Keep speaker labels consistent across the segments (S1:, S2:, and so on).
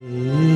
S1: Lord.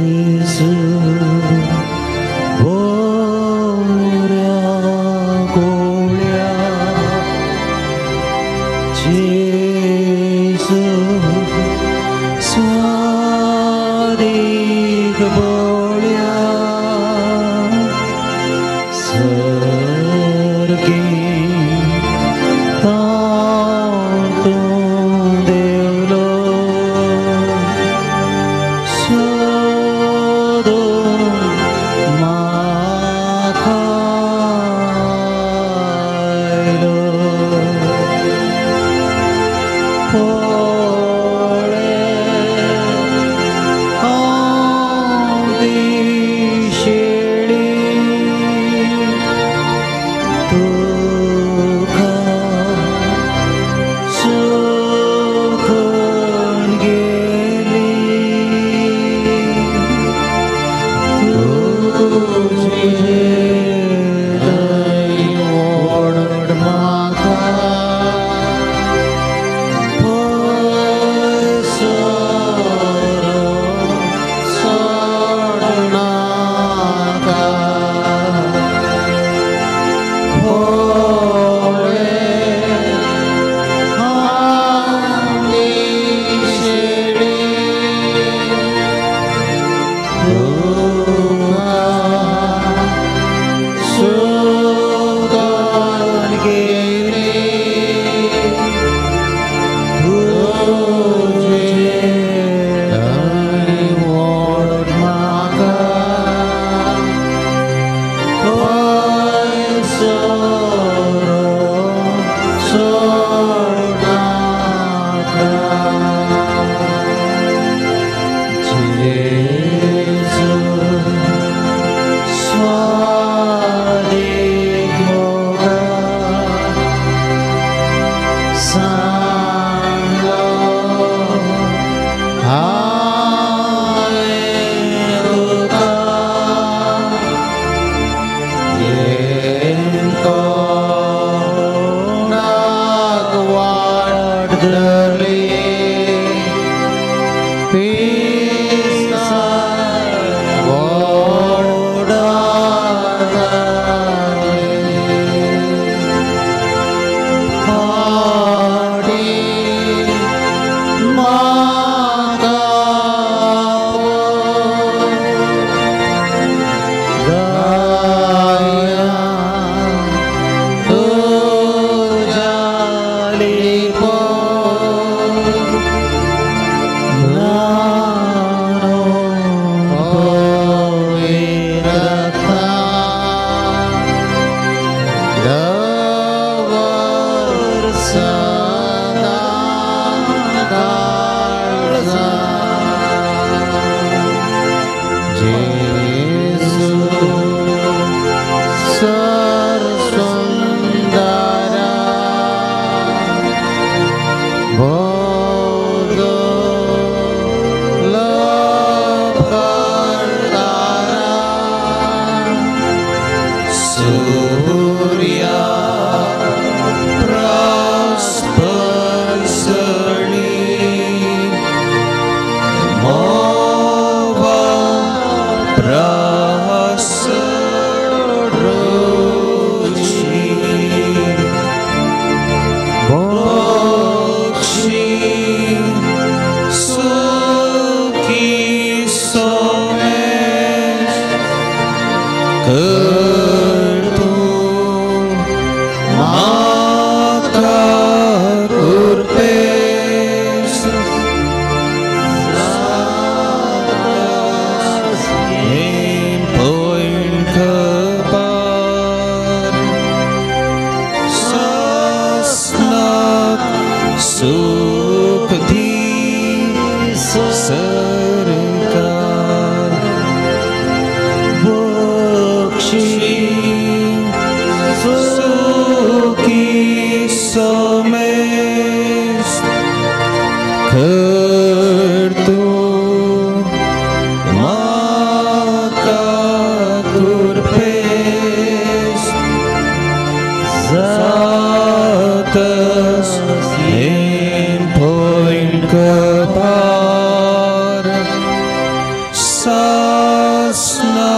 S1: सासना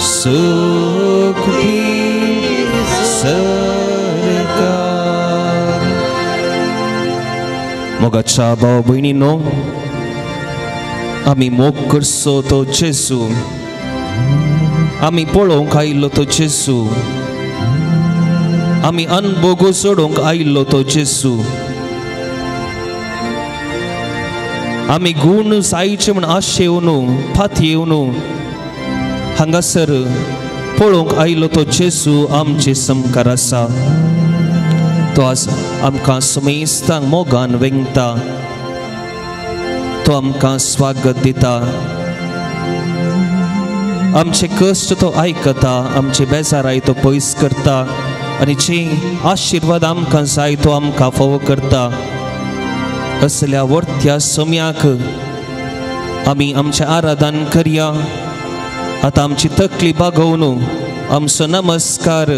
S1: सुख दी सरकार। मोगाच्या भाव भयणीनो, आमी मोग करचो तो जेजू, आमी पळोवंक आयिल्लो तो जेजू, आमी अनभोग सोडूंक आयिल्लो तो जेजू, आमी गूण जायचे म्हूण आशेवन पातयेवन हांगासर पळोवंक आयिल्लो तो जेजू आमचे समकार आसा। तो आज आमकां समेस्तांक मोगान वेंगता, तो आमकां स्वागत दिता, आमचे कश्ट तो आयकता, आमचे बेजाराय तो पयस करता आनी जे आशिर्वाद आमकां जाय तो आमकां फावो करता। असल्या वर्त्या सम्याक आमी आमचें आराधन करया। आतां आमची तकली बागोवन आमचो नमस्कार,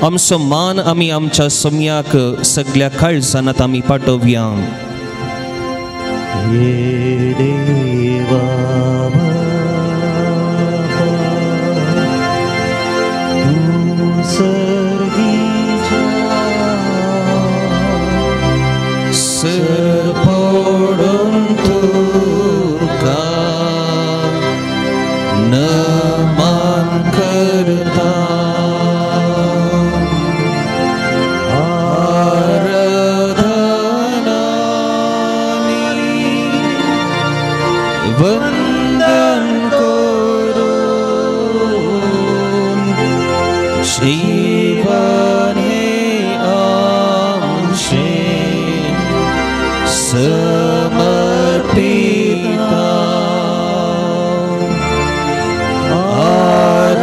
S1: आमचो मान आमी आमच्या सम्याक सगळ्या काळजान आतां आमी पाठोवया।
S2: ये देवा बापा, तूं सर्गीच्या
S1: सर पडून तुका नमन करता, आराधनानी वंदन करून जीवन हे आमचें समर्पिता, आराधनानी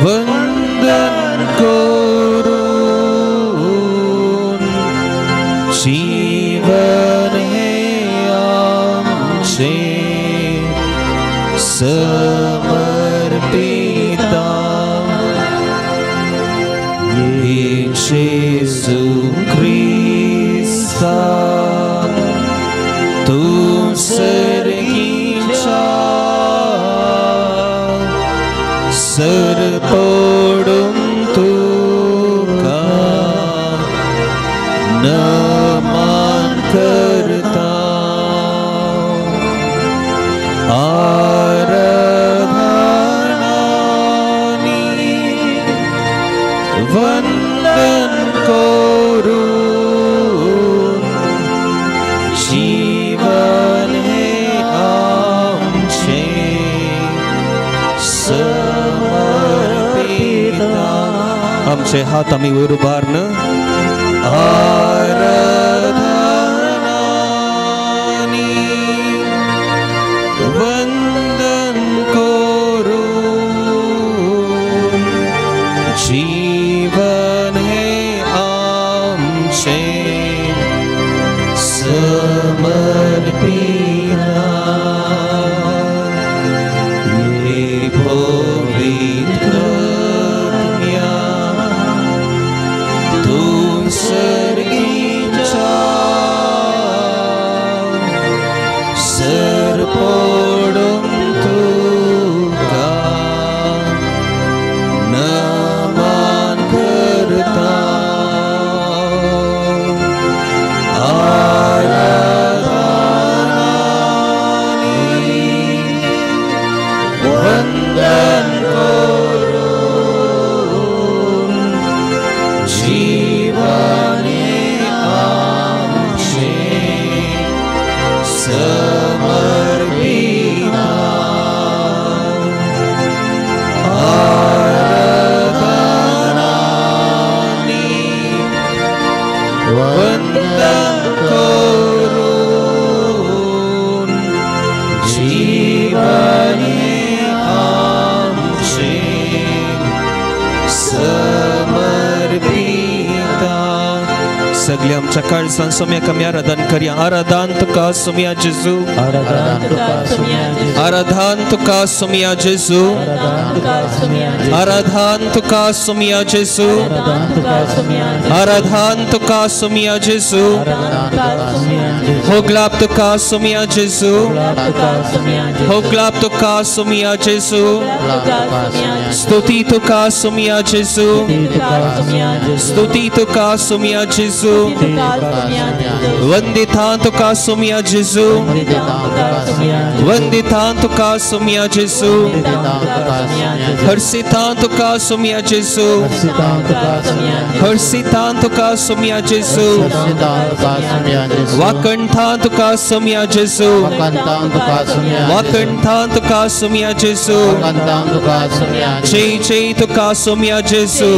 S1: वंदन करून जीवन हे आमचें समर्पिता। जेजू क्रिस्ता तूं सर्गीच्या सर पडून तुका नमन करता, आराधनानी वंदन करून जीवन हे आमचें समर्पिता। आमचे हात आमी वयर उबारून आराधनानी वंदन करून जीवन हे आमचें समर्पिता। हे पवित्र आत्म्या, तूं सर्गीच्या सर पडून तुका नमन करता, आराधनानी वंदन करून जीवन हे आमचें समर्पिता, आराधनानी वंदन करून जीवन हे आमचें समर्पिता। सगळे आमच्या काळजान सोम्याक आमी आराधन करया. आराधन तुका सोम्या जेजू, आराधन तुका सोम्या जेजू, आराधन तुका सोम्या जेजू, आराधन तुका सोम्या जेजू, होगलाप तुका सोम्या जेजू, होगलाप तुका सोम्या जेजू, स्तुती तुका सोम्या जेजू, स्तुती तुका सोम्या जेजू, वंदिता तुका सोम्या जेजू, वंदिता तुका सोम्या जेजू, हर्षिता तुका सोम्या जेजू, हर्षिता तुका सोम्या जेजू, वाकंठा तुका सोम्या जेजू, वाकंठा तुका सोम्या जेजू, जय जय तुका सोम्या जेजू,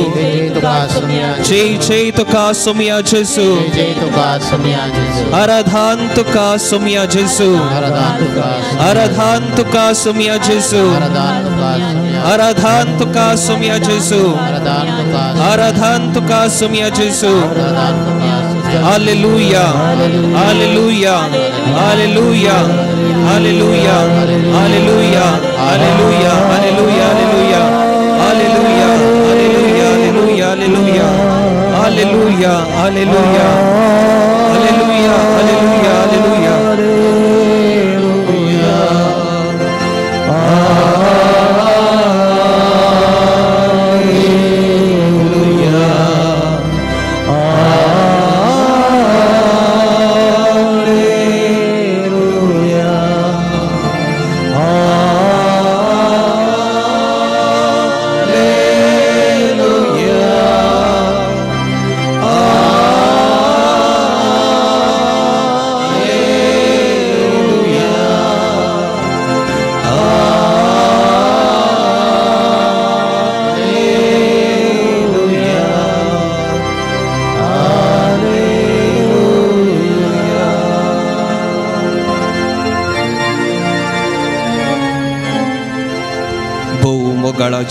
S1: जय जय तुका सोम्या जेजू, आराधन तुका सोम्या जेजू, आराधन तुका सोम्या जेजू, आराधन तुका सोम्या जेजू, आराधन तुका सोम्या जेजू. Hallelujah, hallelujah, hallelujah, hallelujah, hallelujah, hallelujah, hallelujah, hallelujah, hallelujah, hallelujah, hallelujah, hallelujah, hallelujah, hallelujah, hallelujah.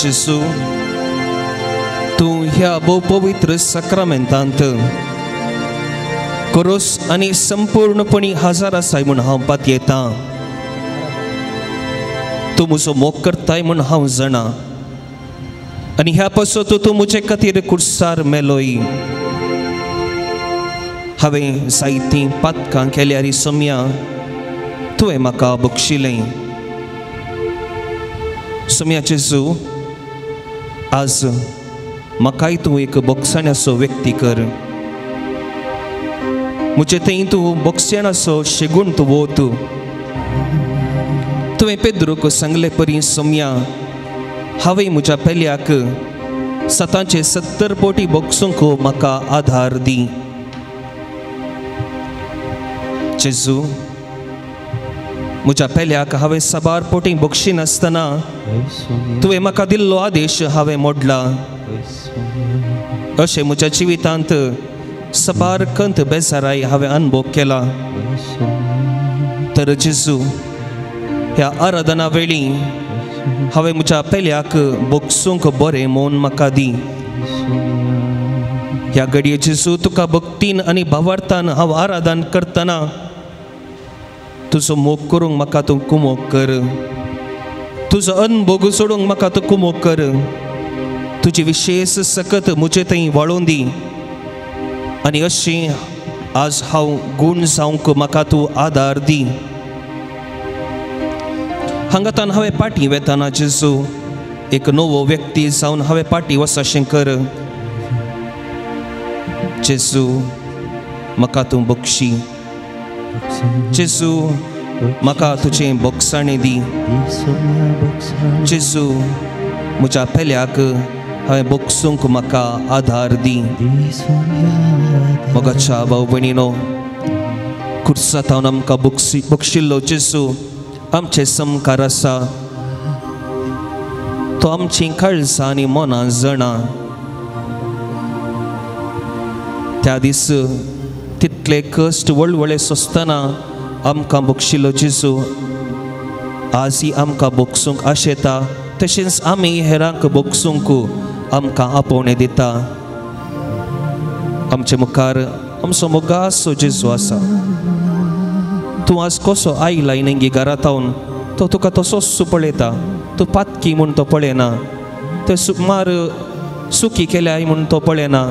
S1: जेजू, तूं ह्या भोव पवित्र साक्रामेंतांत कोरोस आनी संपूर्णपणी हजर आसाय म्हूण हांव पातयेतां. तूं म्हजो मोग करताय म्हूण हांव जाणा आनी ह्या पासत तूं म्हजे खातीर कुर्सार मेलोय. हांवें जायतीं पातकां केल्यार सोम्या तुवें म्हाका बक्षिलें. सोम्या जेजू, आज म्हाकाय तूं एक बोगसाण्याचो व्यक्ती कर. म्हजे थंय तूं बोगसाण्याचो शेगूण तूं वत. तुवें पेद्रूक सांगले परी सोम्या, हांवें म्हज्या पेल्याक सतांचे 70 पोटी बोगसूंक म्हाका आधार दी. जेजू, म्हज्या पेल्याक हांवें साबार पोटी बक्षिनासतना तुवें म्हाका दिल्लो आदेश हांवें मोडला. अशें म्हज्या जिवितांत साबार कंत बेजाराय हांवें अनुभव केला. तर जेजू, ह्या आराधना वेळी हांवें म्हज्या पेल्याक बक्षूंक बरें म्हूण म्हाका दी. ह्या घडये जेजू, तुका भक्तीन आनी भावार्थान हांव आराधन करतना तुजो मोग करूंक म्हाका तूं कुमोक कर. तुजो अनभोग सोडूंक म्हाका तूं कुमोक कर. तुजी विशेष सकत म्हजे थंय वाळोवन दी आनी अशें आज हांव गूण जावंक म्हाका तूं आदार दी. हांगातान हांवें पाटी वेताना जेजू, एक नवो व्यक्ती जावन हांवें पाटी वचशें कर. जेजू, म्हाका तूं बक्षी. जेजू, म्हाका तुजें बोगसाणें दी. जेजू, म्हज्या पेल्याक हांवें बोगसूंक म्हाका आधार दी. मोगाच्या भाव भयणीनो, कुर्सांत आमकां बक्षिल्लो जेजू आमचे समकार आसा. तो आमची काळजां आनी मनां जाणा. त्या दीस तितले कश्ट वळवळे सोंसतना आमकां बक्षिल्लो जेजू आजय आमकां बक्षूंक आशेता. तशेंच आमी हेरांक बक्षूंक आमकां आपोवणें दिता. आमचे मुखार आमचो मोगासो जेजू आसा. तूं आज कसो आयला नेंगी घरातावन तो तुका तसोच पळयता. तूं पातकी म्हूण तो पळयना, ते सुमार सुकी केल्याय म्हूण तो पळयना.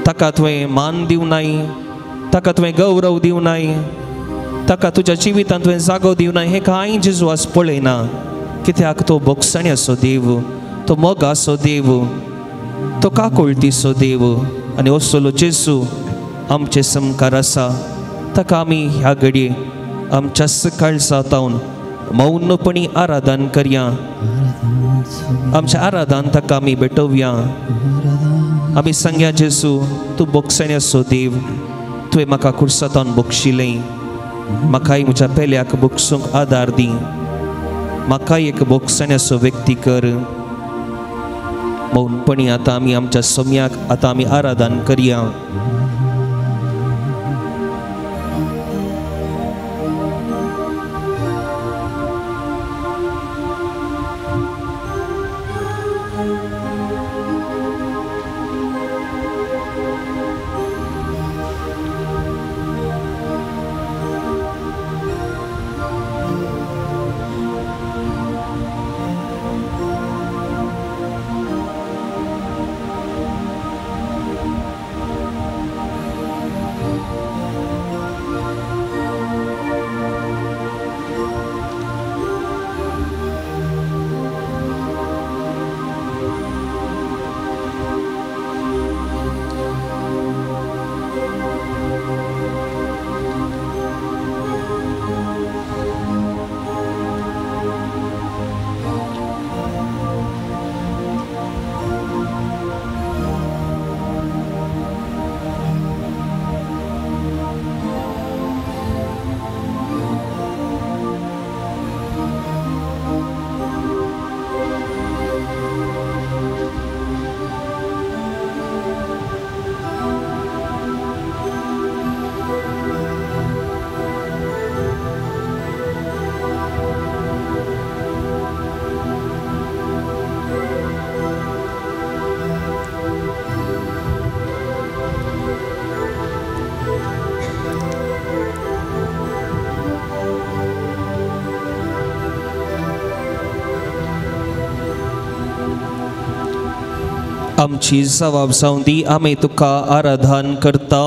S1: ताका तुवें मान दिवं नाय, ताका तुवें गौरव दिवं नाय, ताका तुज्या जिवितांत तुवें जागो दिवं नाय, हें कांय जेजू आज पळयना. कित्याक तो भोगसण्याचो देव, तो मोगाचो देव, तो काकुळटीचो देव. आनी असलो जेजू आमचे समकार आसा. ताका आमी ह्या घडये आमच्या सकाळचा जावन मौनपणी आराधन करया. आमच्या आराधन ताका आमी भेटोवया. आमी सांगया, जेजू तूं भोगसण्याचो देव, तुवें म्हाका कुर्सांतावन भोगशिलें, म्हाकाय म्हज्या पेल्याक भोगसूंक आदार दी, म्हाकाय एक भोगसण्याचो व्यक्ती कर. मौनपणी आतां आमी आमच्या सम्याक आतां आमी आराधन करया. आमची जबाब जावं दी. आमी तुका आराधन करता,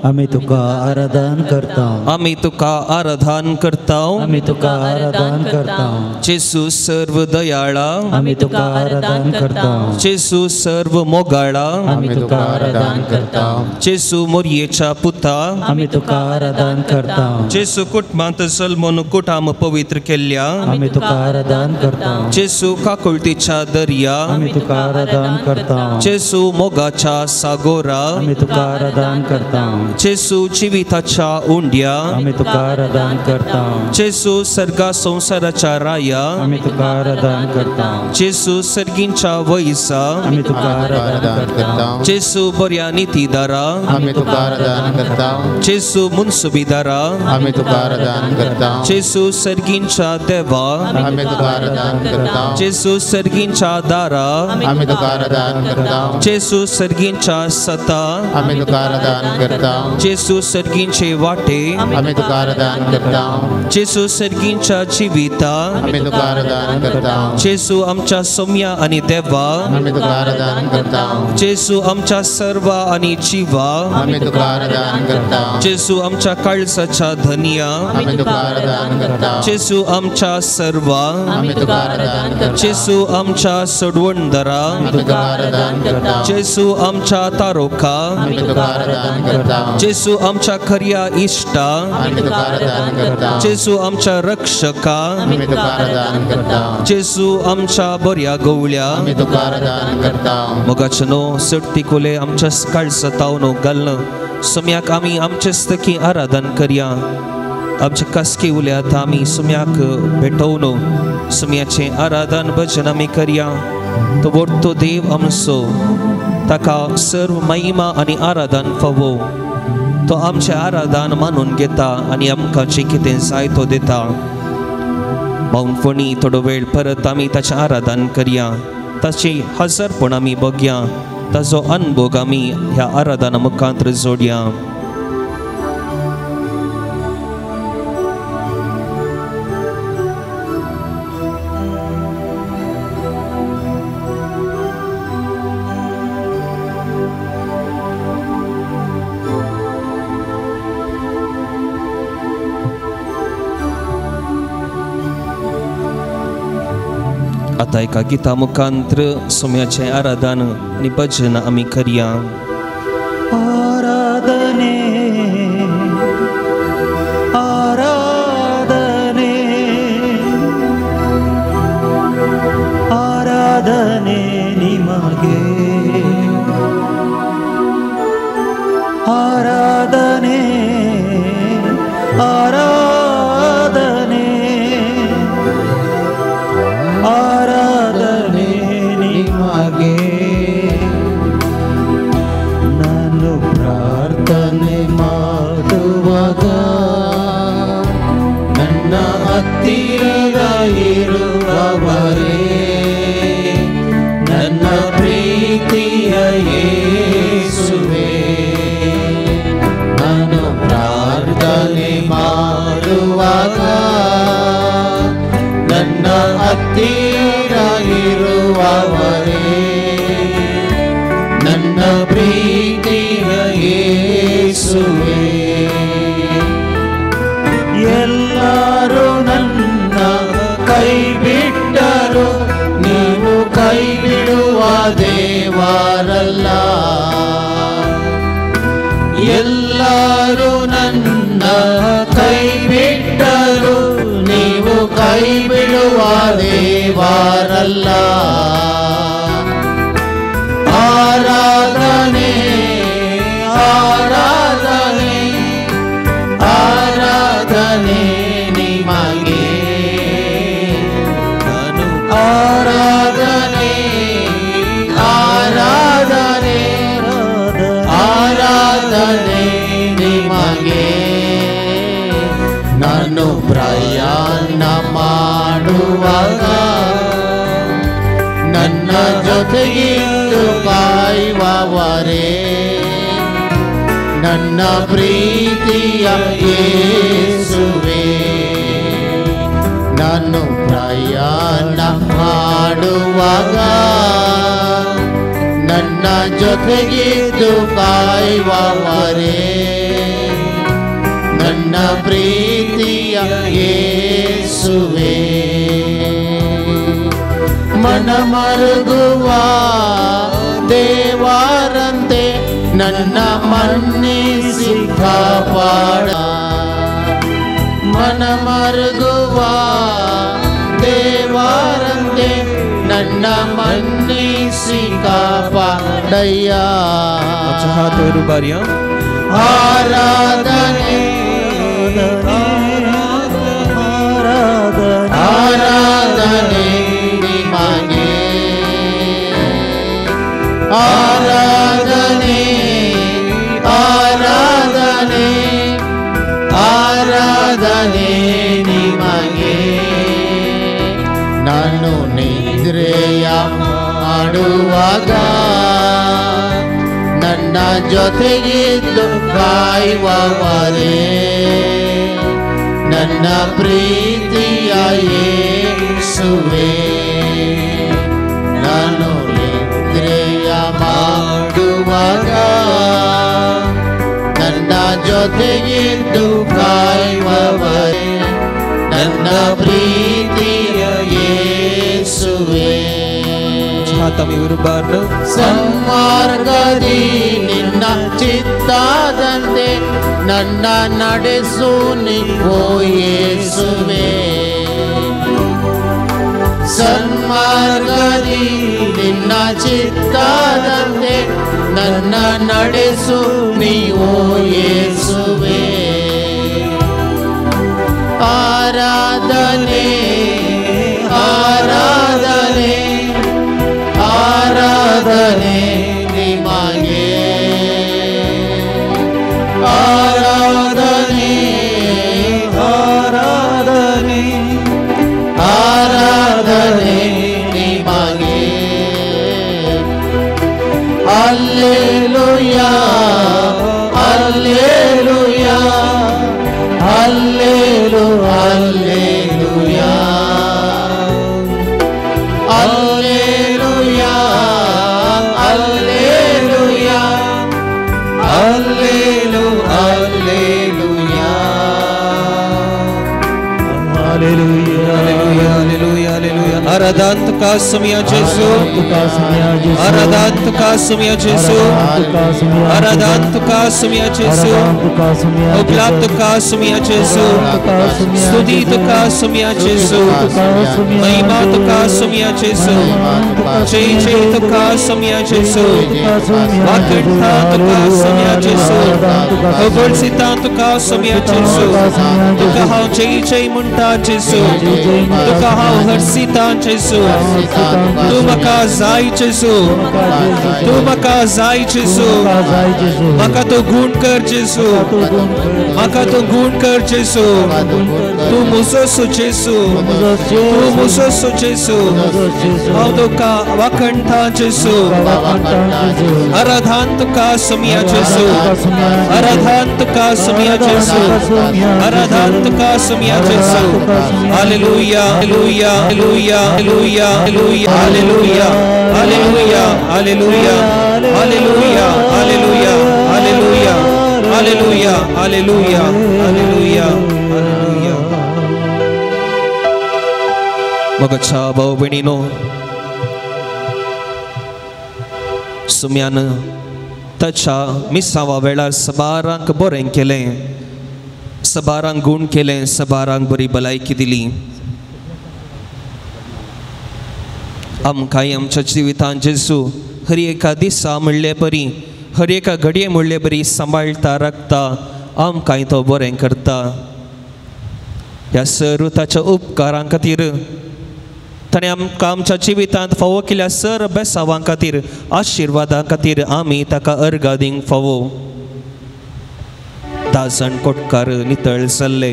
S2: आमी तुका आराधन करता,
S1: आमी तुका आराधन करता,
S2: आमी तुका आराधन करता.
S1: जेजू सर्व दयाळा,
S2: आमी तुका आराधन करता.
S1: जेजू सर्व मोगाळा,
S2: आमी तुका आराधन करता.
S1: जेजू मोरयेच्या पुता,
S2: आमी तुका आराधन करता.
S1: जेजू कुटुंबांत जल्मून कुटाम पवित्र केल्ल्या,
S2: आमी तुका आराधन करता.
S1: जेजू काकुळटीच्या दर्या,
S2: आमी तुका आराधन करता.
S1: जेजू मोगाच्या सागोरा,
S2: आमी तुका आराधन करता.
S1: जेजू जिविताच्या उंड्या,
S2: आमी तुका आराधन करता.
S1: जेजू सर्गा संवसाराच्या राया,
S2: आमी तुका आराधन करता.
S1: जेजू सर्गींच्या वैसा,
S2: आमी तुका आराधन करता.
S1: जेजू बऱ्या नितीदारा,
S3: आमी तुका आराधन करता.
S1: जेजू मुनसुबीदारा,
S3: आमी तुका आराधन करता.
S1: जेजू सर्गींच्या देवा,
S3: आमी तुका आराधन करता.
S1: जेजू सर्गींच्या दारा,
S3: आमी तुका आराधन करता.
S1: जेजू सर्गींच्या सता,
S3: आमी तुका आराधन करता.
S1: जेजू सर्गींचे वाटे,
S3: आमी तुका आराधन करता.
S1: जेजू सर्गींच्या जिविता,
S3: आमी तुका आराधन करता.
S1: जेजू आमच्या सोम्या आनी देवा,
S3: आमी तुका आराधन करता.
S1: जेजू आमच्या सर्वा आनी जिवा,
S3: आमी तुका आराधन करता.
S1: जेजू आमच्या काळजाच्या धनिया,
S3: आमी तुका आराधन करता.
S1: जेजू आमच्या सर्वा,
S3: आमी तुका आराधन करता.
S1: जेजू आमच्या सोडवणदारा,
S3: आमी तुका आराधन करता.
S1: जेजू आमच्या तारोका,
S3: आमी तुका आराधन करता.
S1: जेजू आमच्या खऱ्या इश्टा,
S3: आमी तुका आराधन करता.
S1: जेजू आमच्या रक्षका,
S3: आमी तुका आराधन करता.
S1: जेजू आमच्या बऱ्या गवळ्या,
S3: आमी तुका आराधन करता.
S1: मोगाचो न्हू सडती कोले आमच्या काळजा तावन घालून सम्याक आमी आमचे स्तकी आराधन करया. आमचे कासकी उल्यात आमी सुम्याक भेटोवन सुम्याचें आराधन भजन आमी करया. तो वर्तो देव आमचो, ताका सर्व महिमा आनी आराधन फावो. तो आमचें आराधन मानून घेता आनी आमकां जें कितें जाय तो दिता. मौनपणी थोडो वेळ परत आमी ताचें आराधन करया, ताचें हजरपण आमी बघया. ताजो अनभोग आमी ह्या आराधना मुखांत जोडया. आतां एका गिता मुखांत्र सोम्याचें आराधन आनी भजन आमी करया.
S2: आराधने आराधने आराधने निमगे आराधने आराधने आराधने निमगे. ನಾನು ಪ್ರಾರ್ಥನೆ ಮಾಡುವಾಗ ನನ್ನ ಹತ್ತಿರ ಇರುವವರೇ ನನ್ನ ಪ್ರೀತಿಯ ಯೇಸುವೇ. ನಾನು ಪ್ರಾರ್ಥನೆ ಮಾಡುವಾಗ ನನ್ನ ಹತ್ತಿರ ಇರುವವರೇ ನನ್ನ ಪ್ರೀತಿಯ ಯೇಸುವೇ. ಎಲ್ಲರೂ ನನ್ನ ಕೈ ಬಿಟ್ಟರು ನೀನು ಕೈ ಬಿಡುವ ದೇವರಲ್ಲ. ಎಲ್ಲರೂ ನನ್ನ ಕೈ ಬಿಟ್ಟರು ನೀವು ಕೈ ಬಿಡುವ ದೇವರಲ್ಲ. ಆರಾಧನೆ ಆರಾಧನೆ ಆರಾಧನೆ ನಿಮಗೆ. ನಾನು ಆರಾಧನೆ ಆರಾಧನೆ ಆರಾಧನೆ ನಿಮಗೆ. ನಾನು ಪ್ರಯಾಣ ಮಾಡುವಾಗ ನನ್ನ ಜೊತೆಗಿದ್ದು ಕಾಯುವವರೇ ನನ್ನ ಪ್ರೀತಿಯ ಯೇಸುವೇ. ನಾನು ಪ್ರಯಾಣ ಮಾಡುವಾಗ ನನ್ನ ಜೊತೆಗಿದ್ದು ಕಾಯುವವರೇ ನನ್ನ ಪ್ರೀತಿಯ ಯೇಸುವೇ. ಮನಮರುಗುವ ದೇವರಂತೆ ನನ್ನ ಮನ್ನಿಸಿ ಕಾಪಾಡ. ಮನಮರುಗುವ ದೇವರಂತೆ ನನ್ನ ಮನ್ನಿಸಿ ಕಾಪಾಡಯ್ಯ. ಆರಾಧನೆ ಆರಾಧನೆ ನಿಮಗೆ. ಆರಾಧನೆ ಆರಾಧನೆ ಆರಾಧನೆ ನಿಮಗೆ. ನಾನು ನಿದ್ರೆಯ ಮಾಡುವಾಗ ನನ್ನ ಜೊತೆಗಿದ್ದು ಕಾಯುವವರೇ ನನ್ನ ಪ್ರೀತಿಯ ಯೇಸುವೇ. ನಾನು ನಿದ್ರೆಯ ಮಾಡುವಾಗ ನನ್ನ ಜೊತೆಗಿದ್ದು ಕಾಯುವವರೇ ನನ್ನ ಪ್ರೀತಿಯ ಯೇಸುವೇ. ಸನ್ಮಾರ್ಗದಿ ನಿನ್ನ ಚಿತ್ತದಂತೆ ನನ್ನ ನಡೆಸು ನೀ ಯೇಸುವೇ. ಸನ್ಮಾರ್ಗದಿ ನಿನ್ನ ಚಿತ್ತದಂತೆ ನನ್ನ ನಡೆಸು ನೀವು ಯೇಸುವೇ. ಆರಾಧನೆ ಆರಾಧನೆ ಆರಾಧನೆ ನಿಮಗೆ. ಆರಾಧನೆ ಆರಾಧನೆ ಆರಾಧನೆ ನಿಮಗೆ.
S1: आराधन तुका सुमिया जेसू, आराधन तुका सुमिया जेसू, आराधन तुका सुमिया जेसू, उपलाद तुका सुमिया जेसू, स्तुति तुका सुमिया जेसू, महिमा तुका सुमिया जेसू, जय जय तुका सुमिया जेसू, वाकणता तुका सुमिया जेसू, होगळसिता तुका सुमिया जेसू, तुका हांव जय जय म्हणटा जेसू, तुका हांव हर्षिता जेसू, तूं म्हाका जाय जेसू, तूं म्हाका जाय जेसू, म्हाका तूं गूण कर जेसू, म्हाका तूं गूण कर जेसू, तूं म्हजो जेसू, तूं म्हजो जेसू, हांव तुका वाखणता जेसू, आराधन तुका सुमिया जेसू, आराधन तुका सुमिया जेसू, आराधन तुका सुमिया जेसू. Hallelujah, hallelujah, hallelujah, hallelujah, hallelujah, hallelujah, hallelujah, hallelujah, hallelujah, hallelujah, hallelujah, hallelujah, hallelujah, hallelujah. मगच्या भाव भयणीनो, सुम्यान ताच्या मिसावा वेळार सबारांक बरें केलें, सबारांक गूण केलें, सबारांक बरी भलायकी दिली. आमकांय आमच्या जिवितांत जेजू हर एका दिसा म्हणले परी, हर एका घडये म्हणले परी सांबाळटा, राखता, आमकांय तो बरें करता. ह्या सर ताच्या उपकारां खातीर, ताणें आमकां आमच्या जिवितांत फावो केल्या सर बेसावां खातीर, आशिर्वादां खातीर आमी ताका अर्गां दिवंक फावो. 10 जाण कोटकार नितळ जाल्ले,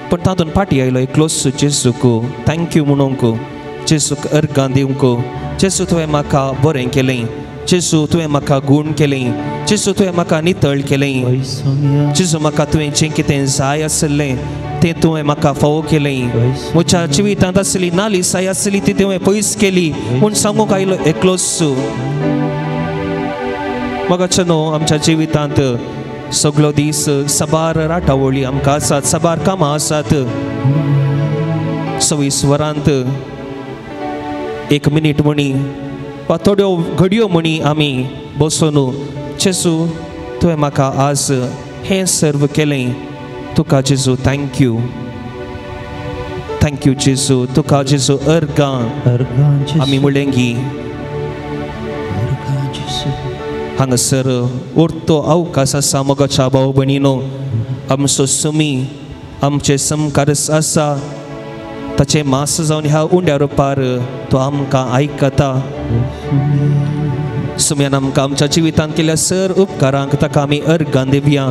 S1: पूण तातूंत फाटीं आयलो एकलोच जेजूक thank you म्हणूंक, जेजूक अर्गां दिवंक. जेजू तुवें म्हाका बरें केलें, जेजू तुवें म्हाका गूण केलें, जेजू तुवें म्हाका नितळ केलें, जेजू म्हाका तुवें जें कितें जाय आसलें तें तुवें म्हाका फावो केलें, म्हज्या जिवितांत आसली नालिसाय आसली ती तुवें पयस केली म्हूण सांगूंक आयलो एकलोच. मगाचो न्हू आमच्या जिवितांत सगलो दीस सबार राटावळी आमकां आसात, सबार कामां आसात. 26 वरांत 1 मिनीट म्हणी वा थोड्यो घडयो म्हणी आमी बसून जेजू तुवें म्हाका आज हें सर्व केलें, तुका जेजू thank you, thank you जेजू, तुका जेजू अर्गां आमी म्हणलें की हांगासर उरतो अवकाश आसा. मोगाच्या भाव भयणीनो, आमचो सुमी आमचे समकार आसा, ताचें मास जावन ह्या उंड्या रुपार तो आमकां आयकता. सुम्यान आमकां आमच्या जिवितांत केल्या सर उपकारांक ताका आमी अर्गां दिवया,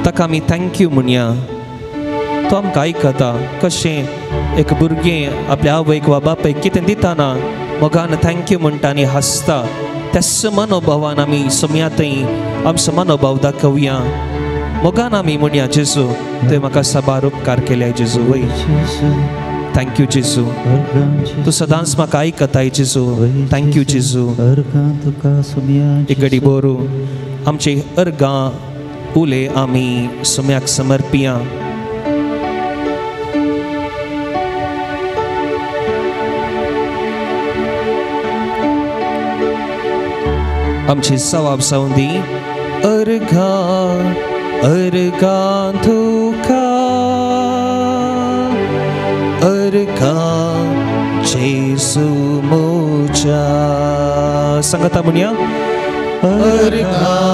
S1: ताका आमी thank you म्हणया. तो आमकां आयकता. कशें एक भुरगें आपल्या आवयक वा बापायक कितें दिताना मोगान thank you म्हणटा आनी हांसता, त्याच मनोभावान आमी सुम्या थंय आमचो मनोभाव दाखोवया. मोगान आमी म्हणया जेजू तुवें म्हाका साबार उपकार केल्या जेजू, वय thank you जेजू, तूं सदांच म्हाका आयकताय जेजू, thank you जेजू. एक घडी बोरू आमची अर्गां उले आमी सुम्याक समर्पिया. आमची जबाब जावं दी. अर्गां अर्गां तुका, अर्गां जेजू म्हज्या. सांगता म्हणया. अर्गां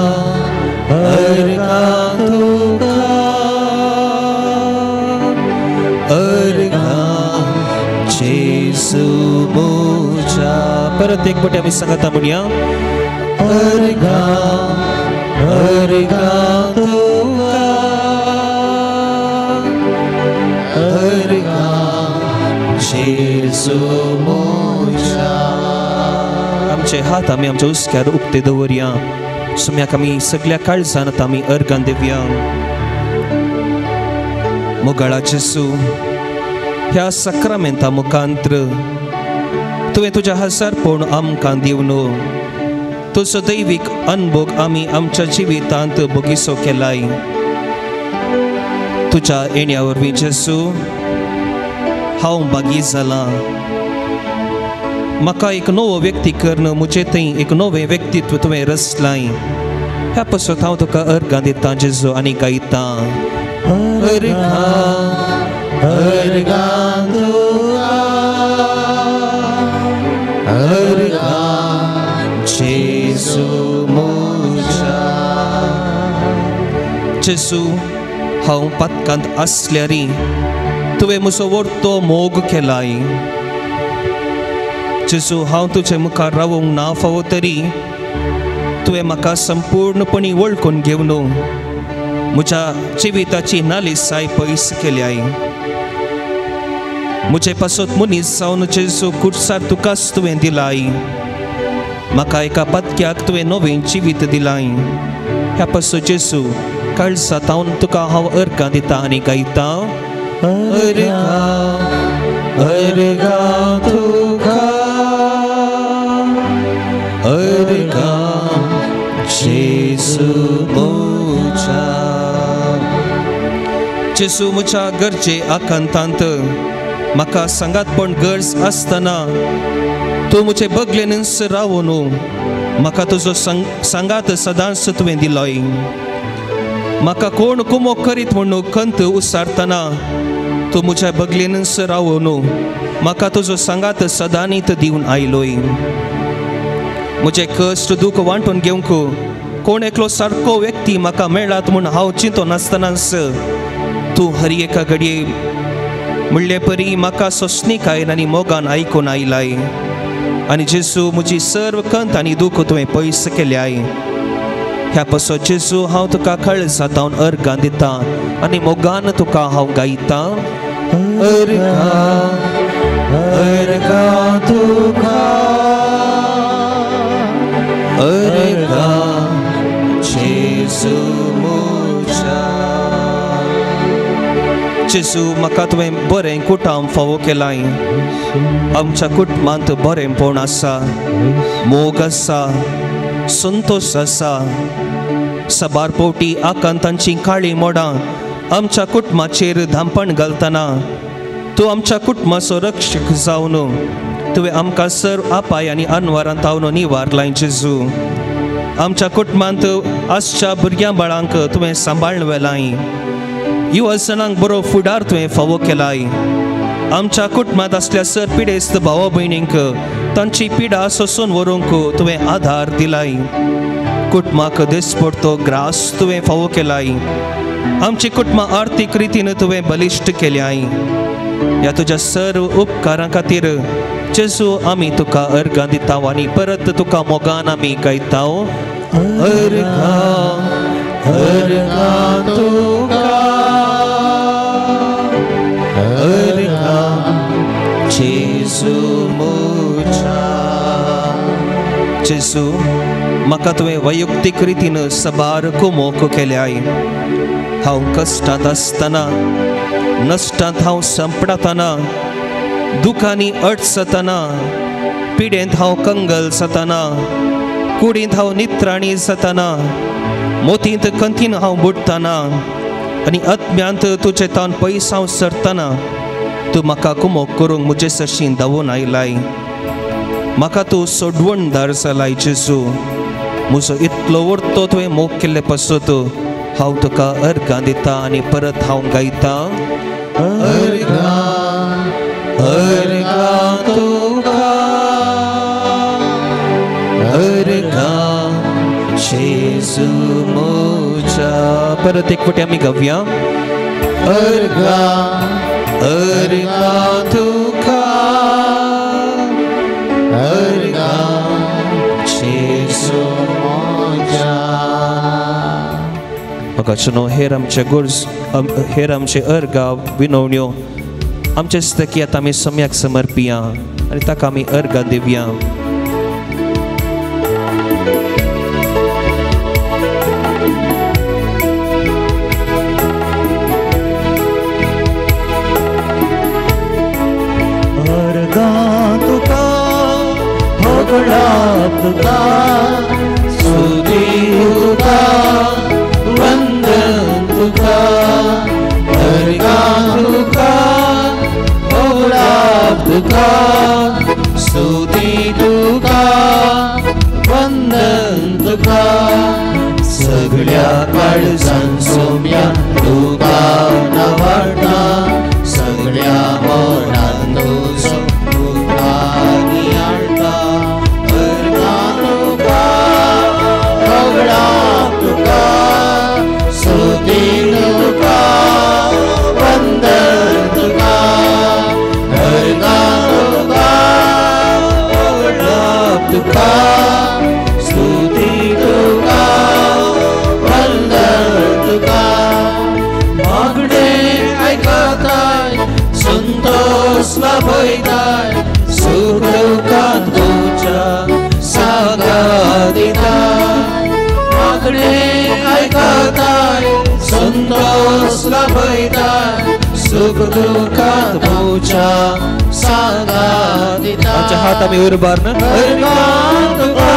S1: अर्गां तुका, अर्गां जेजू म्हज्या. परत एक पटी आमी सांगता म्हणया. अर्गां अर्गां तुका, अर्गां जेजू म्हज्या. आमचे हात आमी आमच्या हुस्क्यार उक्ते दवरया. सुम्याक आमी सगळ्या काळजान आमी अर्गां दिवया. मोगाळा जेजू, ह्या साक्रामेंता मुखांत्र तुवें तुज्या हजारपण आमकां दिवन तुजो दैवीक अनभोग आमी आमच्या जिवितांत बोगिसो केलाय. तुज्या येण्या वरवीं जेजू हांव बागी जालां. म्हाका एक नवो व्यक्ती करून म्हजे थंय एक नवें व्यक्तित्व तुवें रचलाय. ह्या पासत हांव तुका अर्गां दितां जेजू आनी गायतां. अर्गां
S2: अर्गां तुका अर्गां
S1: जेजू म्हज्या. जेजू हांव पातकांत आसल्यार तुवें म्हजो वर्तो मोग केलाय. जेजू हांव तुजे मुखार रावूंक ना फावो तरी तुवें म्हाका संपूर्णपणी वळखून घेवन म्हज्या जिविताची नालिसाय पयस केल्याय. म्हजे पासत मनीस जावन जेजू कुर्सार तुकाच तुवें दिलाय. म्हाका एका पातक्याक तुवें नवें जिवीत दिलाय. ह्या पासत जेजू काळजांत हांव तुका हांव अर्गां दितां आनी गायतां. अर्गां अर्गां तुका अर्गां जेजू म्हज्या. जेजू म्हज्या गरजे आकांतांत म्हाका सांगातपण गरज आसतना तूं म्हजे बगलेनच रावून म्हाका तुजो सांगात सदांच तुवें दिलोय. म्हाका कोण कुमोक करीत म्हणून कंत उसारतना तूं म्हज्या बगलेनच रावून म्हाका तुजो सांगात सदांनीत दिवन आयलोय. म्हजें कश्ट दूख वांटून घेवंक कोण एकलो सारको व्यक्ती म्हाका मेळात म्हूण हांव चिंतो नासतनाच तूं हर एका घडये म्हणले परी म्हाका सोंसणीकायेन आनी मोगान आयकून आयलाय. आनी जेजू म्हजी सर्व कंत आनी दूख तुवें पयस केल्याय. ह्या पासत जेजू हांव तुका काळजांत हांव अर्गां दितां आनी मोगान तुका हांव गायतां. अर्गां अर्गां तुका अर्गां जेजू म्हज्या. जेजू म्हाका तुवें बरें कुटाम फावो केलाय. आमच्या कुटुंबांत बरेंपण आसा, मोग आसा, संतोश आसा. साबार पावटी आकांतांची काळीं मोडां आमच्या कुटुंबाचेर धांपण घालतना तूं आमच्या कुटुंबाचो रक्षक जावन तुवें आमकां सर्व आपाय आनी अनवारांत हावन निवारलाय. जेजू आमच्या कुटुंबांत आसच्या भुरग्यां बाळांक तुवें सांबाळून व्हेलाय. युवजनांक बरो फुडार तुवें फावो केलाय. आमच्या कुटुंबांत आसल्या सर पिडेस्त भावा भयणींक तांची पिडा सोसून व्हरूंक तुवें आधार दिलाय. कुटुंबाक दिसपडतो ग्रास तुवें फावो केलाय. आमची कुटुंबां आर्थीक रितीन तुवें बलिश्ट केल्याय. ह्या तुज्या सर्व उपकारां खातीर जेजू आमी तुका अर्गां दिता आनी परत तुका मोगान आमी गायता. अर्गां
S2: अर्गां तुका
S1: अर्गां जेजू म्हज्या. जेजू म्हाका तुवें वैयक्तीक रितीन साबार कुमोक केल्याय. हांव कश्टांत आसतना, नश्टांत हांव संपडतना, दुखांनी अडचतना, पिडेंत हांव कंगल जातना, कुडींत हांव नित्राणी जातना, मोतींत कंतीन हांव बुडटना आनी आत्म्यांत तुजे तान पयस हांव सरतना तूं म्हाका कुमोक करूंक म्हजे सरशीं धांवून आयलाय. म्हाका तूं सोडवणदार जालाय. जेजू म्हजो इतलो वर्तो तुवें मोग केल्ले पासत हांव तुका अर्गां दितां आनी परत हांव गायतां.
S2: अर्गां अर्गां तुका
S1: अर्गां जेजू म्हज्या. परत एक फावटी आमी गावया.
S2: अर्गां
S1: अर्गां तुका
S2: अर्गां
S1: जेजू
S2: म्हज्या.
S1: म्हाका हेर आमचे गरज, हेर आमचे अर्गां विनवण्यो आमचे स्तकी आतां आमी सम्याक समर्पिया आनी ताका आमी अर्गां दिवया.
S2: अर्गां तुका होगळाप तुका स्तुती तुका वंदन तुका. अर्गां तुका होगळाप सगळ्या काळजान सोम्या तुका नावाडटा सगळ्या मनान तुजो उपकार नियाळटा अर्गां तुका होगडाप तुका स्तुती तुका वंदन तुका अर्गां तुका होगडाप तुका स्तुती तुका वंदन तुका मागणे आयकताय संतोष लाभयताय सुख दुखांत तुज्या सागात दिताय मागणे आयकताय संतोष लाभयताय सुख दुखांत तुज्या सागात दिताय.
S1: आमचे हात आमी उरबार
S2: अर्गां तुका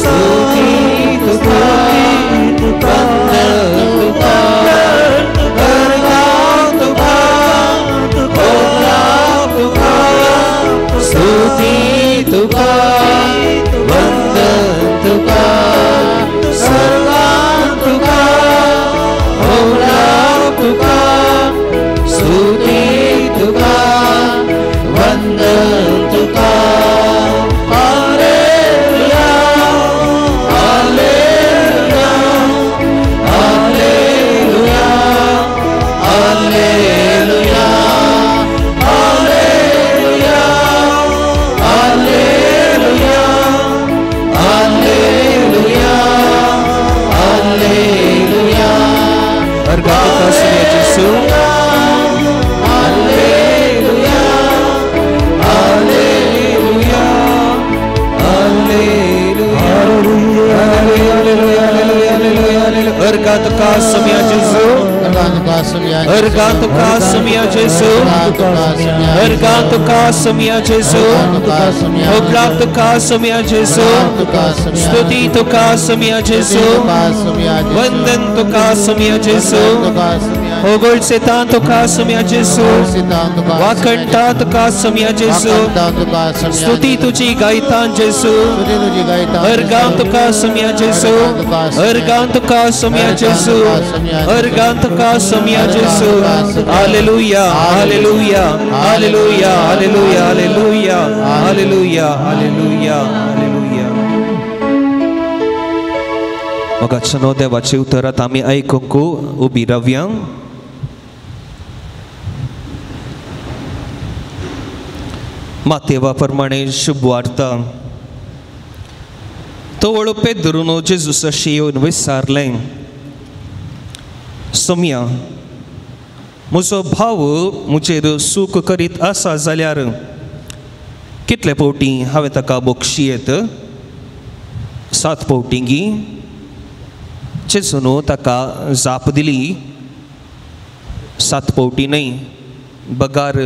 S2: स्तुती तुका वंदन तुका अर्गां तुका होगडाप तुका स्तुती तुका वंदन तुका सर्गां तुका होगडाप तुका स्तुती तुका वंदन तुका. हालेलुया हालेलुया हालेलुया हालेलुया हालेलुया हालेलुया हालेलुया हालेलुया.
S1: अर्गां तुका सोम्या जेजू.
S2: हालेलुया हालेलुया
S1: हालेलुया हालेलुया हालेलुया हालेलुया. अर्गां तुका सोम्या जेजू. अर्गां तुका सोम्या जेजू. अर्गां तुका सोम्या जेजू. होगडाप तुका सोम्या जेजू. स्तुती तुका सोम्या जेजू. वंदन तुका सोम्या जेजू. होगोळसेतां तुका सोम्या जेजू. वाखणटा तुका सोम्या जेजू. स्तुती तुजी गायतां जेजू. अर्गां तुका सोम्या जेजू. अर्गां तुका सोम्या जेजू. अर्गां तुका सोम्या जेजू. हालेलुया हालेलुया हालेलुया हालेलुया हालेलुया हालेलुया हालेलुया हालेलुया. मगाचनो देवाचे उतरात आमी आयकूंक उबी रावया. मातेवा प्रमाणे शुभ वार्ता. तवळ पेद्रून जेजूस येवन विचारलें, सोम्या म्हजो भाव म्हजेर सूख करीत आसा जाल्यार कितले फावटी हांवें ताका बक्षी येत? 7 फावटी गी? जेजून ताका जाप दिली, 7 फावटी न्हय बगार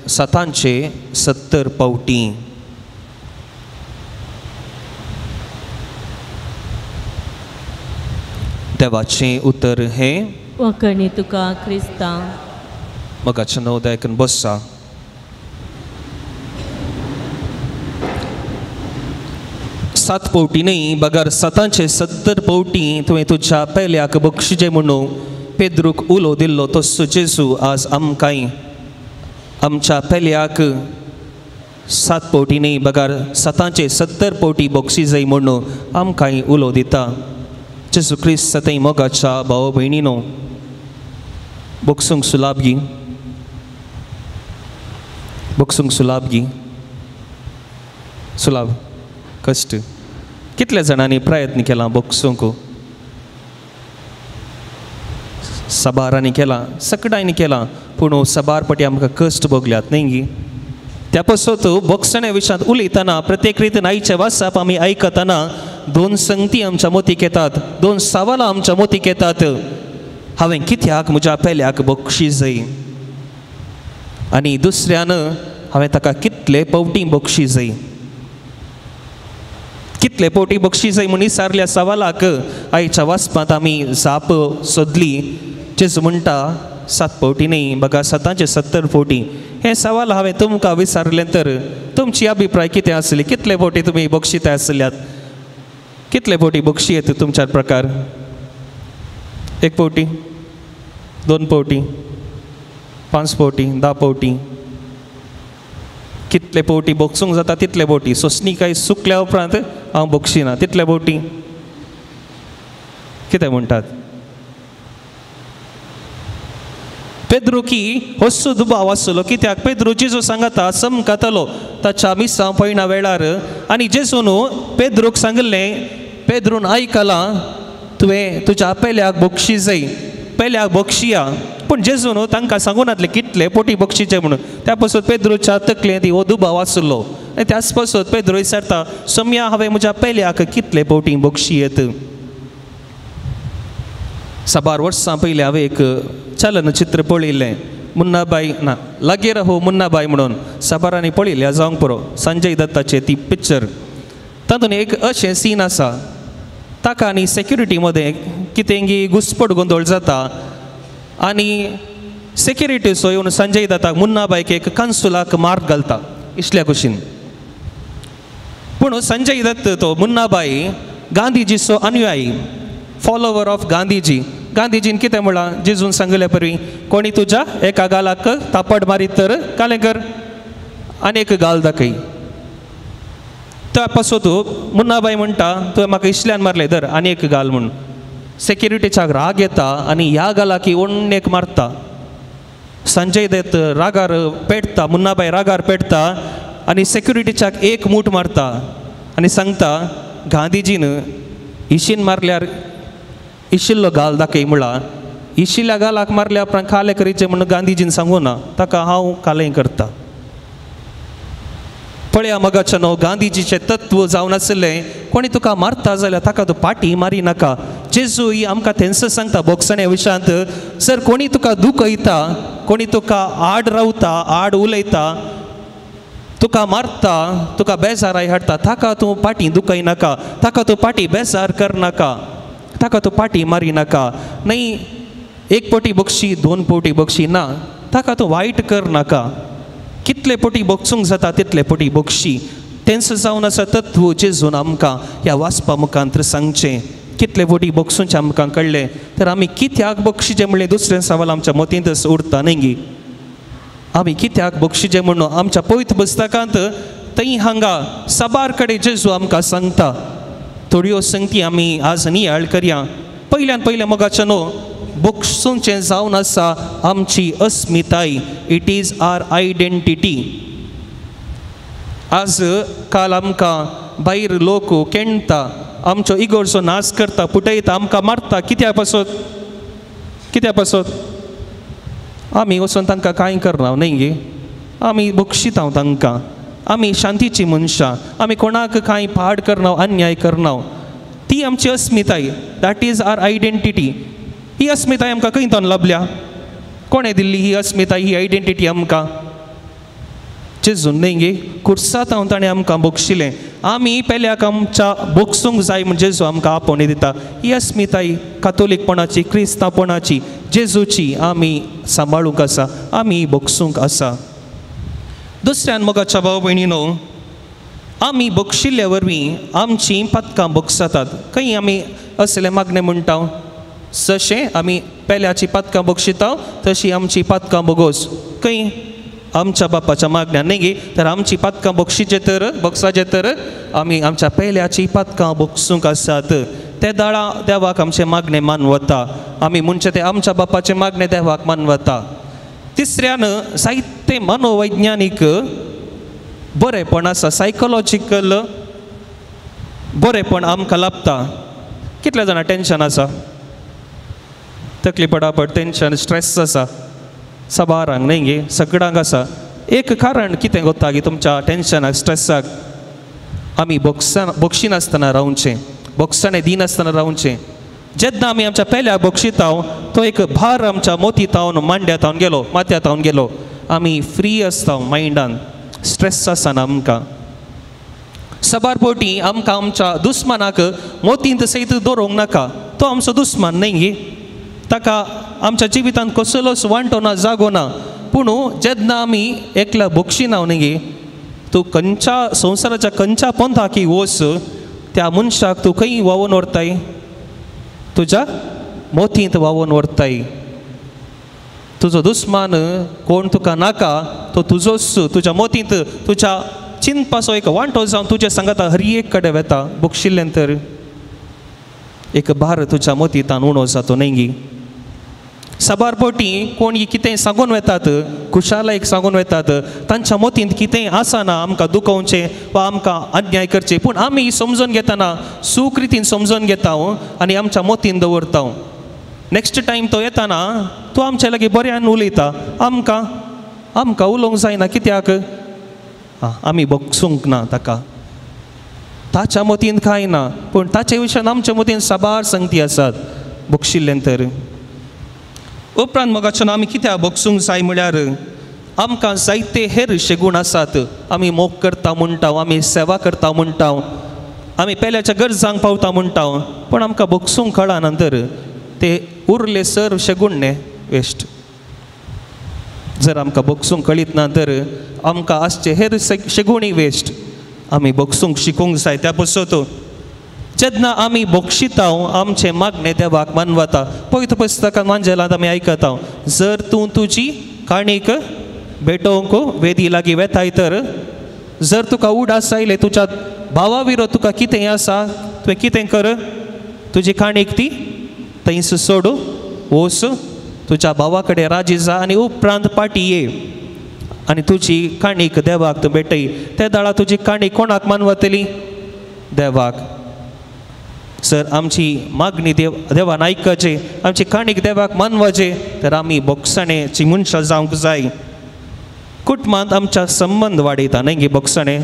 S1: 770 फावटी. देवाचें उतर हें.
S4: वखणी तुका क्रिस्ता.
S1: मगाचें नवदायकन बसा. सात फावटी न्हय बगर 770 फावटी तुवें तुज्या पेल्याक बक्षिजें म्हणून पेद्रूक उलो दिल्लो तसो जेजू आज आमकांय आमच्या पेल्याक 7 फावटी न्हय बगर 770 फावटी बक्षिजय म्हणून आमकांय उलो दिता. जेजू क्रिस्त सतय मोगाच्या भाव भयणीनो बक्षूंक सुलाभ गी, बक्षूंक सुलाभ गी, सुलाभ कश्ट. कितल्या जाणांनी प्रयत्न केला बक्षूंक? सबारांनी केला, सकडांनी केला, पूण सबार पटी आमकां कश्ट भोगल्यात न्ही गी? त्या पासत बक्षण्या विशयांत उलयतना प्रत्येक रितीन आयचे वाचप आमी आयकतना 2 संगती आमच्या मोतीक येतात, 2 सवालां आमच्या मोतीक येतात. हांवें कित्याक म्हज्या पेल्याक बक्षी जाय आनी दुसऱ्यान हांवें ताका कितले फावटी बक्षी जाय, कितले फावटी बक्षी जाय म्हूण विचारल्या सवालाक आयच्या वाचपांत आमी जाप सोदली. जेजू म्हणटा 7 फावटी न्हय बघा 770 फावटी. हें सवाल हांवें तुमकां विचारलें तर तुमची अभिप्राय कितें आसली? कितले फावटी तुमी बक्षिता आसल्यात? कितले फावटी बक्षी येता तुमच्या प्रकार? एक फावटी, 2 फावटी, 5 फावटी, 10 फावटी, कितले फावटी बक्षूंक जाता तितले फावटी. सोंसणीकाय सुकल्या उपरांत हांव बक्षिना तितले फावटी. कितें म्हणटात? पेद्रू की हस्सो दुबाव आसलो. कित्याक पेद्रू जेजू सांगता चमकतलो ताच्या मिसां पयणा वेळार. आनी जेजून पेद्रूक सांगिल्लें, पेद्रून आयकलां तुवें तुज्या पेल्याक बक्षी जाय, पेल्याक बक्षिया. पूण जेजून तांकां सांगूं नातलें कितले पोटी बक्षीचे म्हणून. त्या पासून पेद्रूच्या तकलेंत हो दुबाव आसलो. आनी त्याच पासून पेद्रू विचारता, सोम्या हांवें म्हज्या पेल्याक कितले पोटी बक्षी येत? साबार वर्सां पयलीं हांवें एक चलनचित्र पळयिल्लें, मुन्नाबाई ना लागे रहो मुन्नाबाई म्हणून. साबारांनी पळयिल्लें जावंक पुरो, संजय दत्ताचें ती पिक्चर. तातूंत एक अशें सीन आसा, ताका आनी सेक्युरिटी मदें कितेंगी घुसपट गोंदळ जाता आनी सेक्युरिटीचो येवन संजय दत्ताक मुन्नाबाईक एक कानसुलाक मार्क घालता इतल्या कुशीन. पूण संजय दत्त तो मुन्नाबाई गांधीजीचो अनुयायी, फॉलोवर ऑफ गांधीजी. गांधीजीन कितें म्हळां जेजून सांगिल्ले परी, कोणी तुज्या एका गालाक थापट मारीत तर कालें कर आनी एक गाल दाखय. त्या पासून मुन्नाबाई म्हणटा, तुवें म्हाका इशल्यान मारलें, धर आनी एक गाल म्हूण. सेक्युरिटीच्या राग येता आनी ह्या गालाक ओण्णेक मारता. संजय दत्त रागार पेटता, मुन्नाबाई रागार पेटता आनी सेक्युरिटीच्याक एक मूठ मारता आनी सांगता, गांधीजीन इशीन मारल्यार इशिल्लो गाल दाखय म्हळा, इशिल्ल्या गालाक मारल्या उपरांत कालें करीचें म्हणून गांधीजीन सांगू ना, ताका हांव कालें करता. पळया मगाचें न्हू गांधीजीचें तत्व जावन आशिल्लें, कोणी तुका मारता जाल्यार ताका तूं पाटी मारी नाका. जेजू ही आमकां तेंच सांगता बोगसण्या विशयांत, जर कोणी तुका दुखयता, कोणी तुका आड रावता, आड उलयता, तुका मारता, तुका बेजाराय हाडटा, ताका तूं पाटी दुखय नाका, ताका तूं पाटी बेजार करनाका, ताका तूं पाटी मारी नाका. न्हय एक पटी बक्षी, 2 पटी बक्षी ना, ताका तूं वायट करनाका. कितले पटी बक्षूंक जाता तितले पटी बक्षी. तेंच जावन आसा तत्व जेजून आमकां ह्या वाचपा मुखांत सांगचें. कितले पटी बक्षूंचें आमकां कळ्ळें तर आमी कित्याक बक्षीचें म्हणलें दुसरें सवाल आमच्या मतींतच उरता न्ही गी. आमी कित्याक बक्षीचें म्हणून आमच्या पवित्र पुस्तकांत थंय हांगा साबार कडेन जेजू आमकां सांगता. थोड्यो संगती आमी आज नियाळ करया. पयल्यान पयलें मोगाचें न्हू बक्षूंचें जावन आसा आमची अस्मिताय, it is our identity. आज काल आमकां भायर लोक केणटा, आमचो इगोर्जो नाश करता, पुटयता, आमकां मारता. कित्या पासत? कित्या पासत? आमी वचून तांकां कांय करना न्ही गे, आमी बक्षिता तांकां, आमी शांतीची मनशां, आमी कोणाक कांय पाड करना, अन्याय करना. ती आमची अस्मिताय, that is our identity. ही अस्मिताय आमकां खंय तावन लाभल्या? कोणें दिल्ली ही अस्मिताय, ही आयडेंटिटी आमकां? जेजून न्ही गे, कुर्सांत ताणें आमकां बक्षिलें. आमी पेल्याक आमच्या बक्षूंक जाय म्हण जेजू आमकां आपोवणी दिता. ही अस्मिताय कातोलीकपणाची, क्रिस्तांवपणाची, जेजूची आमी सांबाळूंक आसा, आमी बक्षूंक आसा. दुसऱ्यान मोगाच्या भाव भयणीनो, आमी बक्षिल्ल्या वरवीं आमचीं पातकां बक्षतात. खंय आमी असलें मागणें म्हणटा, जशें आमी पेल्याची पातकां बक्षिता तशी आमची पातकां बोगोस. खंय आमच्या बापाच्या मागण्या न्ही गे, तर आमची पातकां बक्षीचे तर बक्षाचे तर आमी आमच्या पेल्याची पातकां बक्षूंक आसात. ते दाळा देवाक आमचें मागणें मानवता, आमी म्हणचें तें आमच्या बापाचें मागणें देवाक मानवता. तिसऱ्यान जायते मनोवैज्ञानीक बरेंपण आसा, सायकोलॉजिकल बरेंपण आमकां लाभता. कितले जाणां टेंशन आसा, तकली पडापड, टेंशन, स्ट्रेस आसा साबारांक न्ही गे, सगळ्यांक आसा. एक कारण कितें कोत्ता की तुमच्या टेंशनाक, स्ट्रेसाक आमी बक्षिनासतना रावचें, बक्षाणें दिनासतना रावचें. जेन्ना आमी आमच्या पेल्याक बक्षिता तो एक भार आमच्या मोती तावन, मांड्या तावन गेलो, माथ्या तावन गेलो, आमी फ्री आसता मायंडान, स्ट्रेस आसना आमकां. साबार फावटी आमकां आमच्या दुस्मानाक मोतींत सयत दवरूंक नाका. तो आमचो दुस्मान न्ही गे, ताका आमच्या जिवितांत कसलोच वांटो ना, जागो ना. पूण जेन्ना आमी एकल्या बक्षिना न्ही गे, तूं खंयच्या संवसाराच्या खंयच्या पंथाकी वच, त्या मनशाक तूं खंय व्हांवोन व्हरताय, तुज्या मोतींत व्हांवोन व्हरताय. तुजो दुस्मान कोण तुका नाका तो तुजोच, तुज्या मोतींत तुज्या चिंतपाचो एक वांटो जावन तुज्या सांगाता हर एक कडेन वेता. बक्षिल्लें तर एक भार तुज्या मोतींतान उणो जातो न्हय गी. साबार पटी कोण कितें सांगून वेतात, खुशालायक सांगून वेतात, तांच्या मोतींत कितेंय आसना आमकां दुखोवचें वा आमकां अन्याय करचें, पूण आमी समजून घेतना सूख रितीन समजून घेता आनी आमच्या मोतीन दवरता. नेक्स्ट टायम तो येताना तो आमच्या लागीं बऱ्यान उलयता, आमकां आमकां उलोवंक जायना कित्याक आमी बगसूंक ना ताका. ताच्या मतीन कांय ना, पूण ताचे विशयान आमच्या मतीन साबार संगती आसात बक्षिल्लें तर. उपरांत मोगाच्यान आमी कित्याक बगसूंक जाय म्हळ्यार आमकां जायते हेर शेगूण आसात. आमी मोग करता म्हणटा, आमी सेवा करता म्हणटा, आमी पेल्याच्या गरजांक पावता म्हणटा, पूण आमकां बगसूंक कळना तर ते उरले सर शेगूण न्ही वेस्ट. जर आमकां बगसूंक कळीत ना तर आमकां आसचे हेर शेगुणूय वेस्ट. आमी बगसूंक शिकूंक जाय. त्या पसत जेन्ना आमी बक्षिता आमचें मागणें देवाक मानवता. पवित्र पुस्तकान मांजेलांत आमी आयकता, जर तूं तुजी काणीक भेटोवंक वेदी लागीं वेताय तर जर तुका उडास आयले तुज्या भावा विरोध तुका कितें आसा तुवें कितें कर, तुजी काणीक ती थंयस सोडू वोस तुज्या भावा कडेन राजी जा आनी उपरांत पाटी ये आनी तुजी काणीक देवाक तूं भेटय. ते दाळा तुजी काणी कोणाक मानवतली? देवाक. सर आमची मागणी देवान आयकचे, आमची काणीक देवाक मानवाचे तर आमी बोगसणेची मनशां जावंक जाय. कुटुंबांत आमच्या संबंद वाडयता न्हय गी बोगसणे.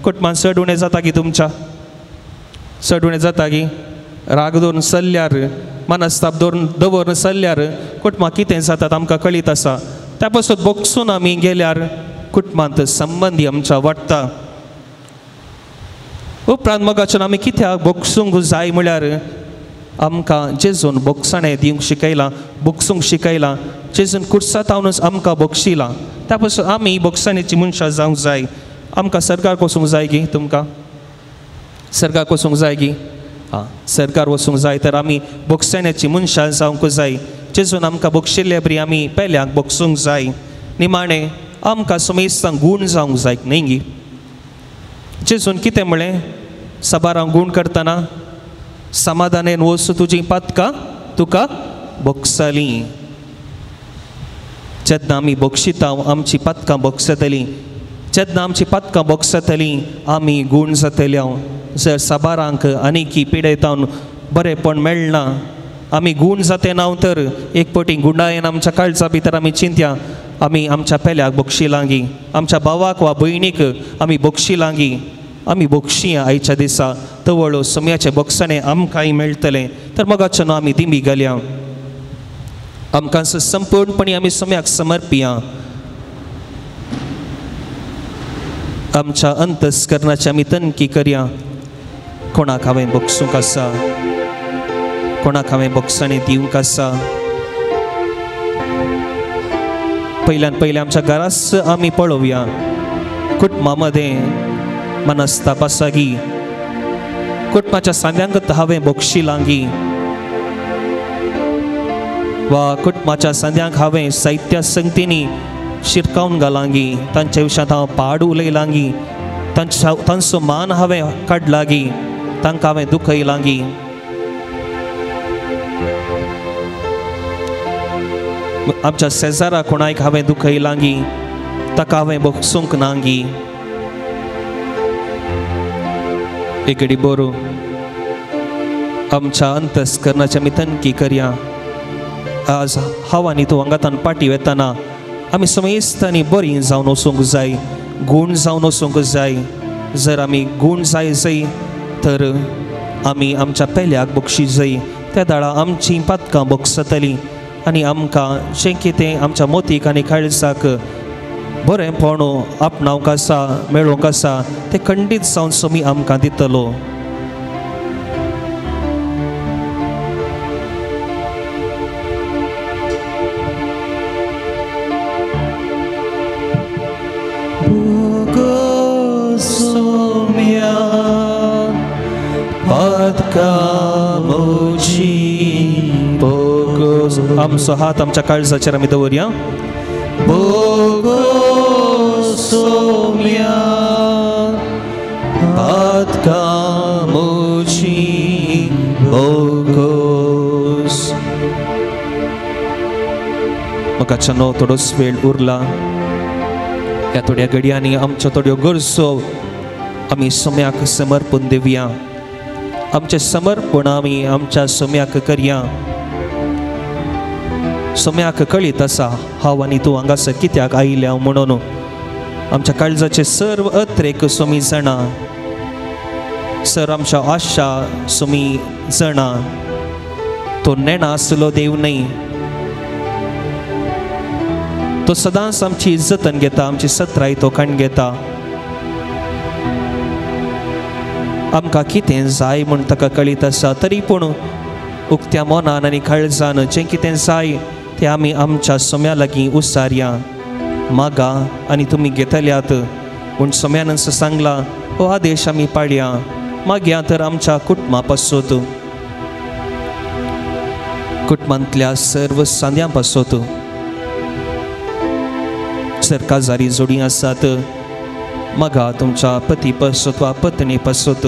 S1: कुटुंबांत चड उणें जाता गी तुमच्या, चड उणें जाता गी? राग दवरून चल्ल्यार, मनस्ताप दवरून चल्ल्यार कुटुंबां कितें जातात आमकां कळीत आसा. त्या पासून बोगसून आमी गेल्यार कुटुंबांत संबंदी आमच्या वाडटा. उपरांत मोगाच्यान आमी कित्याक बोगसूंक जाय म्हळ्यार आमकां जेजून बोगसणें दिवंक शिकयलां, बोगसूंक शिकयलां. जेजून कुर्सातावनूच आमकां बोगशिलां. त्या पासून आमी बोगसणेची मनशां जावंक जाय. आमकां सरकार वचूंक जाय गी? तुमकां सरकार वचूंक जाय गी? आं, सरकार वचूंक जाय तर आमी बोगसण्याची मनशां जावंक जाय. जेजून आमकां बोगशिल्ले बरी आमी पेल्यांक बोगसूंक जाय. निमाणें आमकां समेस्तांक गूण जावंक जाय न्हय गी? जेजून कितें म्हळें साबारांक गूण करतना? समाधानेन वस तुजी पातकां तुका बोगसलीं. जेन्ना आमी बोगशिता आमची पातकां बोगसतलीं, जेन्ना आमची पातकां बोगसतलीं आमी गूण जातले. जर साबारांक आनीकी पिडयतावन बरेंपण मेळना, आमी गूण जाते ना तर एक पटी गुंडायेन आमच्या काळजा भितर आमी चिंत्या आमी आमच्या पेल्याक बोगशिलांगी, आमच्या भावाक वा भयणीक आमी बोगशिलांगी. आमी बोगशिया आयच्या दिसा तवळो समयाचे बोगसणें आमकांय मेळटलें. तर मोगाच्यान आमी दिंबी घालया, आमकां संपूर्णपणी आमी समयाक समर्पिया. आमच्या अंतस्करणाची आमी तनकी करया. कोणाक हांवें बोगसूंक आसा, कोणाक हांवें बोगसणें दिवंक आसा. पयल्यान पयलें आमच्या घराच आमी पळोवया. कुटुंबा मदें मनस्ताप आसा गी? कुटुंबाच्या सांद्यांक हांवें बोगशिलांगी वा कुटुंबाच्या सांद्यांक हांवें साहित्या संगतींनी शिरकावन घालांगी, तांच्या विशयांत हांव पाड उलयलांगी, तांचो मान हांवें काडलागी, तांकां हांवें दुखयलांगी. आमच्या शेजारा कोणाक हांवें दुखयलांगी, ताका हांवें बोगसूंक नांगी. एकेडी बरो आमच्या अंतस्करणाची आमी तनकी करया. आज हांव आनी तूं वांगातान पाटी वेताना आमी समेस्तांनी बरीं जावन वचूंक जाय, गूण जावन वचूंक जाय. जर आमी गूण जाय जाय तर आमी आमच्या पेल्याक बक्षी जाय. त्या दाळा आमचीं पातकां बक्षतलीं आनी आमकां जें कितें आमच्या मोतीक आनी काळजाक बरेंपण आपणावंक आसा, मेळोवंक आसा तें खंडीत जावन सोमी आमकां दितलो. पातका म्हजी भोगोस. आमचो हात आमच्या काळजाचेर आमी दवरया. भोगोस सोम्या पातका म्हजी भोगोस. म्हाका नो थोडोच वेळ उरला. ह्या थोड्या घडयांनी आमच्यो थोड्यो गरजो आमी सोम्याक समर्पण दिवया. आमचें समर्पण आमी आमच्या सोम्याक करया. सोम्याक कळीत आसा हांव आनी तूं हांगासर कित्याक आयिल्ल्या म्हणून. आमच्या काळजाचे सर्व अत्रेक सोमी जाणा. सर आमच्या आशा सोमी जाणा. तो नेणा आसलो देव न्हय, तो सदांच आमची जतन घेता, आमची सत्राय तो काण घेता. आमकां कितें जाय म्हूण ताका कळीत आसा, तरी पूण उक्त्या मनान आनी काळजान जें कितें जाय तें आमी आमच्या सोम्या लागीं उसारया. मागा आनी तुमी घेतल्यात पूण सोम्यान सांगला हो आदेश आमी पाळया. मागया तर आमच्या कुटुंबा पासत, कुटुंबांतल्या सर्व सांद्यां पासत. जर काजारी जोडी आसात मागा तुमच्या पती पासत वा पत्नी पासत.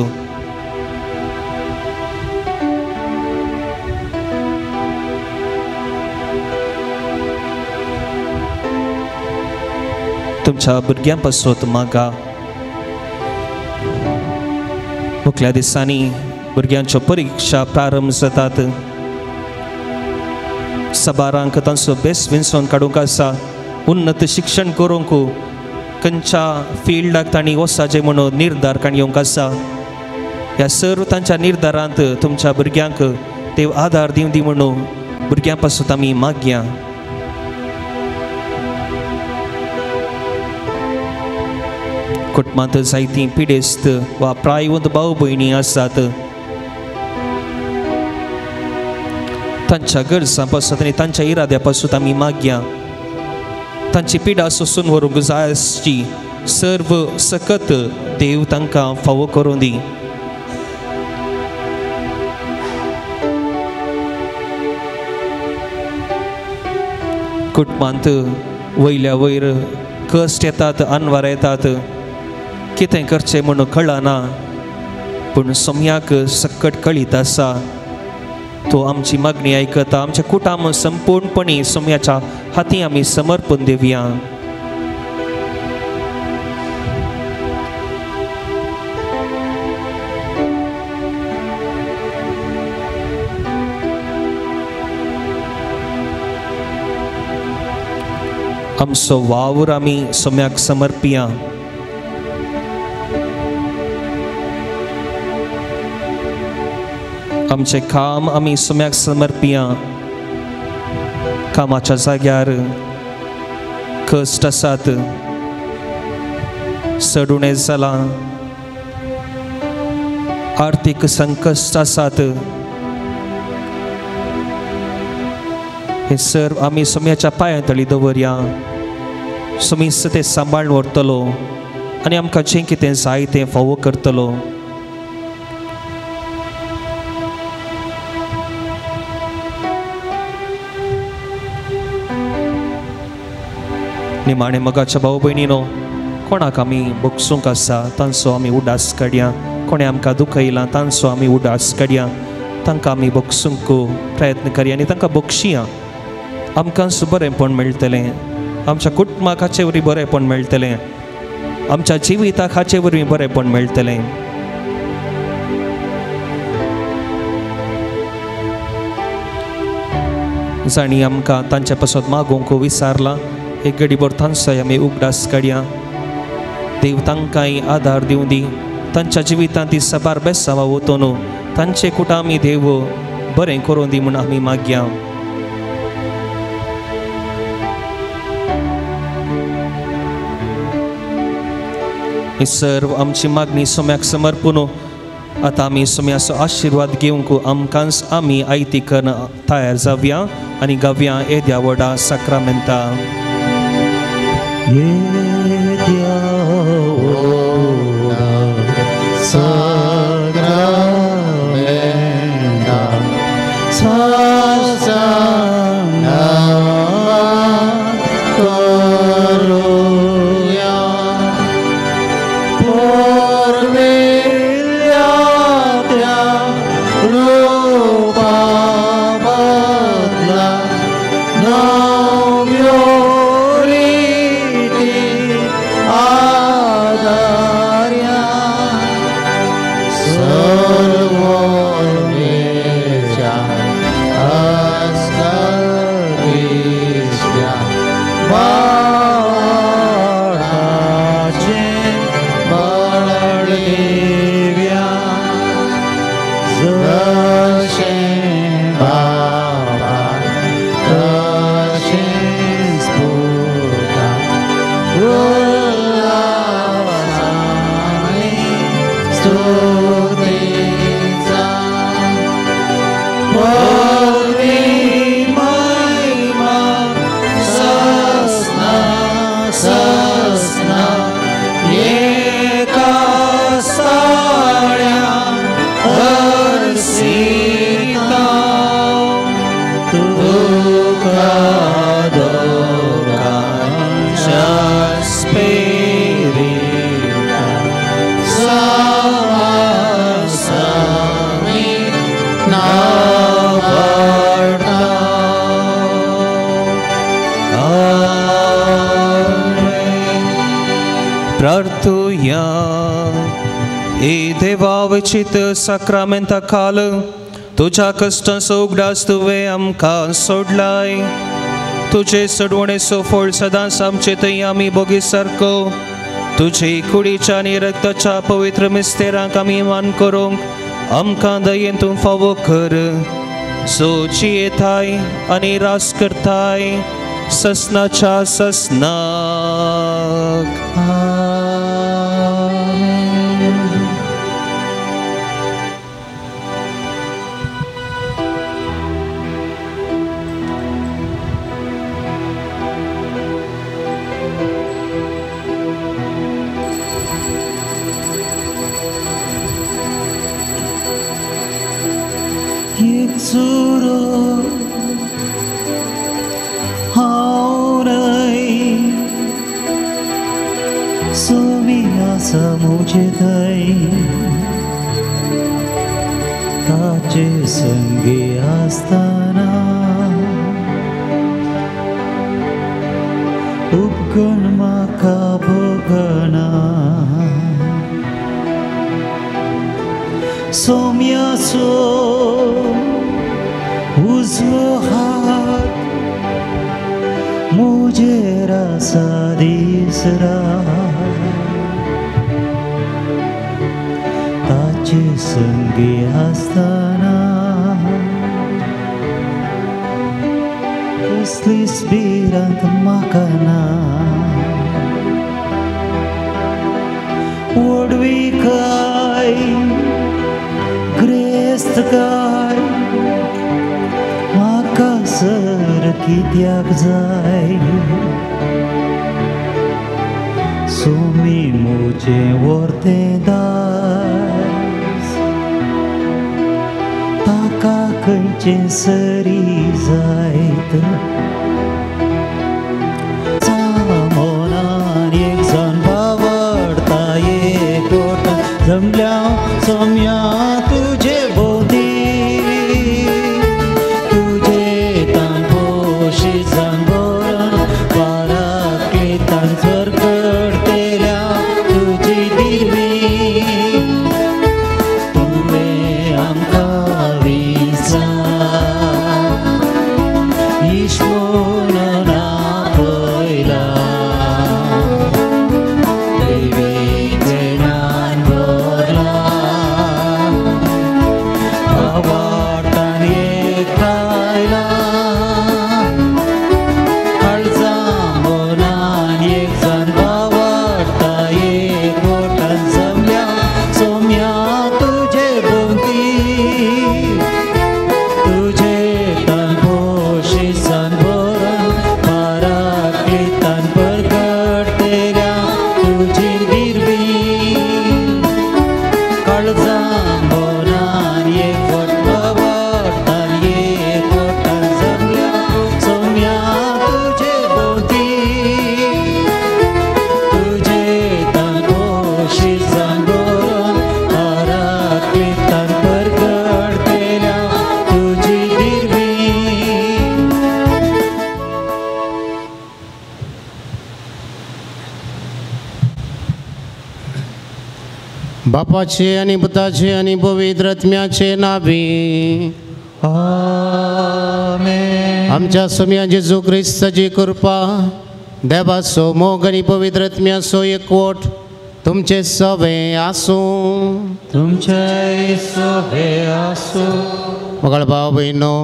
S1: तुमच्या भुरग्यां पासत मागा. मुखल्या दिसांनी भुरग्यांच्यो परिक्षा प्रारंभ जातात. सबारांक तांचो बेस विंचोवन काडूंक आसा. उन्नत शिक्षण करूंक खंयच्या फिल्डाक तांणी वचपाचें म्हणून निर्धार काण येवंक आसा. ह्या सर्व तांच्या निर्धारांत तुमच्या भुरग्यांक देव आदार दिवं दी म्हणून भुरग्यां पासून आमी मागया. कुटुंबांत जायतीं पिडेस्त वा प्रायवंत भाव भयणी आसात. तांच्या गरजां पासून आनी तांच्या इराद्या पासून आमी मागया. तांची पिडा सोसून व्हरूंक जाय आसची सर्व सकत देव तांकां फावो करूं दी. कुटुंबांत वयल्या वयर कश्ट येतात, अनवार येतात, कितें करचें म्हणून कळना, पूण सोम्याक सकट कळीत आसा. तो आमची मागणी आयकता. आमच्या कुटुंब संपूर्णपणी सोम्याच्या हाती आमी समर्पण दिवया. आमचो वावर आमी सोम्याक समर्पिया. आमचें काम आमी सोम्याक समर्पिया. कामाच्या जाग्यार कश्ट आसात, चड उणें जालां, आर्थीक संकश्ट आसात, हें सर्व आमी सोम्याच्या पांयां तळी दवरया. सोमी तें सांबाळून व्हरतलो आनी आमकां जें कितें जाय तें फावो करतलो. निमाणे मगाच्या भाव भयणीनो, कोणाक आमी भोगसूंक आसा तांचो आमी उडास काडया. कोणें आमकां दुखयलां तांचो आमी उडास काडया. तांकां आमी भोगसूंक प्रयत्न करया आनी तांकां भोगशिया. आमकांच बरेंपण मेळटलें, आमच्या कुटुंबाक हाचे वरवीं बरेंपण मेळटलें, आमच्या जिविताक हाचे वरवीं बरेंपण मेळटलें. जांणी आमकां तांच्या पासत मागूंक विसारलां एक घडीभर तांचोय आमी उगडास काडया. देव तांकांय आदार दिवं दी. तांच्या जिवितांत ती साबार बेसांवां वतून तांचे कुटां आमी देव बरें करूं दी म्हूण आमी मागया. ही सर्व आमची मागणी सोम्याक समर्पून आतां आमी सोम्याचो आशिर्वाद घेवंक आमकांच आमी आयती करून तयार जावया आनी गावया येद्या व्हडा साक्रामेंता.
S3: येद्या व्हडा साक्रामेंता. साष्टांग करुया पुर्विल्ल्या त्या रूपा बदला नव्यो रिती आदार्या सर्वोर्मेच्या हस्तविश्या बाळाचे बळदेव्या जशें बाबा तशेंच पुता उल्हासाने स्तुतीचा पदवी महिमा सस्ना सस्ना एका साळ्या हर्षिता तुका दोगांच्या स्पेरिता सामी नावडता.
S1: आमेन. प्रार्थुया. ए देवा विचित साक्रामेंता खाल तुज्या कश्टांचो उगडास तुवें आमकां सोडलाय. तुजे सोडवणेचो फळ सदांच आमचे थंय आमी बोगी सारको तुजे कुडीच्या आनी रक्ताच्या पवित्र मिस्तेरांक आमी मान करूंक आमकां दयेन तूं फावो कर. सो जियेताय आनी रास करताय ससनाच्या ससनाक.
S3: आमेन. एकसुरो हांव न्हय सोमी आसा म्हजे थंय ताचे संगी आसतना उपगण म्हाका भोगना सोम्याचो उजवो हात म्हजेर आसा दीस रात ताचे संगी आसतना कसलीच भिरांत म्हाका ना व्हडविकाय ग्रेस्त काय म्हाका सर कित्याक जाय सोमी म्हजें व्हरतें दायज ताका खंयचें सरी जायत सामोनान एक जाण बावडता एकवटान जमल्या सोम्या तुजे भोंवती तुजे तान पोशी जाण भरून पाराक्लितान स्वर्गडतेल्या तुजी दिरवी तुवें आमकां विंचला इश्मोन आपयला देवी ज्ञान भरला.
S5: बापाचे आनी पुताचे आनी पवित्र आत्म्याचे नांवी
S3: आमेन.
S5: आमच्या सोम्या जेजू क्रिस्ताची कृपा, देवाचो मोग आनी पवित्र आत्म्याचो एकवट तुमचे सवे आसूं.
S3: तुमचे सवे आसूं.
S5: मगळ भाव भयणो,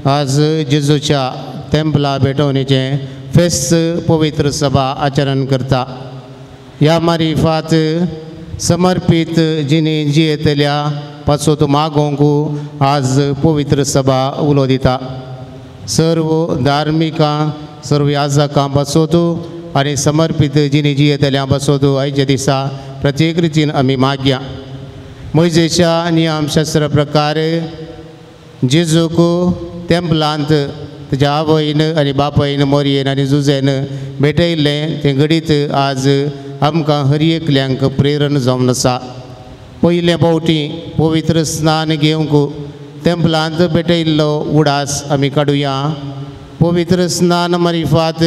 S5: आज जेजूच्या तेंपला भेटवणेचें फेस्त पवित्र सभा आचरण करता. ह्या मारिफात समर्पीत जिणे जियेतल्या पासत मागोवंक आज पवित्र सभा उलो दिता. सर्व धार्मिकां, सर्व याजकां पासत आनी समर्पीत जिणे जियेतल्या पासत आयच्या दिसा प्रत्येक रितीन आमी मागया. मोयजेच्या नियमशास्त्र प्रकार जेजूक तेंपलांत ताच्या आवयन आनी बापायन मोरयेन आनी जुजेन भेटयल्लें तें घडीत आज आमकां हर एकल्यांक प्रेरण जावन आसा. पयले फावटी पवित्र स्नान घेवंक तेंपलांत भेटयल्लो उडास आमी काडुया. पवित्र स्नान मारिफात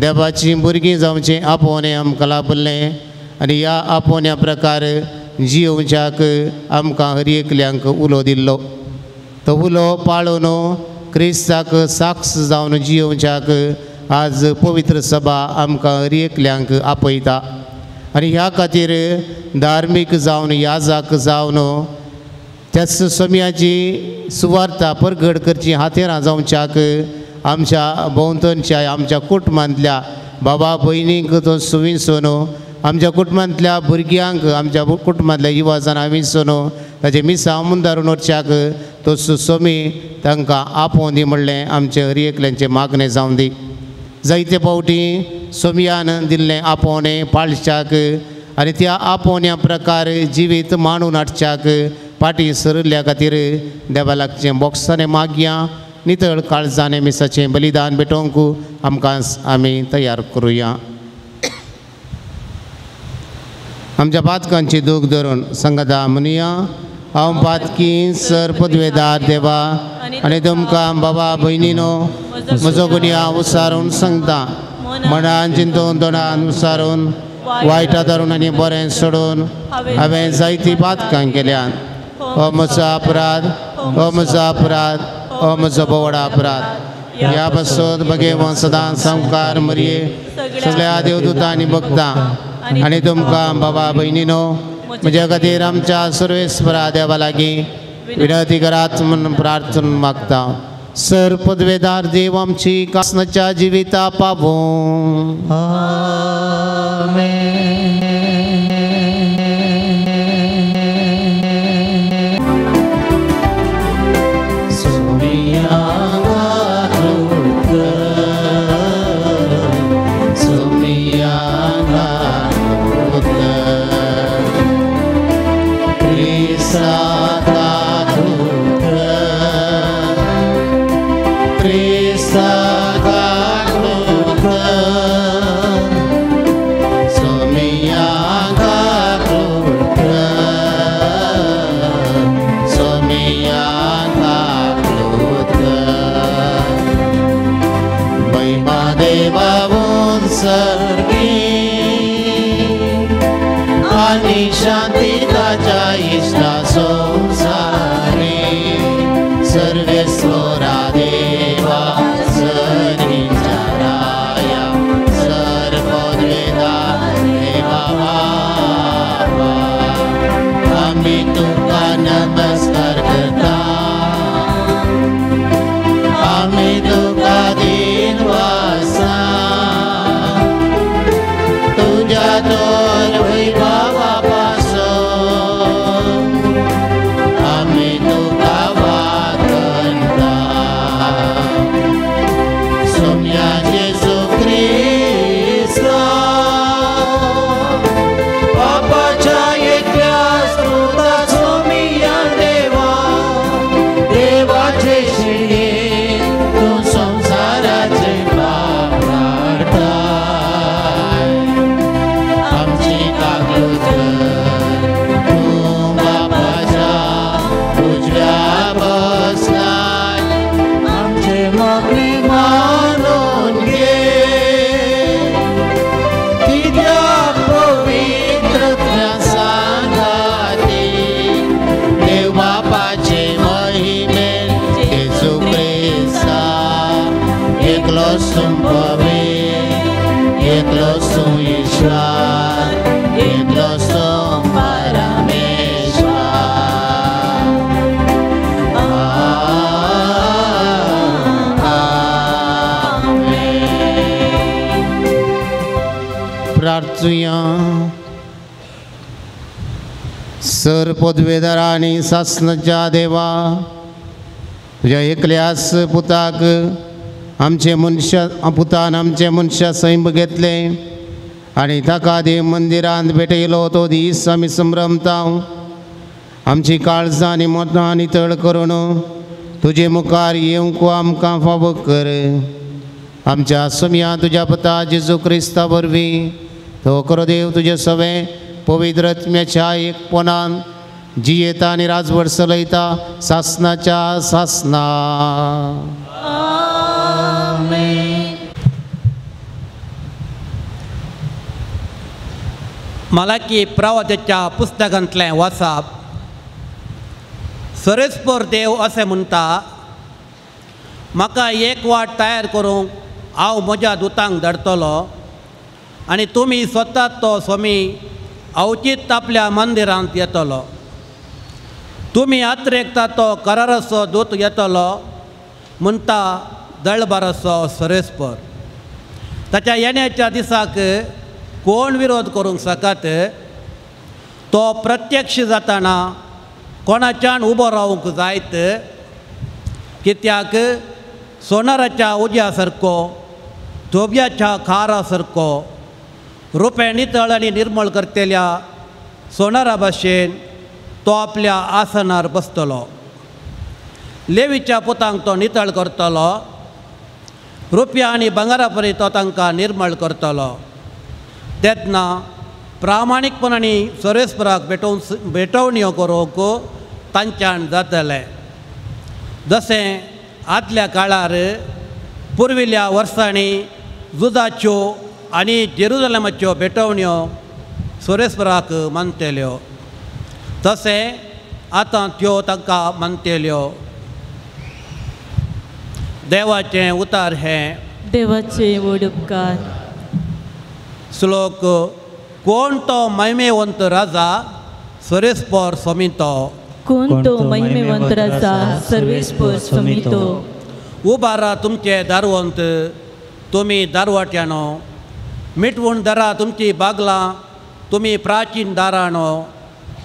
S5: देवाचीं भुरगीं जावचें आपोवणें आमकां लाभलें आनी ह्या आपोवण्या प्रकार जियोवच्याक आमकां हर एकल्यांक उलो दिल्लो. तो उलो पाळून क्रिस्ताक साक्ष जावन जियोवच्याक आज पवित्र सभा आमकां हर एकल्यांक आपयता. आनी ह्या खातीर धार्मीक जावन याजक जावन त्याच समयाची सुवार्ता परगट करची हातेरां जावच्याक आमच्या भोंवतणच्या आमच्या कुटुंबांतल्या बाबा भयणींक तो सुविंसून, आमच्या कुटुंबांतल्या भुरग्यांक, आमच्या कुटुंबांतल्या युवा जाणां विंचून ताचे मिसां मुंदारून वचच्याक तो सोमी तांकां आपोवन दी म्हणलें आमचें हर एकल्यांचें मागणें जावन दी. जायते फावटी सोमयान दिल्लें आपोवणें पाळच्याक आनी त्या आपोवण्या प्रकार जिवीत मांडून हाडच्याक फाटीं सरिल्ल्या खातीर देवा लागचें बोक्सांनी मागया. नितळ काळजाने मिसाचें बलिदान भेटोवंक आमकां आमी तयार करुया. आमच्या पातकांची दूख धरून संगता म्हणुया. हांव पातकी सर पदवेदार देवा आनी तुमकां बाबा भयणीनो म्हजो गुन्यांव उसारून सांगता. मनान चिंतून तोंडान उसारून वायटा धरून आनी बरें सोडून हांवें जायतीं पातकां केल्यात. हो म्हजो अपराध, हो म्हजो अपराध, हो म्हजो भोवडा अपराध. ह्या पासून भगेवन सदां सामकार मरये सगळ्या देवदूतांनी भक्तां आनी तुमकां बाबा भयणीनो म्हज्या खातीर आमच्या सर्वेस्परा देवा लागीं विनंती करात म्हूण प्रार्थना मागता. सर पदवेदार देव आमची कासनाच्या जिविता पावों.
S3: आमेन.
S5: Krista. वाचुया. सर पदवेदारा आनी सासणाच्या देवा, तुज्या एकल्याच पुताक आमचे मनशा पुतान आमचे मनशा सैम घेतलें आनी ताका देव मंदिरांत भेटयलो तो दीस आमी संभ्रमता. आमची काळजां आनी मतां नितळ करून तुजे मुखार येवंक आमकां फावो कर. आमच्या सोम्या तुज्या पुता जेजू क्रिस्ता वरवीं तो खरो देव तुजे सवें पवित्र आत्म्याच्या एकपणान जियेता आनी राजवट चलयता सासनाच्या सासना.
S6: मलाकी प्रवादाच्या पुस्तकांतलें वाचप. सरेस्पर देव अशें म्हणटा, म्हाका एक वाट तयार करूंक हांव म्हज्या दुतांक धाडटलो आनी तुमी स्वता तो स्वामी अवचीत आपल्या मंदिरांत येतलो. तुमी आत्रेकता तो कराराचो दूत येतलो म्हणटा दळबाराचो सरेस्पर. ताच्या येण्याच्या दिसाक कोण विरोध करूंक शकत? तो प्रत्यक्ष जाताना कोणाच्यान उबो रावंक जायत? कित्याक सोनाराच्या उज्या सारको, धोब्याच्या खारा सारको, रुपें नितळ आनी निर्मळ करतल्या सोनारा भाशेन तो आपल्या आसनार बसतलो. लेवीच्या पुतांक तो नितळ करतलो, रुपया आनी भांगरा परी तो तांकां निर्मळ करतलो. तेन्ना प्रामाणीकपणांनी सरेस्पराक भेटवण्यो करूंक तांच्यान जातलें. जशें आदल्या काळार पुर्विल्ल्या वर्सांनी जुदाच्यो आनी जेरुजलमाच्यो भेटवण्यो सरेस्पराक मानतल्यो, तशें आतां त्यो तांकां मानतल्यो. देवाचें उतार हें.
S4: देवाचे व्हड उपकार.
S6: श्लोक. कोण तो महिमेवंत राजा सरेस्पर समितो.
S4: कोण तो महिमेवंत राजा सर्वेस्पर समितो.
S6: उबारा तुमचे दारवंत तुमी दारवाट्यानो, मिटवून धरा तुमची बागलां तुमी प्राचीन दारानो.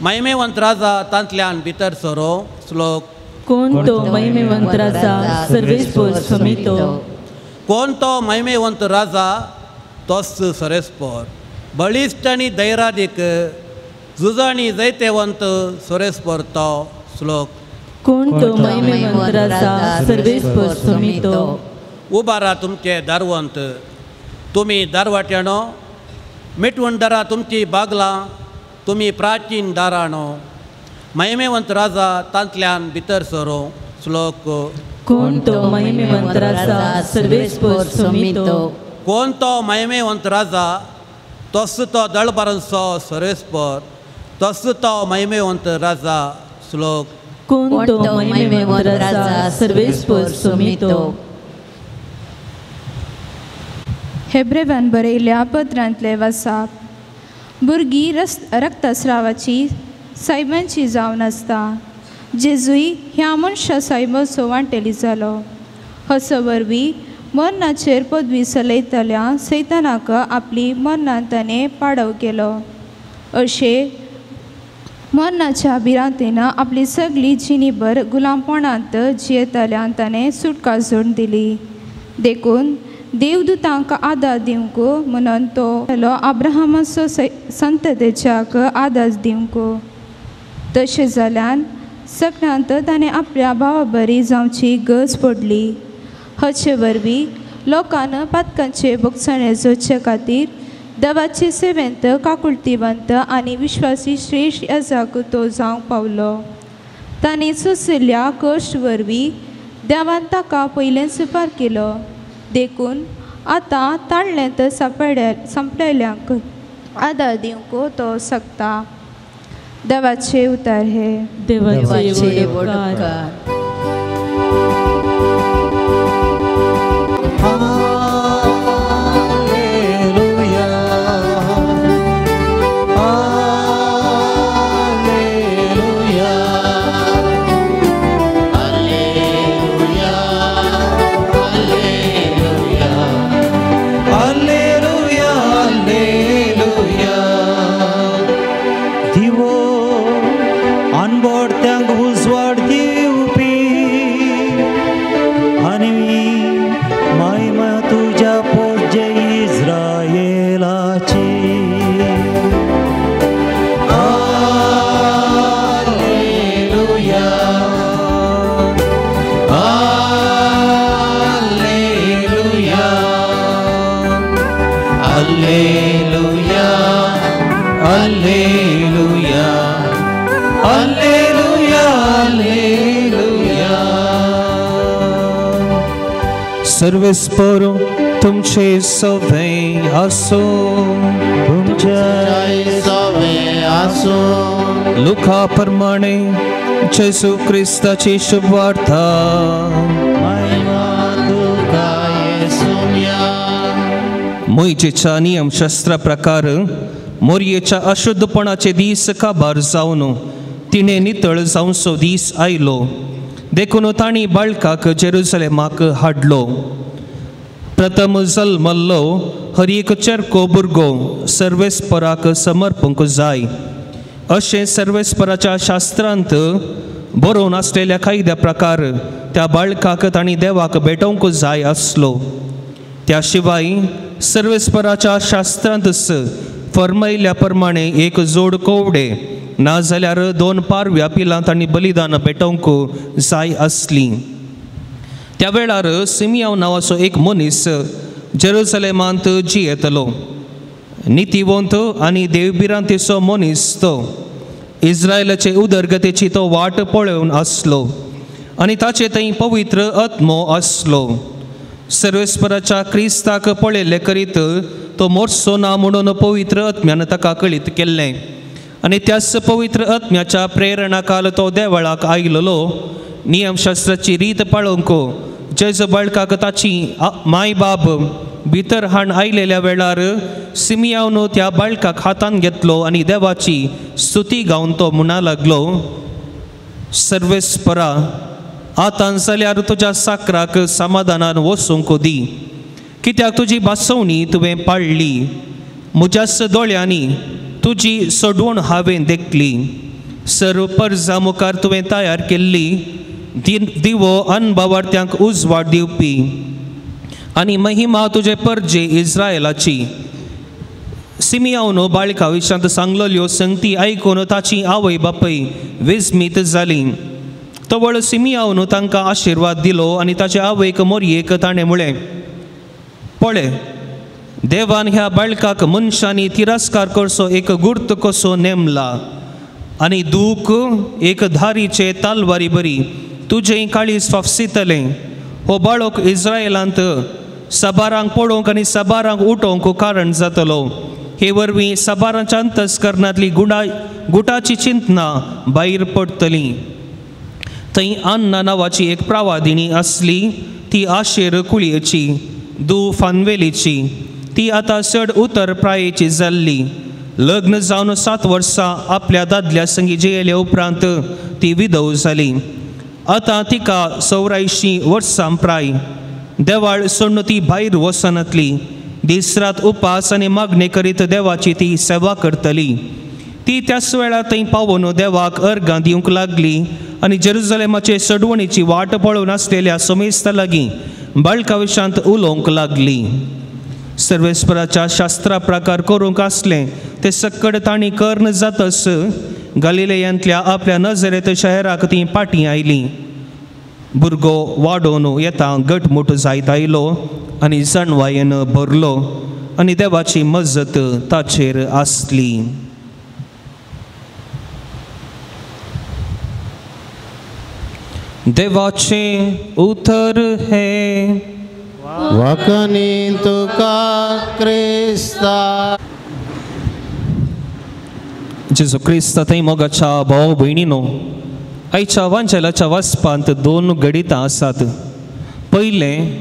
S6: महिमेवंत राजा तांतल्यान भितर सरो. श्लोक.
S4: कोण तो महिमेवंत राजा सर्वेस्पर समितो.
S6: कोण तो महिमेवंत राजा तोच सरेस्पर. बळिश्ट आनी धैर्यादीक झुजांनी जैतेवंत सरेस्पर तो. श्लोक.
S4: कोण तो महिमेवंत राजा सर्वेस्पर समितो.
S6: उबारा तुमचे दारवंत तुमी दारवाट्यानो, मिटवून धरा तुमची बागलां तुमी प्राचीन दारानो. महिमेवंत राजा तांतल्यान भितर सरो. श्लोक.
S4: कोण तो महिमेवंत राजा सर्वेस्पर समितो.
S6: कोण तो महिमेवंत राजा तोच तो दळबारांचो सरेस्पर, तोच तो महिमेवंत राजा. श्लोक.
S4: कोण तो महिमेवंत राजा सर्वेस्पर समितो.
S7: हेब्रेवान बरयल्या पत्रांतले वाचप. भुरगीं रक्तस्रावाची सैमाची जावन आसता. जेजूय ह्या मनशा सैमाचो वांटेली जालो. हसो वरवीं मरणाचेर पदवी चलयतल्या सैतानाक आपली मरणान ताणें पाडव केलो. अशें मरणाच्या भिरांतेन आपली सगळी जिणीभर गुलामपणांत जियेतल्यान ताणें सुटका जोडून दिली. देखून देवदूतांक आदार दिवंक म्हणून तो अब्राहमाचो संततेच्याक आदार दिवंक. तशें जाल्यान सगळ्यांत ताणें आपल्या भावा बरी जावची गरज पडली. हाचे वरवीं लोकांक पातकांचे भोगसणे जोडचे खातीर देवाचे सेवेंत काकुळतीवंत आनी विश्वासी श्रेश्ठ याजाक तो जावंक पावलो. ताणें सोंशिल्ल्या कश्ट वरवीं देवान ताका पयलेंच सुपार केलो. देखून आतां ताळ्ळेंत सांपडल्यांक आदार दिवंक तो शकता. देवाचे उतार हे.
S4: देवाचे व्हड उपकार.
S2: Alleluia, alleluia.
S1: Alleluia, alleluia, alleluia, alleluia. सर्वेस्पर तुमचे सवे आसो,
S5: तुमचे सवे आसो.
S1: लुका प्रमाणे जेजू क्रिस्ताची शुभवार्ता.
S3: महिमा तुका येसुया.
S1: मोहिजेच्या नियमशास्त्रा प्रकार मोरयेच्या अशुद्धपणाचे दीस काबार जावन तिणें नितळ जावचो दीस आयलो. देखून तांणी बाळकाक जेरुसलेमाक हाडलो. प्रथम जल्मल्लो हर एक चेरको भुरगो सर्वेस्पराक समर्पूंक जाय अशें सर्वेस्पराच्या शास्त्रांत बरोवन आसलेल्या कायद्या प्रकार त्या बाळकाक तांणी देवाक भेटोवंक जाय आसलो. त्या शिवाय सर्वेस्पराच्या शास्त्रांतच फर्मायल्या प्रमाणे एक जोड कोवडे नाजाल्यार दोन पारव्या पिलां तांणी बलिदान भेटोवंक जाय आसलीं. त्या वेळार सिमियांव नांवाचो एक मनीस जेरुसलेमांत जियेतलो. नितीवंत आनी देवभिरांतेचो मनीस तो. इस्रायलाचे उदरगतेची तो वाट पळोवन आसलो आनी ताचे थंय पवित्र आत्मो आसलो. सर्वेस्पराच्या क्रिस्ताक पळयल्ले करीत तो मोरचो ना म्हणून पवित्र आत्म्यान ताका कळीत केल्लें आनी त्याच पवित्र आत्म्याच्या प्रेरणाकाल तो देवळाक आयिल्लो. नियमशास्त्राची रीत पाळोवंक जेजू बाळकाक ताची माय बाब भितर हाण आयलेल्या वेळार सिमियावन त्या बाळकाक हातान घेतलो आनी देवाची स्तुती गावन तो म्हणा लागलो, सर्वेस्परा आतां जाल्यार तुज्या साकराक समाधानान वचूंक दी, कित्याक तुजी भासवणी तुवें पाळ्ळी. म्हज्याच दोळ्यांनी तुजी सोडवण हांवें देखली. सर्व परजा मुखार तुवें तयार केल्ली दिवो अनभावार्थ्यांक उजवाड दिवपी आनी महिमा तुजे परजे इस्रायलाची. सिमियावन बाळका विशांत सांगलेल्यो संगती आयकून ताची आवय बापूय विस्मीत जाली. तवळ सिमियावन तांकां आशिर्वाद दिलो आनी ताचे आवयक मोरयेक ताणें म्हळें, पळय देवान ह्या बाळकाक मनशांनी तिरस्कार करचो एक गुर्त कसो नेमला आनी दूख एक धारीचे तालवारी बरी तुजें काळीज फाफसितलें. हो बाळक इस्रायलांत साबारांक पडोवंक आनी साबारांक उठोवंक कारण जातलो. हे वरवीं साबारांच्या अंतस्करणांतली गुटाची चिंतना भायर पडटली. थंय अन्ना नांवाची एक प्रावादिणी आसली. ती आशेर कुळयेची दू फानवेलीची. ती आतां चड उतर प्रायेची जाल्ली. लग्न जावन 7 वर्सां आपल्या दादल्या संगी जियेले उपरांत ती विधव जाली. आतां तिका 84 वर्सां प्राय. देवाळ सोडून ती भायर वचनातली. दीस रात उपास आनी मागणी करीत देवाची ती सेवा करतली. ती त्याच वेळार थंय पावून देवाक अर्गां दिवंक लागली आनी जेरुजलेमाचे सडवणीची वाट पळोवन आसलेल्या समेस्ता लागीं बाळका विशांत उलोवंक लागली. सर्वेस्पराच्या शास्त्रा प्रकार करूंक आसलें तें सक्कड तांणी कर्ण जातस गालिलेयांतल्या आपल्या नजरेत शहराक ती पाटी आयली. भुरगो वाडोवन येता घटमूट जायत आयलो आनी जाणवायेन भरलो आनी देवाची मजत ताचेर आसली. देवाचें उतर हें.
S5: वखणी तुका क्रिस्ता.
S1: जेजू क्रिस्त थंय मोगाच्या भाव भयणीनो, आयच्या वांजेलाच्या वाचपांत दोन घडितां आसात. पयलें,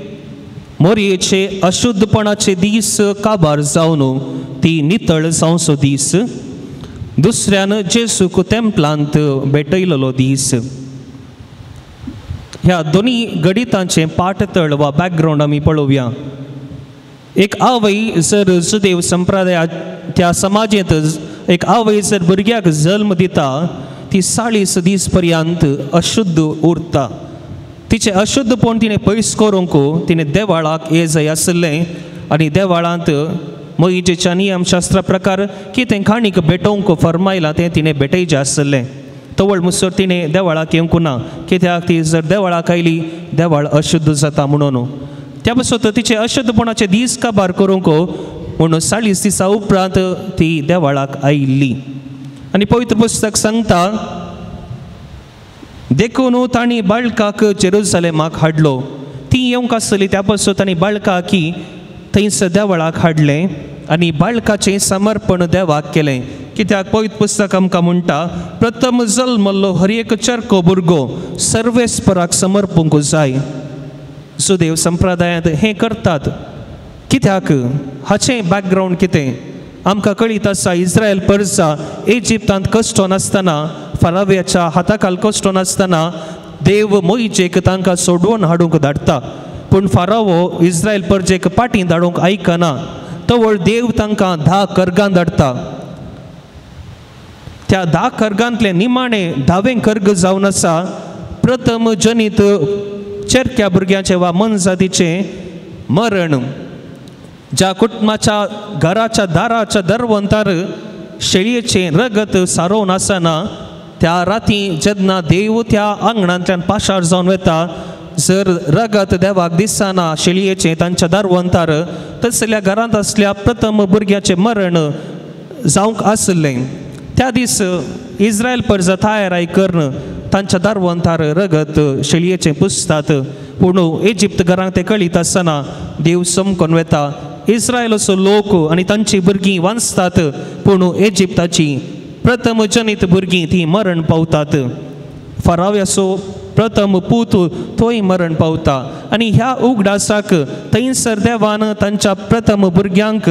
S1: मोरयेचे अशुद्धपणाचे दीस काबार जावन ती नितळ जावचो दीस. दुसऱ्यान जेजूक तेंपलांत भेटयलेलो दीस. ह्या दोनी घडितांचें पाठतळ वा बॅकग्रावंड आमी पळोवया. एक आवय जर सुदेव संप्रदाया त्या समाजेंत एक आवय जर भुरग्याक जल्म दिता ती 40 दीस पर्यंत अशुद्ध उरता. तिचें अशुद्धपण तिणें पयस करूंक तिणें देवाळाक ये जाय आसलें आनी देवाळांत मोहिजेच्या नियमशास्त्रा प्रकार कितें खाणीक भेटोवंक फर्मायलां तें तिणें भेटयचें आसलें. तवळ मुसर तिणें देवळाक येवंक ना, कित्याक ती जर देवळाक आयली देवळ अशुद्ध जाता म्हणून. त्या पासत तिचे अशुद्धपणाचे दीस काबार करूंक म्हणून 40 दिसां उपरांत ती देवळाक आयिल्ली. आनी पवित्र पुस्तक सांगता, देखून तांणी बाळकाक जेरुजलेमाक हाडलो. ती येवंक आसली त्या पासून तांणी बाळकाकी थंयस देवळाक हाडलें आनी बाळकाचें समर्पण देवाक केलें. कित्याक पवित्र पुस्तक आमकां म्हणटा, प्रथम जल्मल्लो हर एक चरको भुरगो सर्वेस्पराक समर्पूंक जाय. सुदेव संप्रदायांत हें करतात. कित्याक हाचें बॅकग्रावंड कितें आमकां कळीत आसा. इस्रायल परजा इजिप्तांत कश्टो नासतना, फाराव्याच्या हाताखाल कश्टो नासतना देव मोहिजेक तांकां सोडोवन हाडूंक धाडटा. पूण फारावो इस्रायल परजेक पाटीं धाडूंक आयकना. तवळ देव तांकां 10 कर्गां धाडटा. त्या 10 कर्गांतले निमाणे 10वें कर्ग जावन आसा प्रथम जनीत चेरक्या भुरग्याचें वा मनजातीचें मरण. ज्या कुटुंबाच्या घराच्या दाराच्या दरवंतार शेळयेचें रगत सारोवन आसना, त्या राती जेन्ना देव त्या आंगणांतल्यान पाशार जावन वता, जर रगत देवाक दिसना शेळयेचें तांच्या दारवंतार, तसल्या घरांत आसल्या प्रथम भुरग्याचें मरण जावंक आसलें. त्या दीस इस्रायल परजा तयाराय करून तांच्या दारवंतार रगत शेळयेचें पुसतात. पूण इजिप्त घरांक तें कळीत आसना देव समकोन वता. इस्रायलाचो लोक आनी तांची भुरगीं वांचतात, पूण इजिप्ताची प्रथम जनीत भुरगीं ती मरण पावतात. फाराव्याचो प्रथम पूत तोय मरण पावता. आनी ह्या उगडासाक थंयसर देवान तांच्या प्रथम भुरग्यांक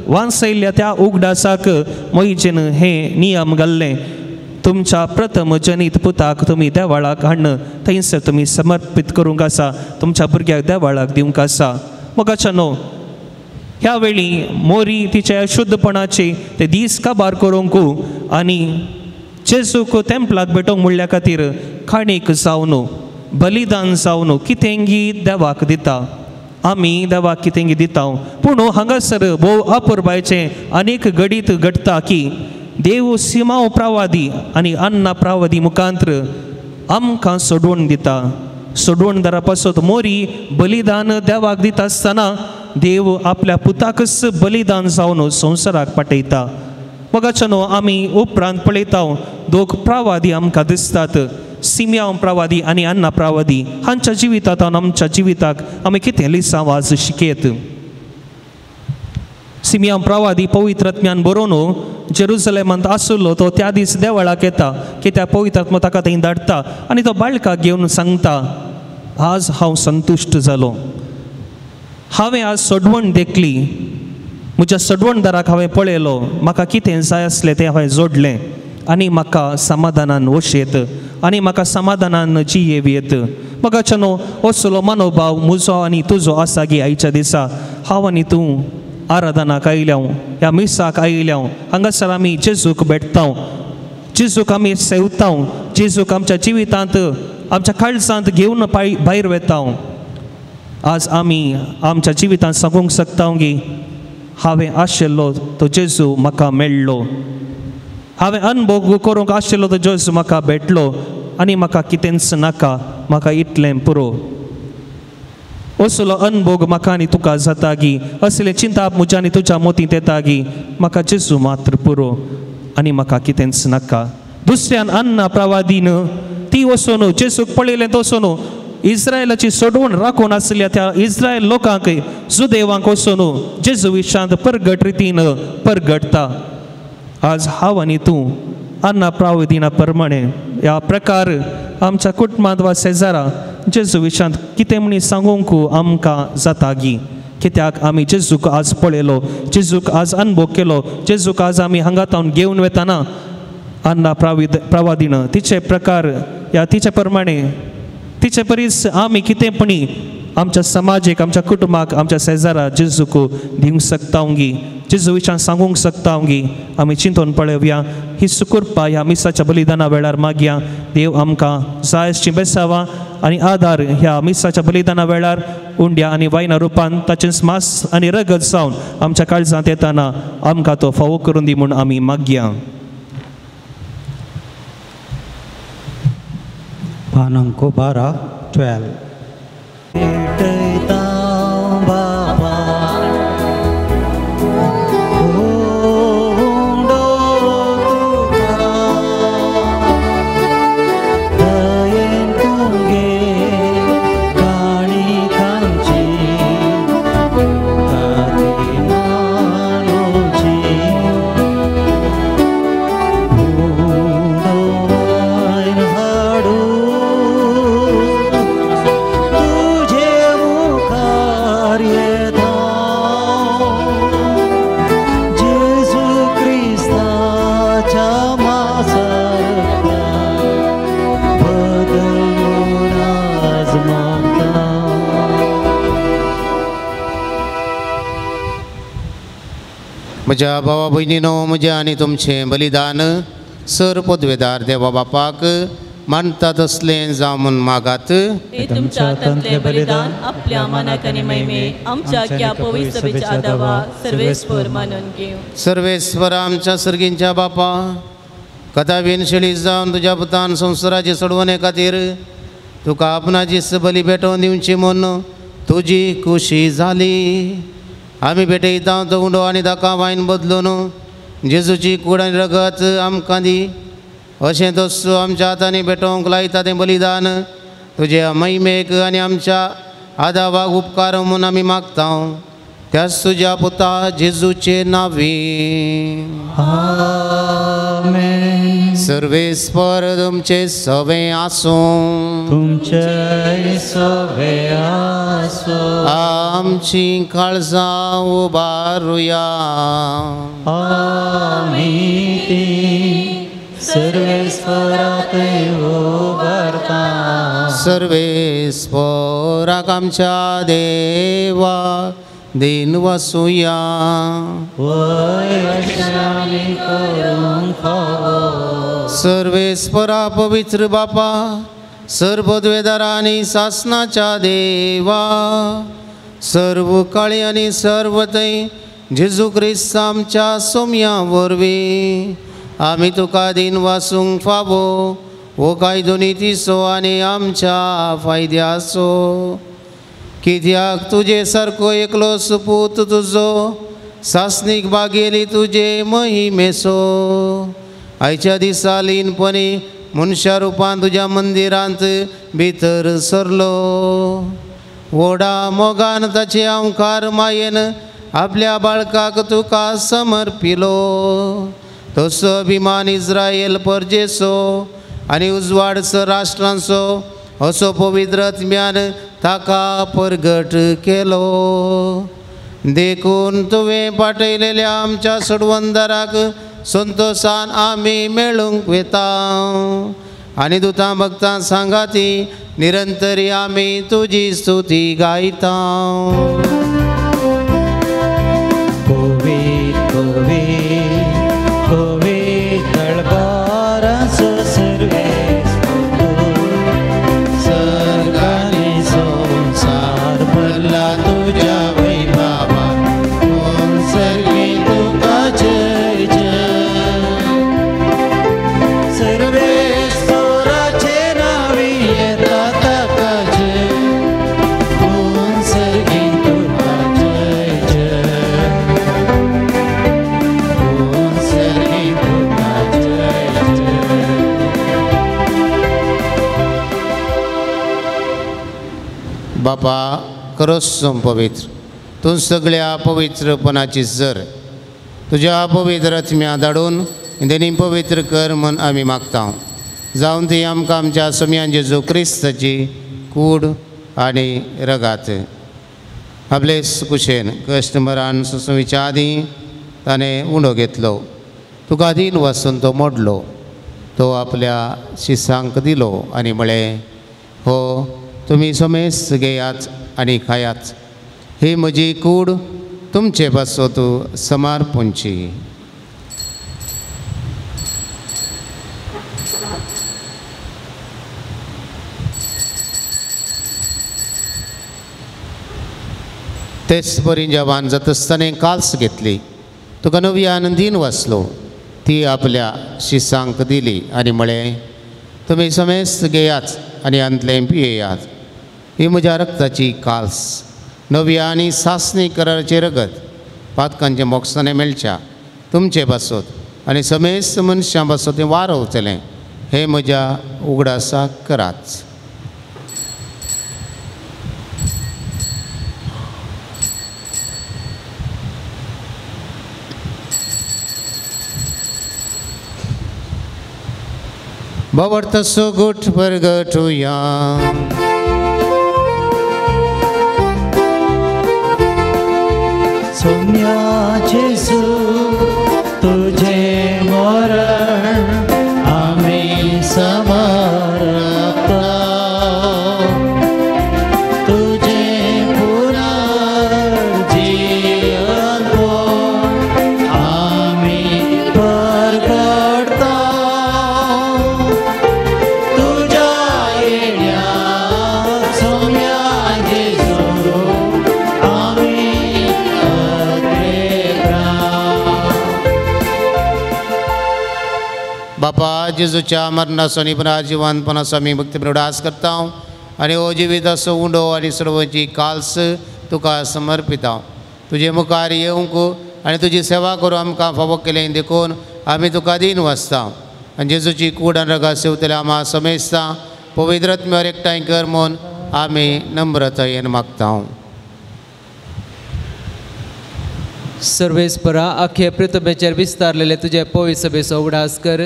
S1: वांचयल्ल्या त्या उगडासाक मोहिजेन हे नियम घाल्ले, तुमच्या प्रथम जनीत पुताक तुमी देवाळाक हाडून थंयसर तुमी समर्पीत करूंक आसा, तुमच्या भुरग्याक देवाळाक दिवंक आसा. मोगाच्या न्हू, ह्या वेळी मोरी तिच्या शुद्धपणाचे ते दीस काबार करूंक आनी जेजूक तेंपलाक भेटोवंक म्हणल्या खातीर खाणीक जावन बलिदान जावन कितेंगी देवाक दिता. आमी देवाक कितेंगी दिता. पूण हांगासर भोव अपुरबायचें अनेक घडीत घडटा की देव सिमाव प्रवादी आनी अन्ना प्रवादी मुखांत्र आमकां सोडवण दिता. सोडवणदारा पासत मोरी बलिदान देवाक दिता आसतना देव आपल्या पुताकच बलिदान जावन संवसाराक पाठयता. मोगाच्या न्हू, आमी उपरांत पळयता दोग प्रवादी आमकां दिसतात, सिम्याव प्रवादी आनी अन्ना प्रवादी. हांच्या जिवितांत आमच्या जिविताक आमी कितें लिसांव आज शिकयत. सिम्याव प्रवादी पवित्र आत्म्यान बरोवन जेरुजलेमांत आसलो तो त्या दीस देवळाक येता, कित्याक पवित्र आत्मो ताका थंय धाडटा आनी तो बाळकाक घेवन सांगता, आज हांव संतुश्ट जालो, हांवें आज सोडवण देखली, म्हज्या सोडवणदाराक हांवें पळयलो, म्हाका कितें जाय आसलें तें हांवें जोडलें आनी म्हाका समाधानान वशेत आनी म्हाका समाधानान जियेवयेत. मोगाच्या न्हू, असलो मनोभाव म्हजो आनी तुजो आसा गी आयच्या दिसा. हांव आनी तूं आराधनाक आयल्या, ह्या मिसाक आयल्या, हांगासर आमी जेजूक भेटता, जेजूक आमी सेवता, जेजूक आमच्या जिवितांत आमच्या काळजांत घेवन भायर वता. आज आमी आमच्या जिवितांत सांगूंक शकता की हांवें आशिल्लो तो जेजू म्हाका मेळ्ळो, हांवें अनभोग करूंक आशिल्लो तो जेजू म्हाका भेटलो आनी म्हाका कितेंच नाका, म्हाका इतलें पुरो. असलो अनभोग म्हाका आनी तुका जाता गी, असलें चिंताप म्हज्या आनी तुज्या मोतींत येता गी, म्हाका जेजू मात्र पुरो आनी म्हाका कितेंच नाका. दुसऱ्यान अन्ना प्रवादीन ती वचून जेजूक पळयलें तो वचून इस्रायलाची सोडवण राखून आसल्या त्या इस्रायल लोकांक जुदेवांक वचून जेजू विशांत परगट रितीन परगटता. आज हांव आनी तूं अन्ना प्रवादीना प्रमाणे ह्या प्रकार आमच्या कुटुंबांत वा शेजारा जेजू विशांत कितें म्हणी सांगूंक आमकां जाता गी, कित्याक आमी जेजूक आज पळयलो, जेजूक आज अनुभव केलो, जेजूक आज आमी हांगा तावन घेवन वतना अन्ना प्रवादीन तिचे प्रकार ह्या तिचे प्रमाणे तिचे परीस आमी कितेंपणी आमच्या समाजेक, आमच्या कुटुंबाक, आमच्या शेजारा जेजूक दिवंक शकता गी, जेजू विशांत सांगूंक शकता गी. आमी चिंतून पळोवया. ही सुकुरपा ह्या मिसाच्या बलिदाना वेळार मागया. देव आमकां जायची बेसावा आनी आदार ह्या मिसाच्या बलिदाना वेळार उंड्या आनी वायना रुपान ताचें मास आनी रगत जावन आमच्या काळजांत येताना आमकां तो फावो करून दी म्हूण आमी मागया.
S6: पान अंक 12 12.
S5: म्हज्या भावा भयणीनो, म्हजें आनी तुमचें बलिदान सर पदवेदार देवा बापाक मानता तसलें जावं म्हूण मागात.
S4: तुमच्या हातांतलें बलिदान आपल्या मनाक आनी महिमे आमच्या क्या पवित्र सभेच्या आदावा सर्वेस्पर मानून घेवं.
S5: सर्वेस्पर आमच्या सर्गींच्या बापा, कथाबीन शेळी जावन तुज्या पुतान संवसाराचे सोडवणे खातीर तुका आपणाची बली भेटोवन दिवची म्हूण तुजी खुशी जाली. आमी भेटयता तो उंडो आनी ताका वायन बदलून जेजूची कूड आनी रगत आमकां दी. अशें तस्सो आमच्या हातांनी भेटोवंक लायता तें बलिदान तुज्या महिमेक आनी आमच्या आदावाक उपकार म्हूण आमी मागता त्याच तुज्या पुता जेजूचे नांवी.
S3: आमेन.
S5: सर्वेस्पर तुमचे सवे आसूं.
S3: तुमचे सवे आसूं.
S5: आमची काळजां उबारुया.
S3: आमी ती सर्वेस्पराक उबारता.
S5: सर्वेस्पराक आमच्या देवा दिन वसुया. सर्वेस्परा पवित्र बापा, सर्वद्वेदारा आनी सासनाच्या देवा, सर्व काळी आनी सर्व थंय जेजू क्रिस्त आमच्या सोम्या वरवीं आमी तुका दिन वासूंक फावो हो कायदो नितीचो आनी आमच्या फायद्याचो. कित्याक तुजे सारको एकलो सुपूत तुजो सासणीक बागेली तुजे महिमेचो आयच्या दिसा लीनपणी मनशा रुपान तुज्या मंदिरांत भितर सरलो. व्हडा मोगान ताचे अंकार मायेन आपल्या बाळकाक तुका समर्पिलो. तसो अभिमान इस्रायल परजेचो आनी उजवाड राष्ट्रांचो असो पवित्र आत्म्यान ताका परगट केलो. देखून तुवें पाठयलेल्या आमच्या सोडवंदराक संतोशान आमी मेळूंक वेता आनी दुतां भक्तां सांगाती निरंतरी आमी तुजी स्तुती गायता.
S3: पवित्र पवित्र पवित्र दळबाराचो सर्वेस्पर
S5: सर्गांनी संवसार भरला तुज्या वैभवा कोण सर्गी तुका जय जय.
S3: सर्वेस्पराचे नांवी येता ताका जय कोण सर्गी तुका जय जय कोण सर्गी तुका जय जय.
S5: बापा खरोच पवित्र तूं सगळ्या पवित्रपणाची जर तुज्या पवित्र आत्म्या धाडून देनी पवित्र कर म्हूण आमी मागता. जावन ती आमकां आमच्या सोम्यान जेजू क्रिस्ताची कूड आनी रगात आपले कुशेन कश्ट मरान सुसुवीच्या आदीं ताणें उंडो घेतलो. तुका दीन वासून तो मोडलो. तो आपल्या शिसांक दिलो आनी म्हळें, हो तुमी समेस्त घेयात आनी खायात, ही म्हजी कूड तुमचे पासत समर्पूंची. तेच परी जेवण जाता आसतना काल्स घेतली, तुका नवी आनंदीन वाचलो, ती आपल्या शिसांक दिली आनी म्हळें, तुमी समेस्त घेयात आनी आंतलें पियेयात, ही म्हज्या रक्ताची काल्स, नवी आनी सासणी कराराचें रगत पातकांचें मोक्षाने मेळच्या तुमचे पासत आनी समेस्त मनशां पासत तें वारवतलें, हें म्हज्या उगडासाक करात. भावार्थ सुगूट परगटुया.
S3: सोम्या जेजू तुझे मरण आमी समर्पता, तुझे पुनर्जीवन आमी
S5: जेजूच्या मरणाचो आनी पुनर्जिवंतपणाचो आमी भक्तीपूर्ण उडास करता आनी हो जिविताचो उंडो आनी सर्वांची काल्स तुका समर्पिता. तुजे मुखार येवंक आनी तुजी सेवा करूं आमकां फावो केलें देखून आमी तुका दीन वाचता आनी जेजूची कूड आनी रगात सेवतले आमा समेस्ता पवित्र आत्म्यार एकठांय कर म्हूण आमी नम्रतायेन मागता.
S8: सर्वेस्परा आखे पृथ्वेचेर विस्तारलेले तुजे पवित्र सभेचो उडास कर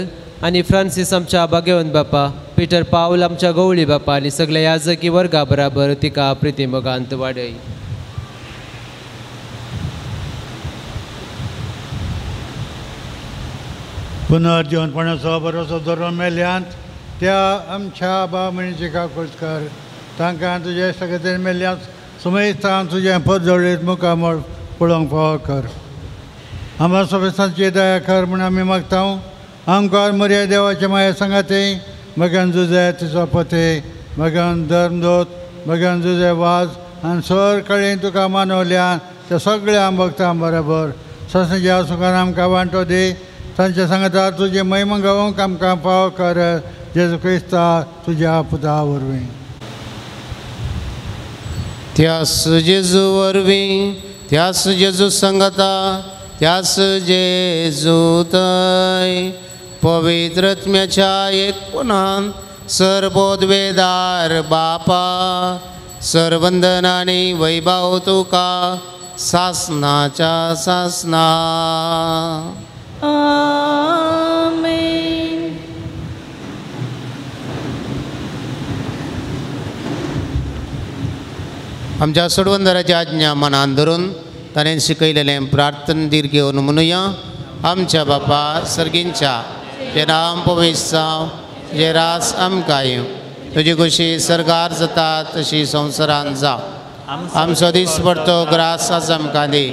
S8: आनी फ्रांसीस आमच्या भाग्यवंत बापा, पिटर पावल आमच्या गवळी बापा आनी सगल्या याजकी वर्गा बराबर तिका प्रिती मोगांत वाडय.
S9: पुनर्जिवंतपणाचो बरोसो धरून मेल्यांत त्या आमच्या बामणीची काकूट कर. तांकां तुजे सगळे मेल्यांत सुमेस्तान तुजें परजळीत मुखामळ पळोवंक फावो कर. आमकां समेस्तांची दया कर म्हूण आमी मागता. आमकां मर्या देवाचे माये सांगाते मगन जुजे तिचो पते मगन धर्मदूत मगन जुजे वाज आनी सर कडेन तुका मानवल्या त्या सगळ्या भक्तां बरोबर ससच्या सुखान आमकां वांटो दी. तांच्या सांगता तुजी महिमा गावंक आमकां फावो कर जेजू क्रिस्ता तुज्या पुता वरवीं.
S5: त्यास जेजू वरवीं, त्यास जेजू संगता, त्यास जेजू थंय पवित्र आत्म्याच्या एकपणान सर्वोद्वेदार बापा सर्वंदन आनी वैभव तुका सासनाच्या सासना.
S4: आमेन.
S5: आमच्या सोडवंदराची आज्ञा मनान धरून ताणें शिकयलेलें प्रार्थना धीर घेवन म्हणुया. आमच्या बापा सर्गींच्या तुजें नांव पवित्र जावं, तुजें रास आमकां येवं, तुजी खुशी सर्गार जाता तशी संवसारान जावं. आमचो दीस पडतो ग्रास आज आमकां दी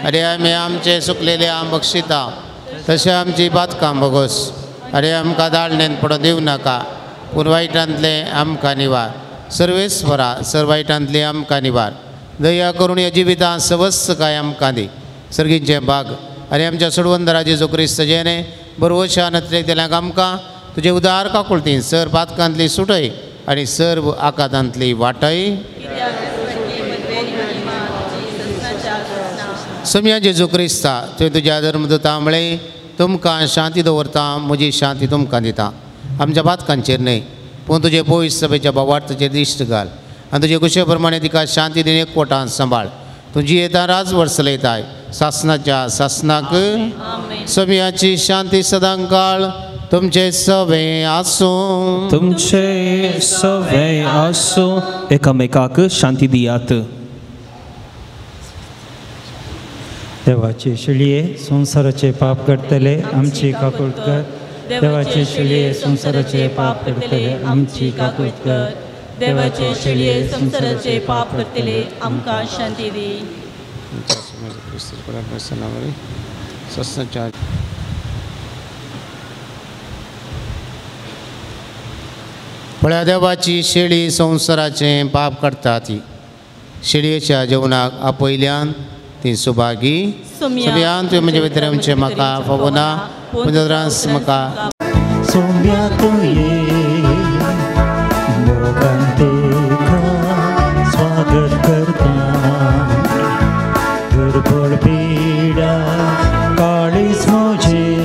S5: आनी आमी आमचे सुकलेले आम बक्षिता तशें आमची बातकां भोगोस आनी आमकां दाळणेन पडोवंक दिवं नाका पूण वायटांतलें आमकां निवार. सर्वेस्वरा सर वायटांतलें आमकां निवार. दया करून ह्या जिवितांत सवस्त काय आमकां दी. सर्गींचें भाग आनी आमच्या सोडवंदरा जेजू क्रिस्त जेणे बरवशा नतले तेल्याक आमकां तुजे उदार काकुळतीन सर पातकांतली सुटय आनी सर्व आकातांतली वाटय. सम्या जेजू क्रिस्ता तुवें तुज्या धर्मदूता म्हळें तुमकां शांती दवरता म्हजी शांती तुमकां दिता. आमच्या पातकांचेर न्हय पूण तुजे पवित्र सभेच्या भावार्थाचेर दिश्ट घाल आनी तुजे कुशे प्रमाणे तिका शांती दिवन एकवटान सांबाळ. तुजी येता राज वर्सलयताय सासनाच्या सासनाक. सम्याची शांती सदांकाळ तुमचे सवे आसूं.
S1: तुमचे सवे आसूं. एकामेकाक शांती दियात.
S3: देवाचे शिळये संवसाराचे पाप करतले आमची काकूट कर. देवाचे शिळये संवसाराचे पाप करतले आमची काकूट कर.
S4: देवाचे शिळये संवसाराचे पाप करतले आमकां शांती दी.
S5: पळया देवाची शेळी संवसाराचें पाप करता ती शेळयेच्या जेवणाक आपयल्यान ती सुभागी. सुम्यान तुवें म्हजे भितर येवचें म्हाका फावना पूण त्रास म्हाका.
S3: सोम्या तुये मोगान तुका स्वागत करता. दुर्बळ पिडा काळीज म्हजें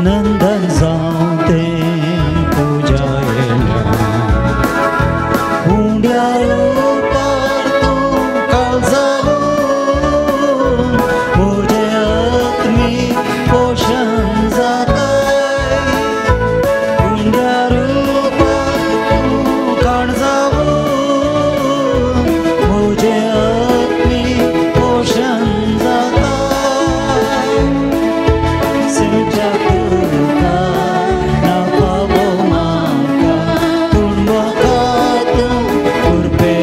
S3: नंदन जावं तें तुज्या येयल्या. उंड्या उपार तूं काळजावून म्हजें आत्मीक पोशण जाता. उंड्या रुपार तूं काळजावून म्हजें आत्मीक पोशण जाता. सुज्या तुका ना फावो म्हाका पूण म्हाका तूं कृपेन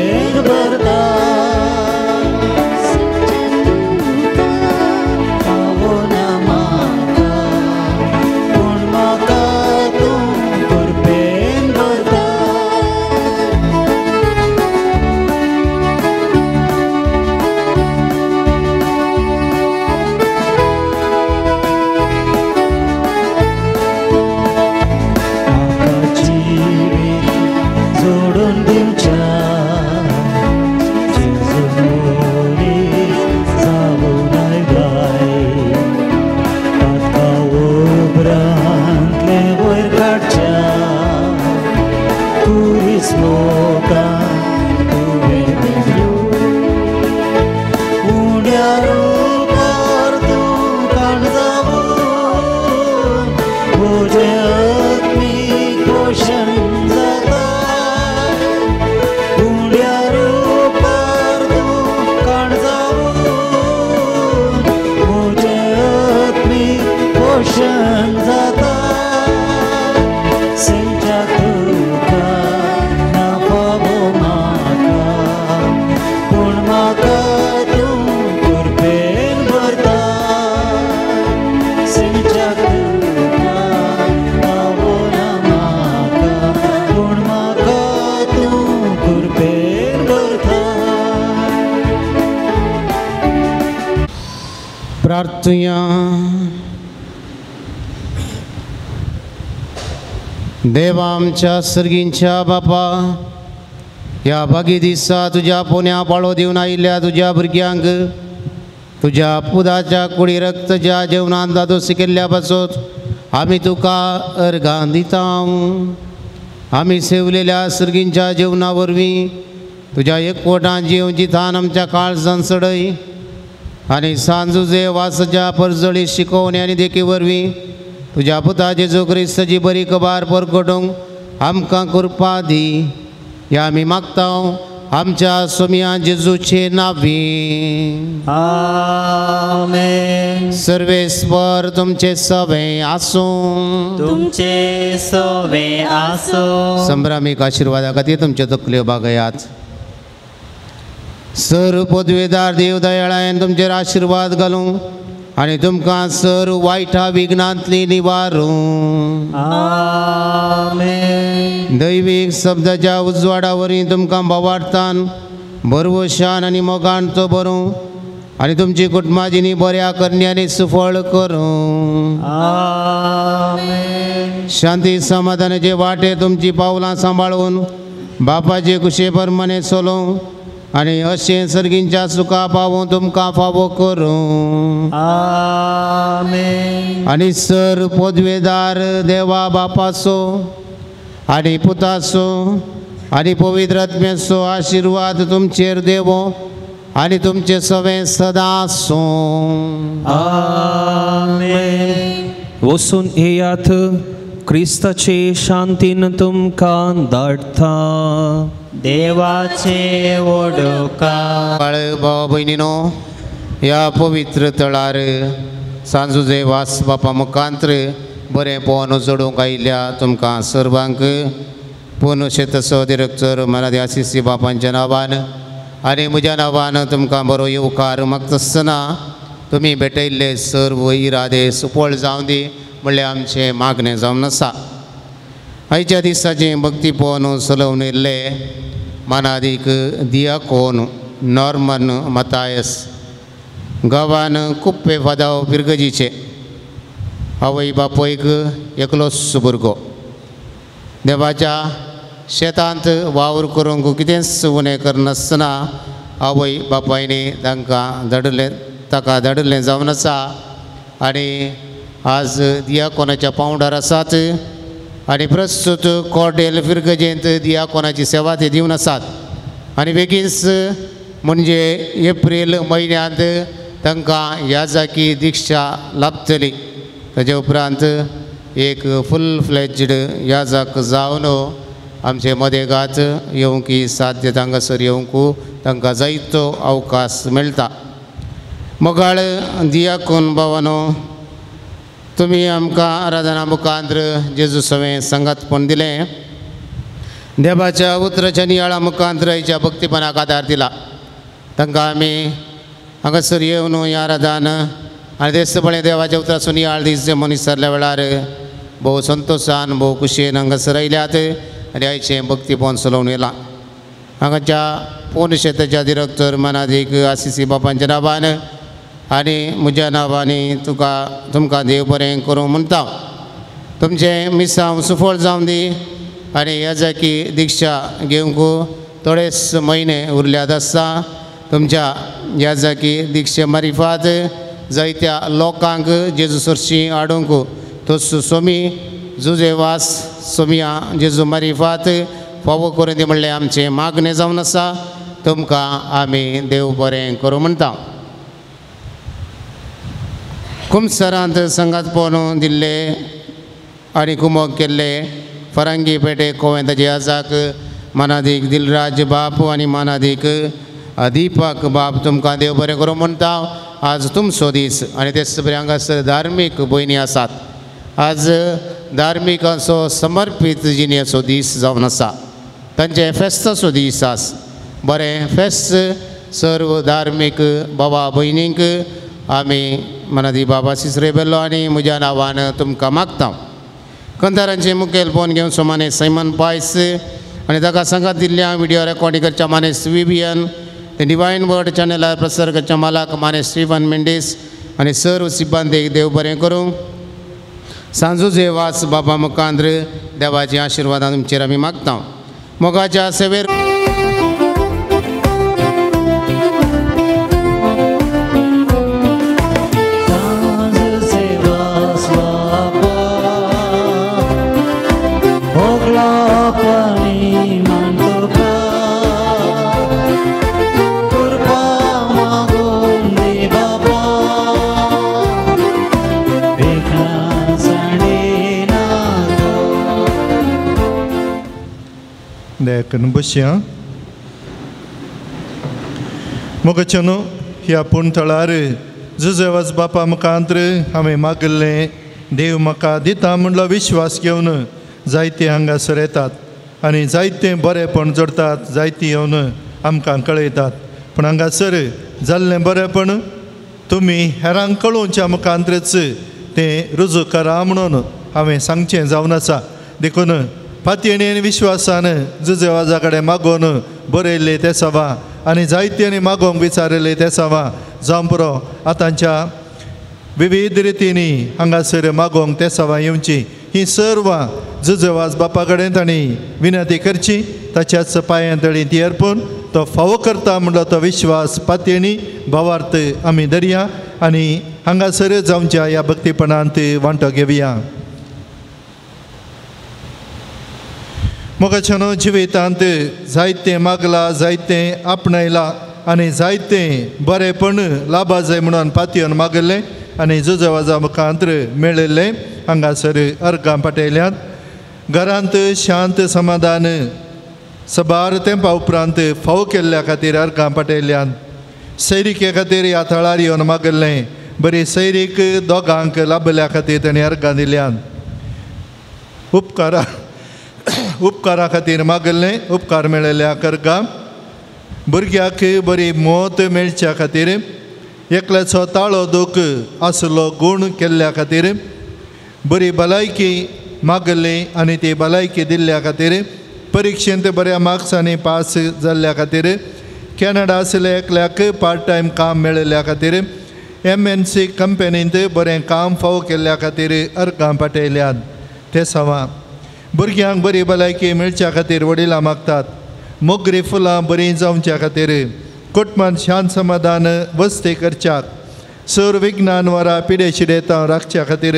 S5: प्रार्थुया. देवा आमच्या सर्गींच्या बापा, ह्या भागी दिसा तुज्या पोन्या पाळो दिवन आयिल्ल्या तुज्या भुरग्यांक तुज्या पुदाच्या कुडी रक्तच्या जेवणान दादोस केल्ल्या पासत आमी तुका अर्घां दिता. आमी सेवलेल्या सर्गींच्या जेवणा वरवीं तुज्या एकवटान जेवची थान आमच्या काळजान चडय आनी सांजुजे वासाच्या परजळी शिकोवणी आनी देखी वरवीं तुज्या पुता जेजू क्रिस्ताची बरी खबर परगटूंक आमकां कृपा दी. ह्या आमी मागता आमच्या सोमिया जेजूचे नांवी.
S10: आमेन.
S5: सर्वेस्पर तुमचे सवे आसूं.
S10: तुमचे सवे आसूं.
S5: संभ्रामीक आशिर्वादा खातीर तुमच्यो तकल्यो बागयात. सर पदवेदार देव दयाळायन तुमचेर आशिर्वाद घालूं आनी तुमकां सर वायटा विघ्नांतली निवारूं.
S10: आमेन.
S5: दैवीक शब्दाच्या उजवाडा वरवीं तुमकां भावार्थान भरवशान आनी मोगान तो भरूं आनी तुमची कुटुंबां बऱ्या करण्यांनी सुफळ करूं.
S10: आमेन.
S5: शांती समाधानाचे वाटे तुमची पावलां सांबाळून बापाचे कुशे प्रमाणे चलोवं आनी अशें सर्गींच्या सुखा पावूं तुमकां फावो करूं.
S10: आमेन.
S5: आनी सर पदवेदार देवा बापाचो आनी पुताचो आनी पवित्र आत्म्याचो आशिर्वाद तुमचेर देवो आनी तुमचे सवें सदां आसूं.
S10: आमेन.
S1: वसून येयात, क्रिस्ताचे शांतीन तुमकां धाडटा.
S10: देवाचे ओडोका.
S5: भाव भयणीनो, ह्या पवित्र तळार सांजुजे वास बापा मुखांत्र बरें पोवन जोडूंक आयिल्ल्या तुमकां सर्वांक पुनू शेतसो दिरक्तर मनादी आसिसी बापांच्या नांवान आनी म्हज्या नांवान तुमकां बरो येवकार मागतासतना तुमी भेटयल्ले सर्व इरादे सुफळ जावं दी म्हणल्यार आमचें मागणें जावन आसा. आयच्या दिसाचें भक्ती पोवन चलोवन येयल्ले मानादीक दियाकोन नॉर्मन मतायस, गांवान कुप्पे फादाव पिरगजीचे, आवय बापयक एकलोच भुरगो. देवाच्या शेतांत वावर करूंक कितेंच उणें करनासतना आवय बापायनी तांकां धाडिल्लें, ताका धाडिल्लें जावन आसा आनी आज दियाकोनाच्या पांवड्यार आसात आनी प्रस्तूत कॉर्डेल फिरगजेंत दियाकोनाची सेवा ते दिवन आसात आनी बेगीनच म्हणजे एप्रील म्हयन्यांत तांकां याजाकी दिक्षा लाभतली. ताजे उपरांत एक फूल फ्लॅज्ड याजाक जावन आमचे मदेगात येवंक साध्य हांगासर येवंक तांकां जायतो अवकाश मेळटा. मोगाळ दियाकोन भावानो, तुमी आमकां आराधना मुखांत्र जेजू सवें संगातपण दिलें, देवाच्या उतराच्या नियाळा मुखांत्र आयच्या भक्तीपणाक आदार दिला. तांकां आमी हांगासर येवन ह्या आराधन आनी देसपणे देवाच्या उतराचो नियाळ दीस मनीस सरल्या वेळार भोव संतोशान भोव खुशयेन हांगासर आयल्यात आनी आयचें भक्तीपण चलोवन येलां. हांगाच्या पूर्ण शेताच्या दिरक्तर मनादीक आसिसी बापांच्या नांवान आनी म्हज्या नांवांनी तुका तुमकां देव बरें करूं म्हणटा. तुमचें मिसांव सुफळ जावं दी आनी याजाकी दिक्षा घेवंक थोडेच म्हयने उरल्यात आसता. तुमच्या याजाकी दिक्षे मारिफात जायत्या लोकांक जेजू सरशी हाडूंक तोच सोमी जुजे वास सोमिया जेजू मारिफात फावो करून दी म्हणलें आमचें मागणें जावन आसा. तुमकां आमी देव बरें करूं म्हणटा. कुमसरांत संगात पोवन दिल्ले आनी कुमोक केल्ले फरांगी पेटे कोवेंताचे आजाक मानादीक दिलराज बाप आनी मानादीक दीपक बाप तुमकां देव बरें करूं म्हणटा. आज तुमचो दीस आनी तेच बरें हांगासर धार्मीक भयणी आसात. आज धार्मिकांचो समर्पीत जिणेचो दीस जावन आसा. तांचे फेस्ताचो दीस आस. बरें फेस्त सर्व धार्मीक बाबा भयणींक आमी मनादी बाबा सिसरे बेल्लो आनी म्हज्या नांवान तुमकां मागता. कंदारांचे मुखेल फोन घेवन सोमाने सैमन पायस आनी ताका सांगात दिल्ल्या विडियो रेकॉर्डिंग करच्या माने विबियन, ते डिवायन वर्ड चॅनलार प्रसार करच्या मालक माने स्टीफन मेंडीस आनी सर्व सिब्बांदेक देव बरें करूं. सांजूजे वास बाबा मुखांद्र देवाची आशिर्वादां तुमचेर आमी मागता. मोगाच्या सेवेर
S11: दयाकरून बसया. मोगाच्यानो ह्या पूण थळार जुजेवाज बापा मुखांत्र हांवें मागिल्लें देव म्हाका दिता म्हणलो विश्वास घेवन जायते हांगासर येतात आनी जायते बरेंपण जोडतात, जायती येवन आमकां कळयतात. पूण हांगासर जाल्लें बरेंपण तुमी हेरांक कळोवच्या मुखांत्रच तें रुजू करा म्हणून हांवें सांगचें जावन आसा. देखून पातयेणी आनी विश्वासान जुजेवाजा कडेन मागोवन बरयल्ले ते सभा आनी जायत्यांनी मागोवंक विचारिल्ले ते सभा जावं पुरो आतांच्या विविध रितींनी हांगासर मागोवंक ते सभा येवची. ही सर्वां जुजेवाज बापा कडेन तांणी विनंती करची, ताच्याच पांयां तळी ती अर्पून तो फावो करता म्हणलो तो विश्वास पातयेणी भावार्थ आमी धरया आनी हांगासर जावच्या ह्या भक्तीपणांत वांटो घेवया. मोगाच्यानो जिवितांत जायतें मागलां, जायतें आपणायलां आनी जायतें बरेंपण लाभा जाय म्हणून पातयेन मागिल्लें आनी जुजेवाजा मुखांत्र मेळिल्लें हांगासर अर्गां पाटयल्यात. घरांत शांत समाधान सबार तेंपा उपरांत फावो केल्ल्या खातीर अर्गां पाटयल्यात. सैरिके खातीर ह्या थळार येवन मागिल्लें, बरी सैरीक दोगांक लाभल्या खातीर तांणी अर्गां दिल्यात. उपकारा खातीर मागिल्लें, उपकार मेळिल्ल्या कर्गां. भुरग्याक बरी मोत मेळच्या खातीर, एकल्याचो ताळो दूख आसलो गूण केल्ल्या खातीर, बरी भलायकी मागिल्ली आनी ती भलायकी दिल्ल्या खातीर, परिक्षेंत बऱ्या मार्क्सांनी पास जाल्ल्या खातीर, कॅनडा आशिल्ल्या एकल्याक पार्ट टायम काम मेळिल्ल्या खातीर, MNC कंपनींत बरें काम फावो केल्ल्या खातीर अर्गां पाटयल्यात. ते सवा भुरग्यांक बरी भलायकी मेळच्या खातीर वडिलां मागतात. मोगरी फुलां बरीं जावच्या खातीर, कुटुंबान शांत समाधान वस्ती करच्याक, सर विज्ञान वरा पिडे शिडेतां राखच्या खातीर,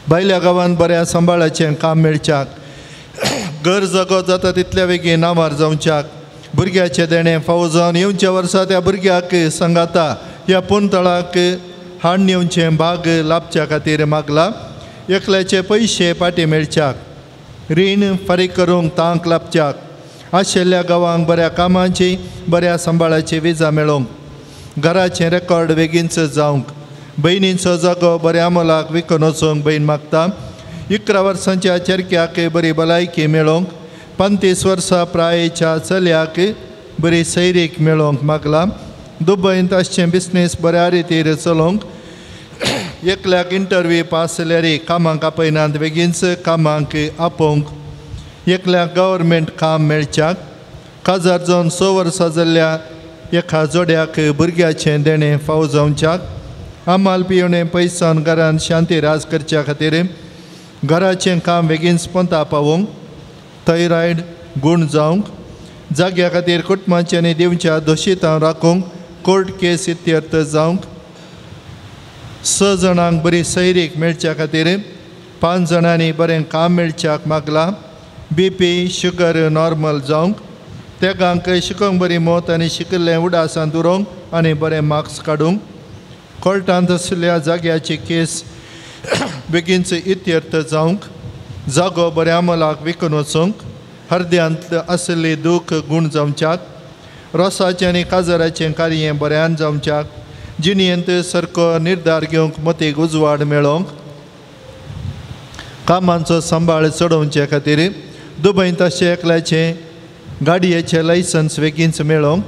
S11: भायल्या गांवांत बऱ्या सांबाळाचें काम मेळच्याक, घर जगो जाता तितल्या बेगीन नांवार जावच्याक, भुरग्याचें देणें फावो जावन येवच्या वर्सा त्या भुरग्याक सांगाता ह्या पुनतळाक हाडून येवचें भाग लाभच्या खातीर मागला. एकल्याचे पयशे फाटीं मेळच्याक, रीण फारीक करूंक तांक लाभच्याक, आशिल्ल्या गांवांक बऱ्या कामाची बऱ्या सांबाळाची विजा मेळोवंक, घराचें रेकॉर्ड बेगीनच जावंक, भयणीचो जागो बऱ्या मोलाक विकून वचूंक भयण मागता. 11 वर्सांच्या चेरक्याक बरी भलायकी मेळोवंक, 35 वर्सां प्रायेच्या चल्याक बरी सैरीक मेळोवंक मागला. दुबयंत आसचें बिजनेस बऱ्या रितीर चलोवंक, एकल्याक इंटरव्यू पास जाल्यार कामांक आपयनात बेगीनच कामांक आपोवंक, एकल्याक गव्हर्मेंट काम मेळच्याक, काजार जावन 6 वर्सां जाल्ल्या एका जोड्याक भुरग्याचें देणें फावो जावच्याक, आमाल पिवणें पयसान घरान शांती राज करच्या खातीर, घराचें काम बेगीन पोंता पावोवंक, थायरॉयड गूण जावंक, जाग्या खातीर कुटुंबाचें आनी दिवच्या दोशितां राखूंक, कोर्ट केस इत्यर्थ जावंक, 6 जाणांक बरी सैरीक मेळच्या खातीर, 5 जाणांनी बरें काम मेळच्याक मागला. BP sugar normal जावंक, तेगांक शिकोवंक बरी मोत आनी शिकिल्लें उडासांत उरोवंक आनी बरे मार्क्स काडूंक, कोर्टांत आशिल्ल्या जाग्याची केस बेगीनच इत्यर्थ जावंक, जागो बऱ्या मोलाक विकून वचूंक, हरद्यांत आशिल्ली दूख गूण जावच्याक, रोसाचें आनी काजराचें कार्य बऱ्यान जावच्याक, जिणेंत सारको निर्धार घेवंक मतीक उजवाड मेळोवंक, कामांचो सांबाळ चडोवचे खातीर, दुबयंत आसचें एकल्याचें गाडयेचें लायसन्स बेगीनच मेळोवंक,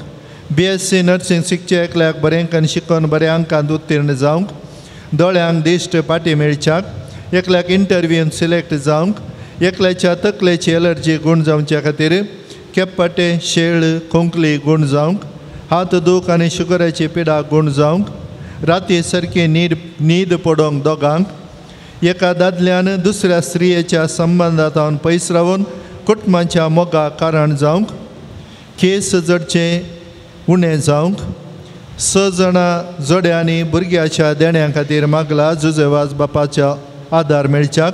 S11: BSc nursing शिकचें एकल्याक बरें करून शिकोवन बऱ्या अंकांत उत्तीर्ण जावंक, दोळ्यांक दिश्ट पाटी मेळच्याक, एकल्याक इंटरव्यून सिलेक्ट जावंक, एकल्याच्या तकलेची एलर्जी गूण जावच्या खातीर, केप्पाटे शेळ खोंकली गूण जावंक, हात दूख आनी शुगराची पिडा गूण जावंक, राती सारकी न्हीद पडोवंक दोगांक, एका दादल्यान दुसऱ्या स्त्रियेच्या संबंदांत पयस रावन कुटुंबाच्या मोगा कारण जावंक, केस जडचे उणें जावंक, 6 जाणां जोड्यांनी भुरग्याच्या देण्या खातीर मागला जुजेवाज बापाच्या आदार मेळच्याक,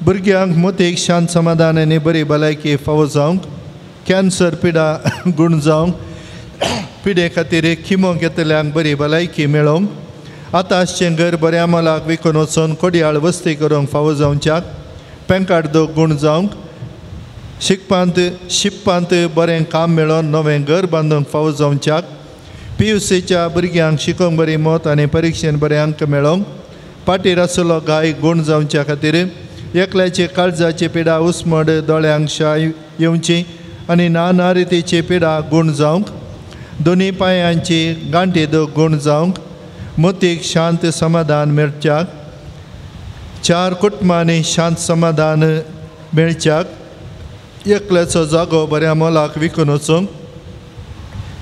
S11: भुरग्यांक मोतीक शांत समाधान आनी बरी भलायकी फावो जावंक, कॅन्सर पिडा गूण जावंक, पिडे खातीर किमो घेतल्यांक बरी भलायकी मेळोवंक, आतां आसचें घर बऱ्या मोलाक विकून वचून कोडयाळ वस्ती करूंक फावो जावच्याक, पेंकाट दोग गूण जावंक, शिकपांत शिपपांत बरें काम मेळोवन नवें घर बांदूंक फावो जावच्याक, PUCच्या भुरग्यांक शिकोवंक बरी मत आनी परिक्षेन बरे अंक मेळोवंक, पाटीर आशिल्लो गाय गूण जावच्या खातीर, एकल्याची काळजाची पिडा उस्मड दोळ्यांक शाय येवची आनी ना रितीची पिडा गूण जावंक, दोनी पांयांची गांठी दोग गूण जावंक, मोतीक शांत समाधान मेळच्याक, 4 कुटुंबांनी शांत समाधान मेळच्याक, एकल्याचो जागो बऱ्या मोलाक विकून वचूंक,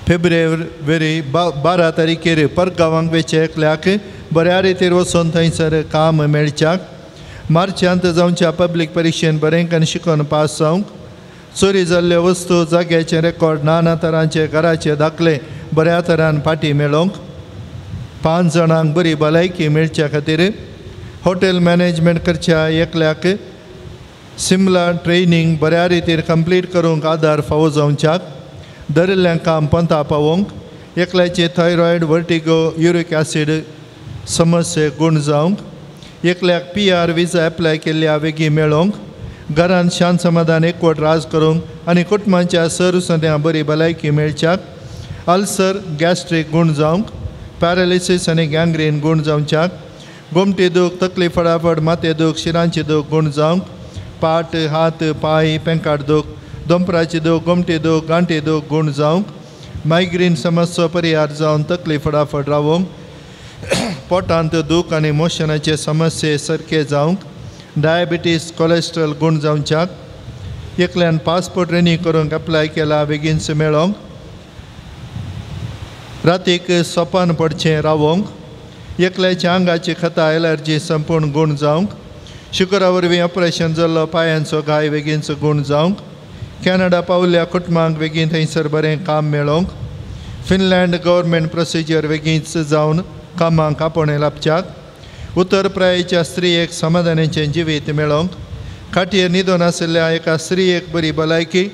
S11: फेब्रुवारी 12 तारखेर परगांवांक वेचे एकल्याक बऱ्या रितीर वचून थंयसर काम मेळच्याक, मार्चांत जावच्या पब्लीक परिक्षेन बरें करून शिकून पास जावंक, चोरी जाल्ल्यो वस्तू जाग्याचे रेकॉर्ड नाना तरांचे घराचे दाखले बऱ्या तरान फाटीं मेळोवंक, 5 जाणांक बरी भलायकी मेळच्या खातीर, हॉटेल मॅनेजमेंट करच्या एकल्याक सिमला ट्रेनींग बऱ्या रितीर कंप्लीट करूंक आदार फावो जावच्याक, धरिल्लें काम पंथा पावोवंक, एकल्याचे थायरॉयड वर्टिगो युरीक एसीड समस्ये गूण जावंक, एकल्याक PR visa apply केल्ल्या वेगीं मेळोवंक, घरांत शांत समाधान एकवट राज करूंक आनी कुटुंबाच्या सर सद्या बरी भलायकी मेळच्याक, अल्सर गॅस्ट्रीक गूण जावंक, पॅरालिसीस आनी गँग्रीन गूण जावच्याक, गोमटी दूख तकली फटाफट माथे दूख शिरांची दूख गूण जावंक, पाट हात पांय पेंकाट दूख दोंपराची दूख गोमटी दूख गांठी दूख गूण जावंक, मायग्रेन समस्या परिहार जावन तकली फटाफट रावोवंक, पोटांत दूख आनी मोशनाचे समस्ये सारके जावंक, डायबिटीस कोलेस्ट्रॉल गूण जावच्याक, एकल्यान पासपोर्ट रिन्यू करूंक एप्लाय केला बेगीनच मेळोवंक, रातीक सोपान पडचें रावोवंक, एकल्याच्या आंगाची खता एलर्जी संपूर्ण गूण जावंक, शुक्रा वरवीं ऑपरेशन जाल्लो पांयांचो घाय बेगीनचो गूण जावंक, कॅनडा पावल्ल्या कुटुंबांक बेगीन थंयसर बरें काम मेळोवंक, फिनलँड गव्हर्मेंट प्रोसिजर बेगीनच जावन कामांक आपोवणें लाबच्याक, उत्तर प्रायेच्या स्त्रियेक समाधानाचें जिवीत मेळोवंक, खाटयेर न्हिदून आशिल्ल्या एका स्त्रियेक बरी भलायकी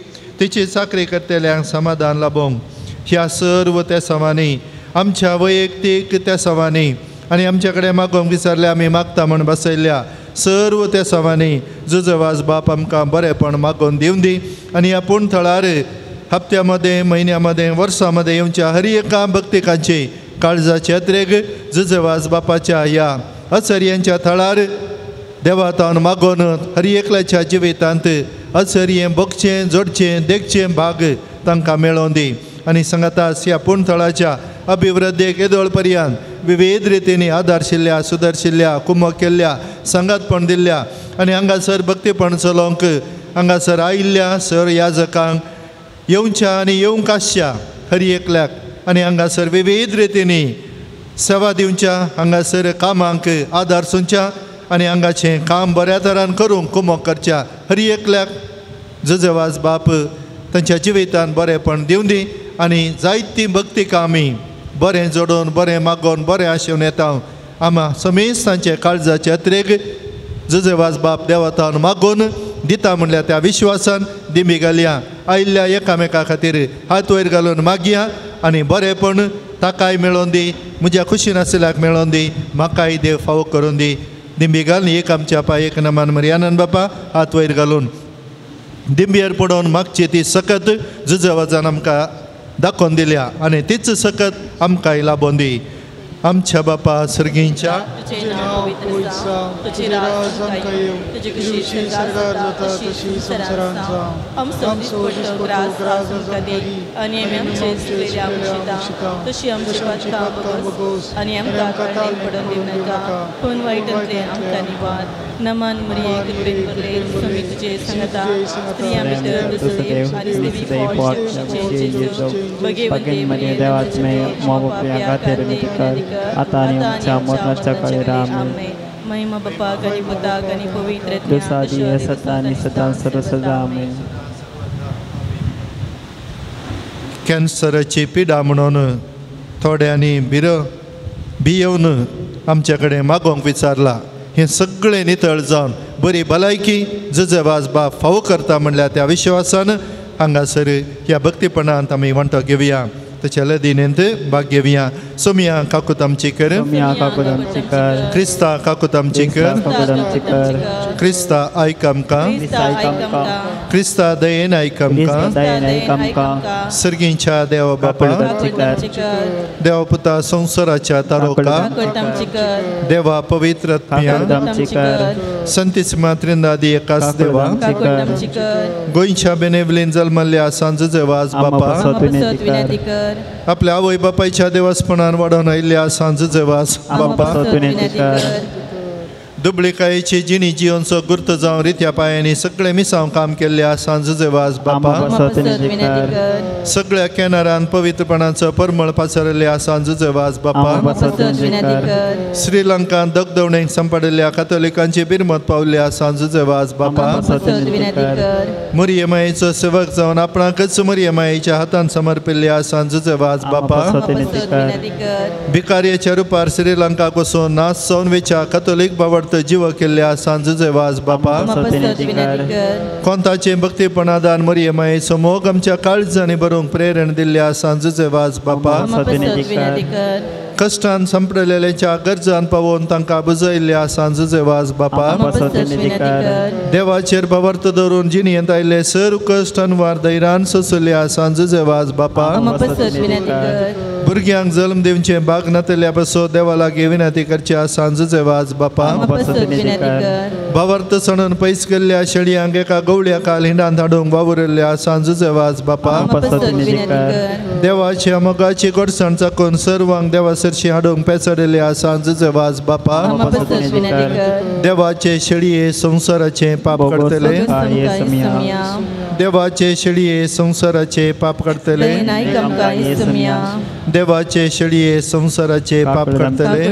S11: तिची चाकरी करतल्यांक समाधान लाबोवंक, ह्या सर्व तेसांवांनी आमच्या वैयक्तीक तेसांवांनी आनी आमच्या कडेन मागोवंक विचारल्या आमी मागता म्हूण बसयल्ल्या सर्व तेसांवांनी जुजवाज बाप आमकां बरेंपण मागोवन दिवन दी आनी ह्या पूण थळार हप्त्या मदें म्हयन्या मदें वर्सां मदें येवच्या हर एका भक्तिकांची काळजाचे अत्रेग जुजवाज बापाच्या ह्या अचर्यांच्या थळार देवातान मागोवन हर एकल्याच्या जिवितांत अचर्यें भोगचें जोडचें देखचें भाग तांकां मेळोवन दी आनी सांगातास ह्या पूण थळाच्या अभिवृद्धीक येदोळ पर्यंत विविध रितींनी आदारशिल्ल्या सुदरशिल्ल्या कुमक केल्ल्या सांगातपण दिल्ल्या आनी हांगासर भक्तीपण चलोवंक हांगासर आयिल्ल्या सर याजकांक येवच्या आनी येवंक आसच्या हर एकल्याक आनी हांगासर विविध रितींनी सेवा दिवच्या हांगासर कामांक आदार सुंच्या आनी हांगाचें काम बऱ्या तरान करूंक कुमक करच्या हर एकल्याक जुजेवाज बाप तांच्या जिवितान बरेंपण दिवन दी आनी जायतीं भक्ती कामी बरें जोडून बरें मागोवन बरें आशेवन येता आमा समेज तांचे काळजाचे अत्रेग जुजेवाज बाप देवतान मागोवन दिता म्हणल्यार त्या विश्वासान दिमी घालया आयिल्ल्या एकामेका खातीर हात वयर घालून मागया आनी बरेंपण ताकाय मेळोवन दी म्हज्या खुशीन आशिल्ल्याक मेळोवन दी म्हाकाय देव फावो करून दी. दिंबी घालून एक आमच्या पांय एक नमान मरियानंद बापा हात वयर घालून दिंबयेर पडोवन मागची ती सकत जुजवाजान आमकां दाखोवन दिल्या आनी तीच सकत आमकांय लाबोवन दी. आमच्या बापा सर्गींच्या
S4: तुझे नाव पवित्र जावं, तुझे राज आमकां येवं, तुजी खुशी स्वर्गार जाता तशी संवसारांत जावं. आमचो दिसपट्टो ग्रास आज आमकां दी आनी आमी आमचे चुकलेल्या मुशिता तशी आमची पातकां भोगोस आनी आमकां ताळणेक पडून दिवं नाका, पूण वायटांतलें आमकां निवार. नमन मरिये कृपेन भरले, स्वामी तुझे सांगता, स्त्रियां भितर तुजो देव आनी स्त्री फळ जेजू, भगवंते मरिये देवात्मे पाप्या खातीर
S10: आतां आनी आमच्या मरणाच्या काळार आमेन.
S4: महिमा बापाक आनी पुताक आनी पवित्र
S10: जसो आदी आसा आनी सदां सर्वसदा आमेन.
S11: कॅन्सराची पिडा म्हणून थोड्यांनी भियेवन आमचे कडेन मागोवंक विचारला. हें सगळें नितळ जावन बरी भलायकी जुजेवाज बाप फावो करता म्हणल्यार त्या विश्वासान हांगासर ह्या भक्तीपणांत आमी वांटो घेवया, तशें लदिनेंत भाग घेवया. सोमिया काकूत आमची कर, क्रिस्ता काकूत आमची कर, क्रिस्ता आयक आमकां, क्रिस्ता दयेन आयक आमकां. सर्गींच्या देवा बापा, देवा पुता संवसाराच्या तारोका, देवा पवित्र आत्म्या, संतीसिमा त्रिंदादी एकाच देवा, गोंयच्या बेनेवलीन जल्मल्ल्या सांजुजेवाज बापा, आपल्या आवय बापायच्या देवासपणान वाडोवन आयिल्ल्या सांजुजेवाज बापा, दुबळिकायेची जिणी जियोनचो गुर्त जावन रित्या पांयांनी सगळे मिसांव काम केल्ल्या सांजुजेवाज बापा, सगळ्या केनारान पवित्रपणाचो परमळ पासरिल्ल्या सांजुजेवाज बापा, श्रीलंकान दगदवणेक सांपडिल्ल्या कातोलिकांची बिरमत पावल्ल्या सांजुजेवाज बापा, मुरियमायेचो सेवक जावन आपणाकच मुरियमायेच्या हातान समर्पिल्ल्या सांजुजेवाज बापा, भिकार्याच्या रुपार श्रीलंकाक वचून नाश जावन वेच्या कातोलीक बावडत जीव केल्ल्या सांजुजेवाज बापा, कोंताचे भक्तीपणादान मरियमायेचो मोग आमच्या काळजांनी बरोवंक प्रेरण दिल्ल्या सांजुजेवाज बापा, कश्टान संपडलेल्यांच्या गरजान पावोवन तांकां बुजयल्ल्या सांजुजेवाज बापा, देवाचेर भावार्थ दवरून जिणेंत आयिल्ले सर कश्ट अनवार धैर्यान सोंसल्या सांजुजेवाज बापा, भुरग्यांक जल्म दिवचें भाग नातल्या पासून देवा लागीं विनंती करच्या सांजुजेवाज बापा, भावार्थ सणून पयस केल्ल्या शेळयांक एका गवळ्या काल हिंडान धाडूंक वावुरिल्ल्या सांजुजेवाज बापा, देवाच्या मोगाची गोडसाण चाकून सर्वांक देवा सरशी हाडूंक पेचडिल्ल्या सांजुजेवाज बापा, देवाचे शेळये संवसाराचे पाप काडटले, देवाचे शेळये संवसाराचे पाप काडटले, देवाचे शेळये संवसाराचे पाप काडटले.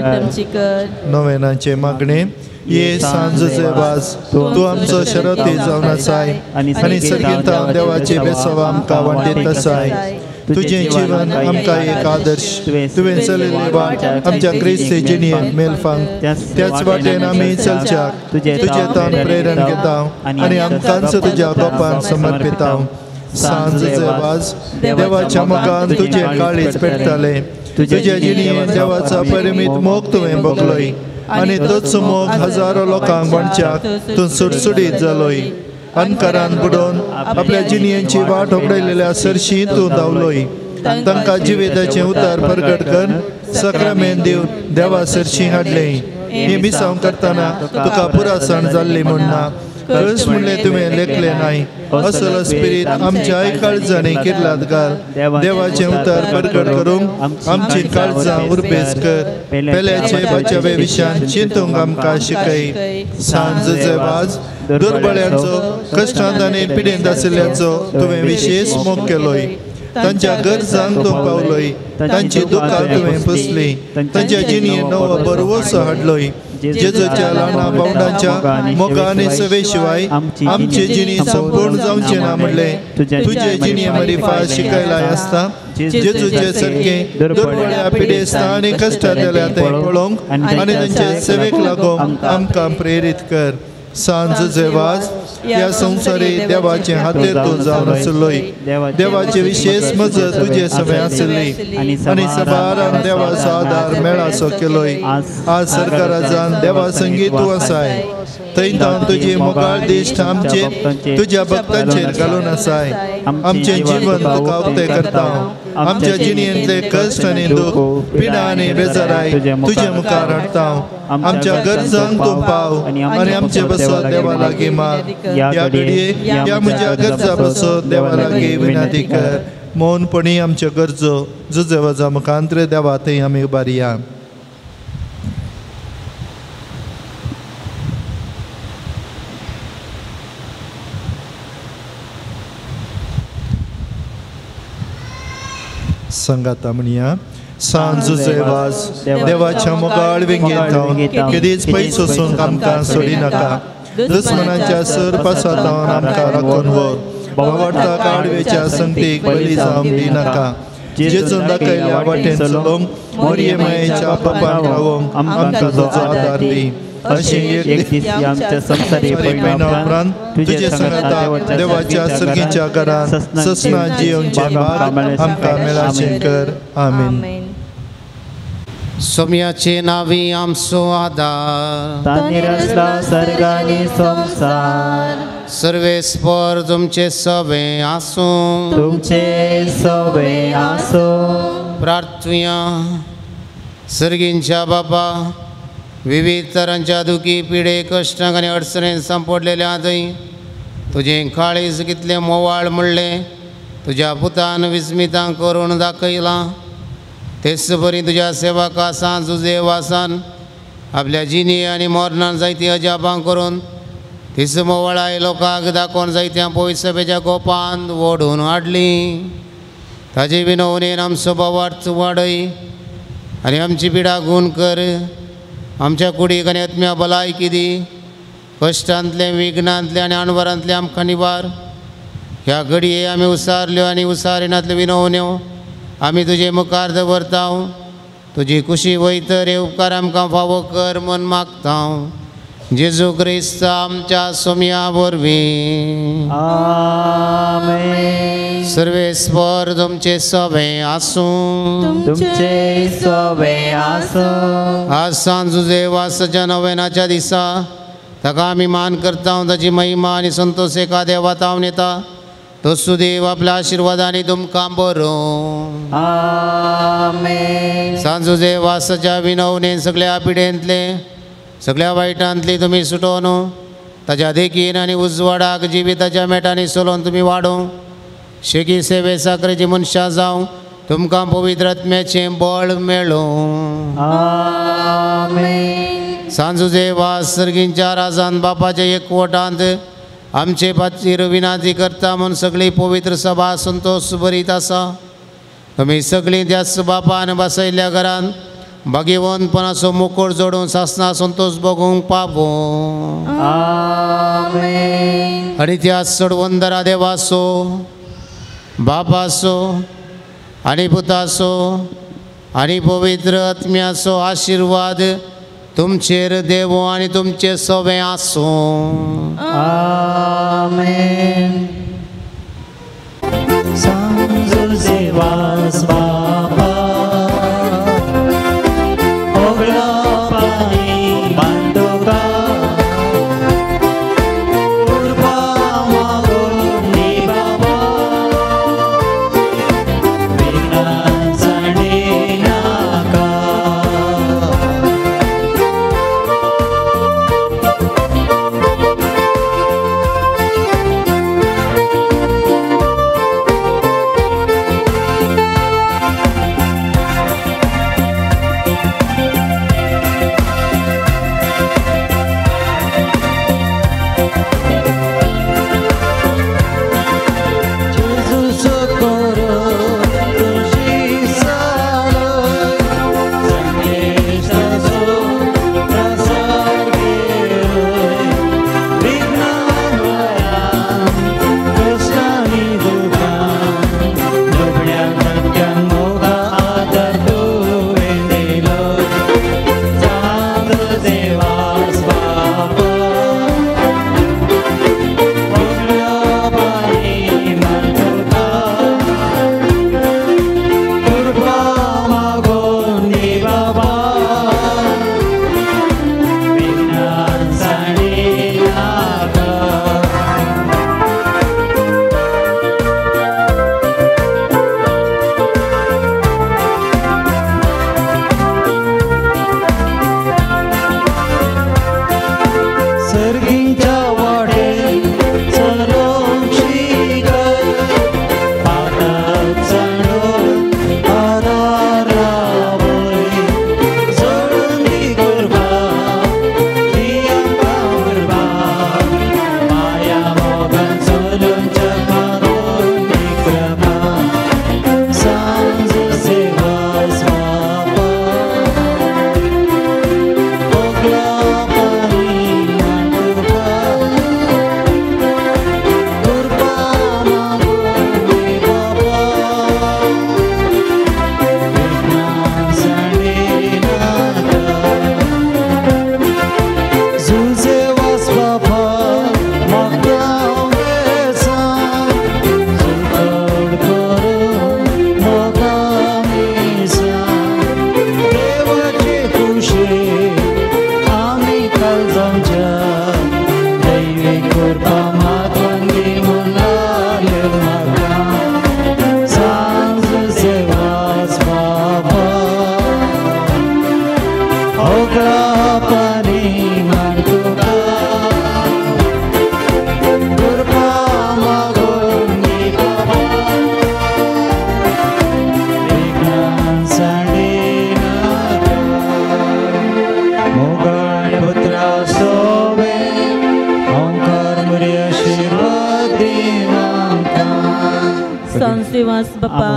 S11: नोवेनाचे मागणे. ये सांजुजेवाज तूं आमचो शरती जावन आसाय आनी सर्गींत देवाचे बेसव आमकां वांटीत आसाय. तुजें जीवन आमकां एक आदर्श, तुवें चलयल्ली वाट आमच्या क्रिस्ती जिणेंत मेलफांक, त्याच वाटेन आमी चलच्याक तुजें तान प्रेरण घेता आनी आमकांच तुज्या गोपान समर्पिता. सांजुजेवाज देवाच्या मोगान तुजें काळीज पेटतालें, तुज्या जिणेंत देवाचो परिमीत मोग तुवें भोगलोय आनी तोच मोग हजारो लोकांक वांटच्याक तूं सुडसुडीत जालोय. अनकारान बुडोवन आपल्या जिणेची वाट होगडायलेल्या सरशी तूं धांवलोय. तांकां जिविताचें उतार परगट कर सक्रामेन दिवन देवा सरशी हाडलें. हें मिसांव करतना तुका पुरासण जाल्ली म्हूण ना, कळस म्हणलें तुवें लेखलें नाय. असलो स्पिरीत आमच्याय काळजांनी किर्लात घाल. देवाचें उतार परगट करूंक आमची काळजां उर्बेस कर. पेल्याचे बचावे विशयान चिंतूंक आमकां शिकय. सांजुजेवाज दुर्बळ्यांचो, कश्टांत आनी पिडेंत आशिल्ल्यांचो तुवें विशेश मोग केलोय. तांच्या गरजांक तूं पावलोय, तांची दुकां तुवें पुसली, तांच्या जिणेंत नवो बरवसो हाडलोय. जेजूच्या ल्हाना भावंडांच्या मोगा आनी सेवे शिवाय आमची जिणी संपूर्ण जावचें ना म्हणलें तुजे जिणे मरिफा शिकयलाय आसता. जेजूचे सारकें दुर्बळ्या पिडेस्तां आनी कश्टांतल्या तें पळोवंक आनी तांचे सेवेक लागूंक आमकां प्रेरीत कर. सांजुजेवाज ह्या संवसारी देवाचे हातेर तूं जावन आसलोय. देवाचे विशेश मजत तुजे समें आसली आनी सबारान देवाचो आदार मेळासो केलोय. आज सरकारा जावन देवा संगी तूं आसाय, थंय तावन तुजी मोगाळ दिश्ट आमचे तुज्या भक्तांचेर घालून आसाय. आमचें जीवन तुका उक्तें करता. आमच्या जिणेंतले कश्ट आनी दूख, पिडा आनी बेजाराय तुजे मुखार हाडटा. आमच्या गरजांक तूं पाव आनी आमचे बसत देवा लागीं माग. ह्या घडये ह्या म्हज्या गरजा बसत देवा लागीं विनंती कर. मौनपणी आमच्यो गरजो जुजेवाजा मुखांत्र देवा थंय आमी उबारया. संगाता म्हणया. सांज जुझे वाज देवाच्या मोगाळ वेंगेंत केदीच पयस वचूंक आमकां सोडिनाका. दुस्मनाच्या सरपासांत आमकां राखून व्हर. बावडता काडवेच्या संगतीक बली जावंक दिनाका. जेजून दाखयल्या वाटेन चलोवंक मोरये मायेच्या बापान रावोंक आमकां तुजो आदार दी. अशें एक
S10: दीस आमच्या संवसारी
S11: परिणा उपरांत तुजे सांगाता देवाच्या सर्गीच्या घरांत ससना जियोवचें भाग आमकां मेळाचें कर. आमीन.
S5: सोम्याचे नावी आमचो आदार.
S10: तांणी रचला सर्ग आनी संवसार.
S5: सर्वेस्पर तुमचे सवे आसूं.
S10: तुमचे सवे आसूं.
S5: प्रार्थुया. सर्गींच्या बापा, विविध तरांच्या दुखी पिडे कश्टांक आनी अडचणेन सांपडलेल्या थंय तुजें काळीज कितलें मोवाळ म्हणलें तुज्या पुतान विस्मितांक करून दाखयलां. तेच बरी तुज्या सेवका सांज जुझे वासान आपल्या जिणी आनी मरणान जायतीं अजापां करून तीच मोवाळाय लोकांक दाखोवन जायत्या पयसभेच्या गोपान ओडून हाडली. ताजे विनवणेन आमचो भावार्थ वाडय आनी आमची पिडा गूण कर. आमच्या कुडीक आनी आत्म्या भलायकी दी. कश्टांतलें, विघ्नांतलें आनी अणवरांतलें आमकां निवार. ह्या घडये आमी उसारल्यो आनी उसारिनांतल्यो विनवण्यो आमी तुजे मुखार दवरता. तुजी कुशी वयतर हे उपकार आमकां फावो कर म्हूण मागता. जेजू क्रिस्त आमच्या सोम्या वरवीं.
S10: आमेन.
S5: सर्वेस्पर तुमचे सवे आसूं.
S10: तुमचे सवे आसूं.
S5: आज सांज जुझे वासाच्या नवेनाच्या दिसा ताका आमी मान करता. ताची महिमा आनी संतोष एका देवा तावन येता. तो सुदेव आपल्या आशिर्वादांनी तुमकां बरोवं.
S10: आमेन.
S5: सांज जुझे वासाच्या विनवणेन सगळ्या पिडेंतले सगळ्या वायटांतली तुमी सुटोवन ताच्या देखीन आनी उजवाडाक जिविताच्या मेटांनी चलोवन तुमी वाडोवं. शेकी सेवे साकरेची मनशां जावं तुमकां पवित्र आत्म्याचें बळ मेळूं.
S10: आमेन.
S5: सांज जुझे वास सर्गींच्या राजान बापाच्या एकवटांत आमचे खातीर विनंती करता म्हूण सगळी पवित्र सभा संतोष भरीत आसा. तुमी सगळीं त्याच बापान बसयल्ल्या घरान भाग्यवंतपणाचो मुकोट जोडून सासना संतोष भोगूंक पावूं.
S10: आमेन.
S5: आनी त्या चडवंदरा देवाचो, बापाचो आनी पुताचो आनी पवित्र आत्म्याचो आशिर्वाद तुमचेर देवो आनी तुमचे सवे आसूं.
S10: आमेन. सांज जुझे वास बापा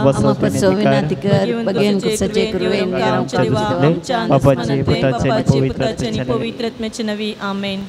S10: आमा पासो विनंती कर, बगेन कुसाचे कृपेन आमच्या देवा, आमच्या
S3: बापाचे, पुताचे आणि
S4: पवित्र आत्म्याचे नवी. आमेन.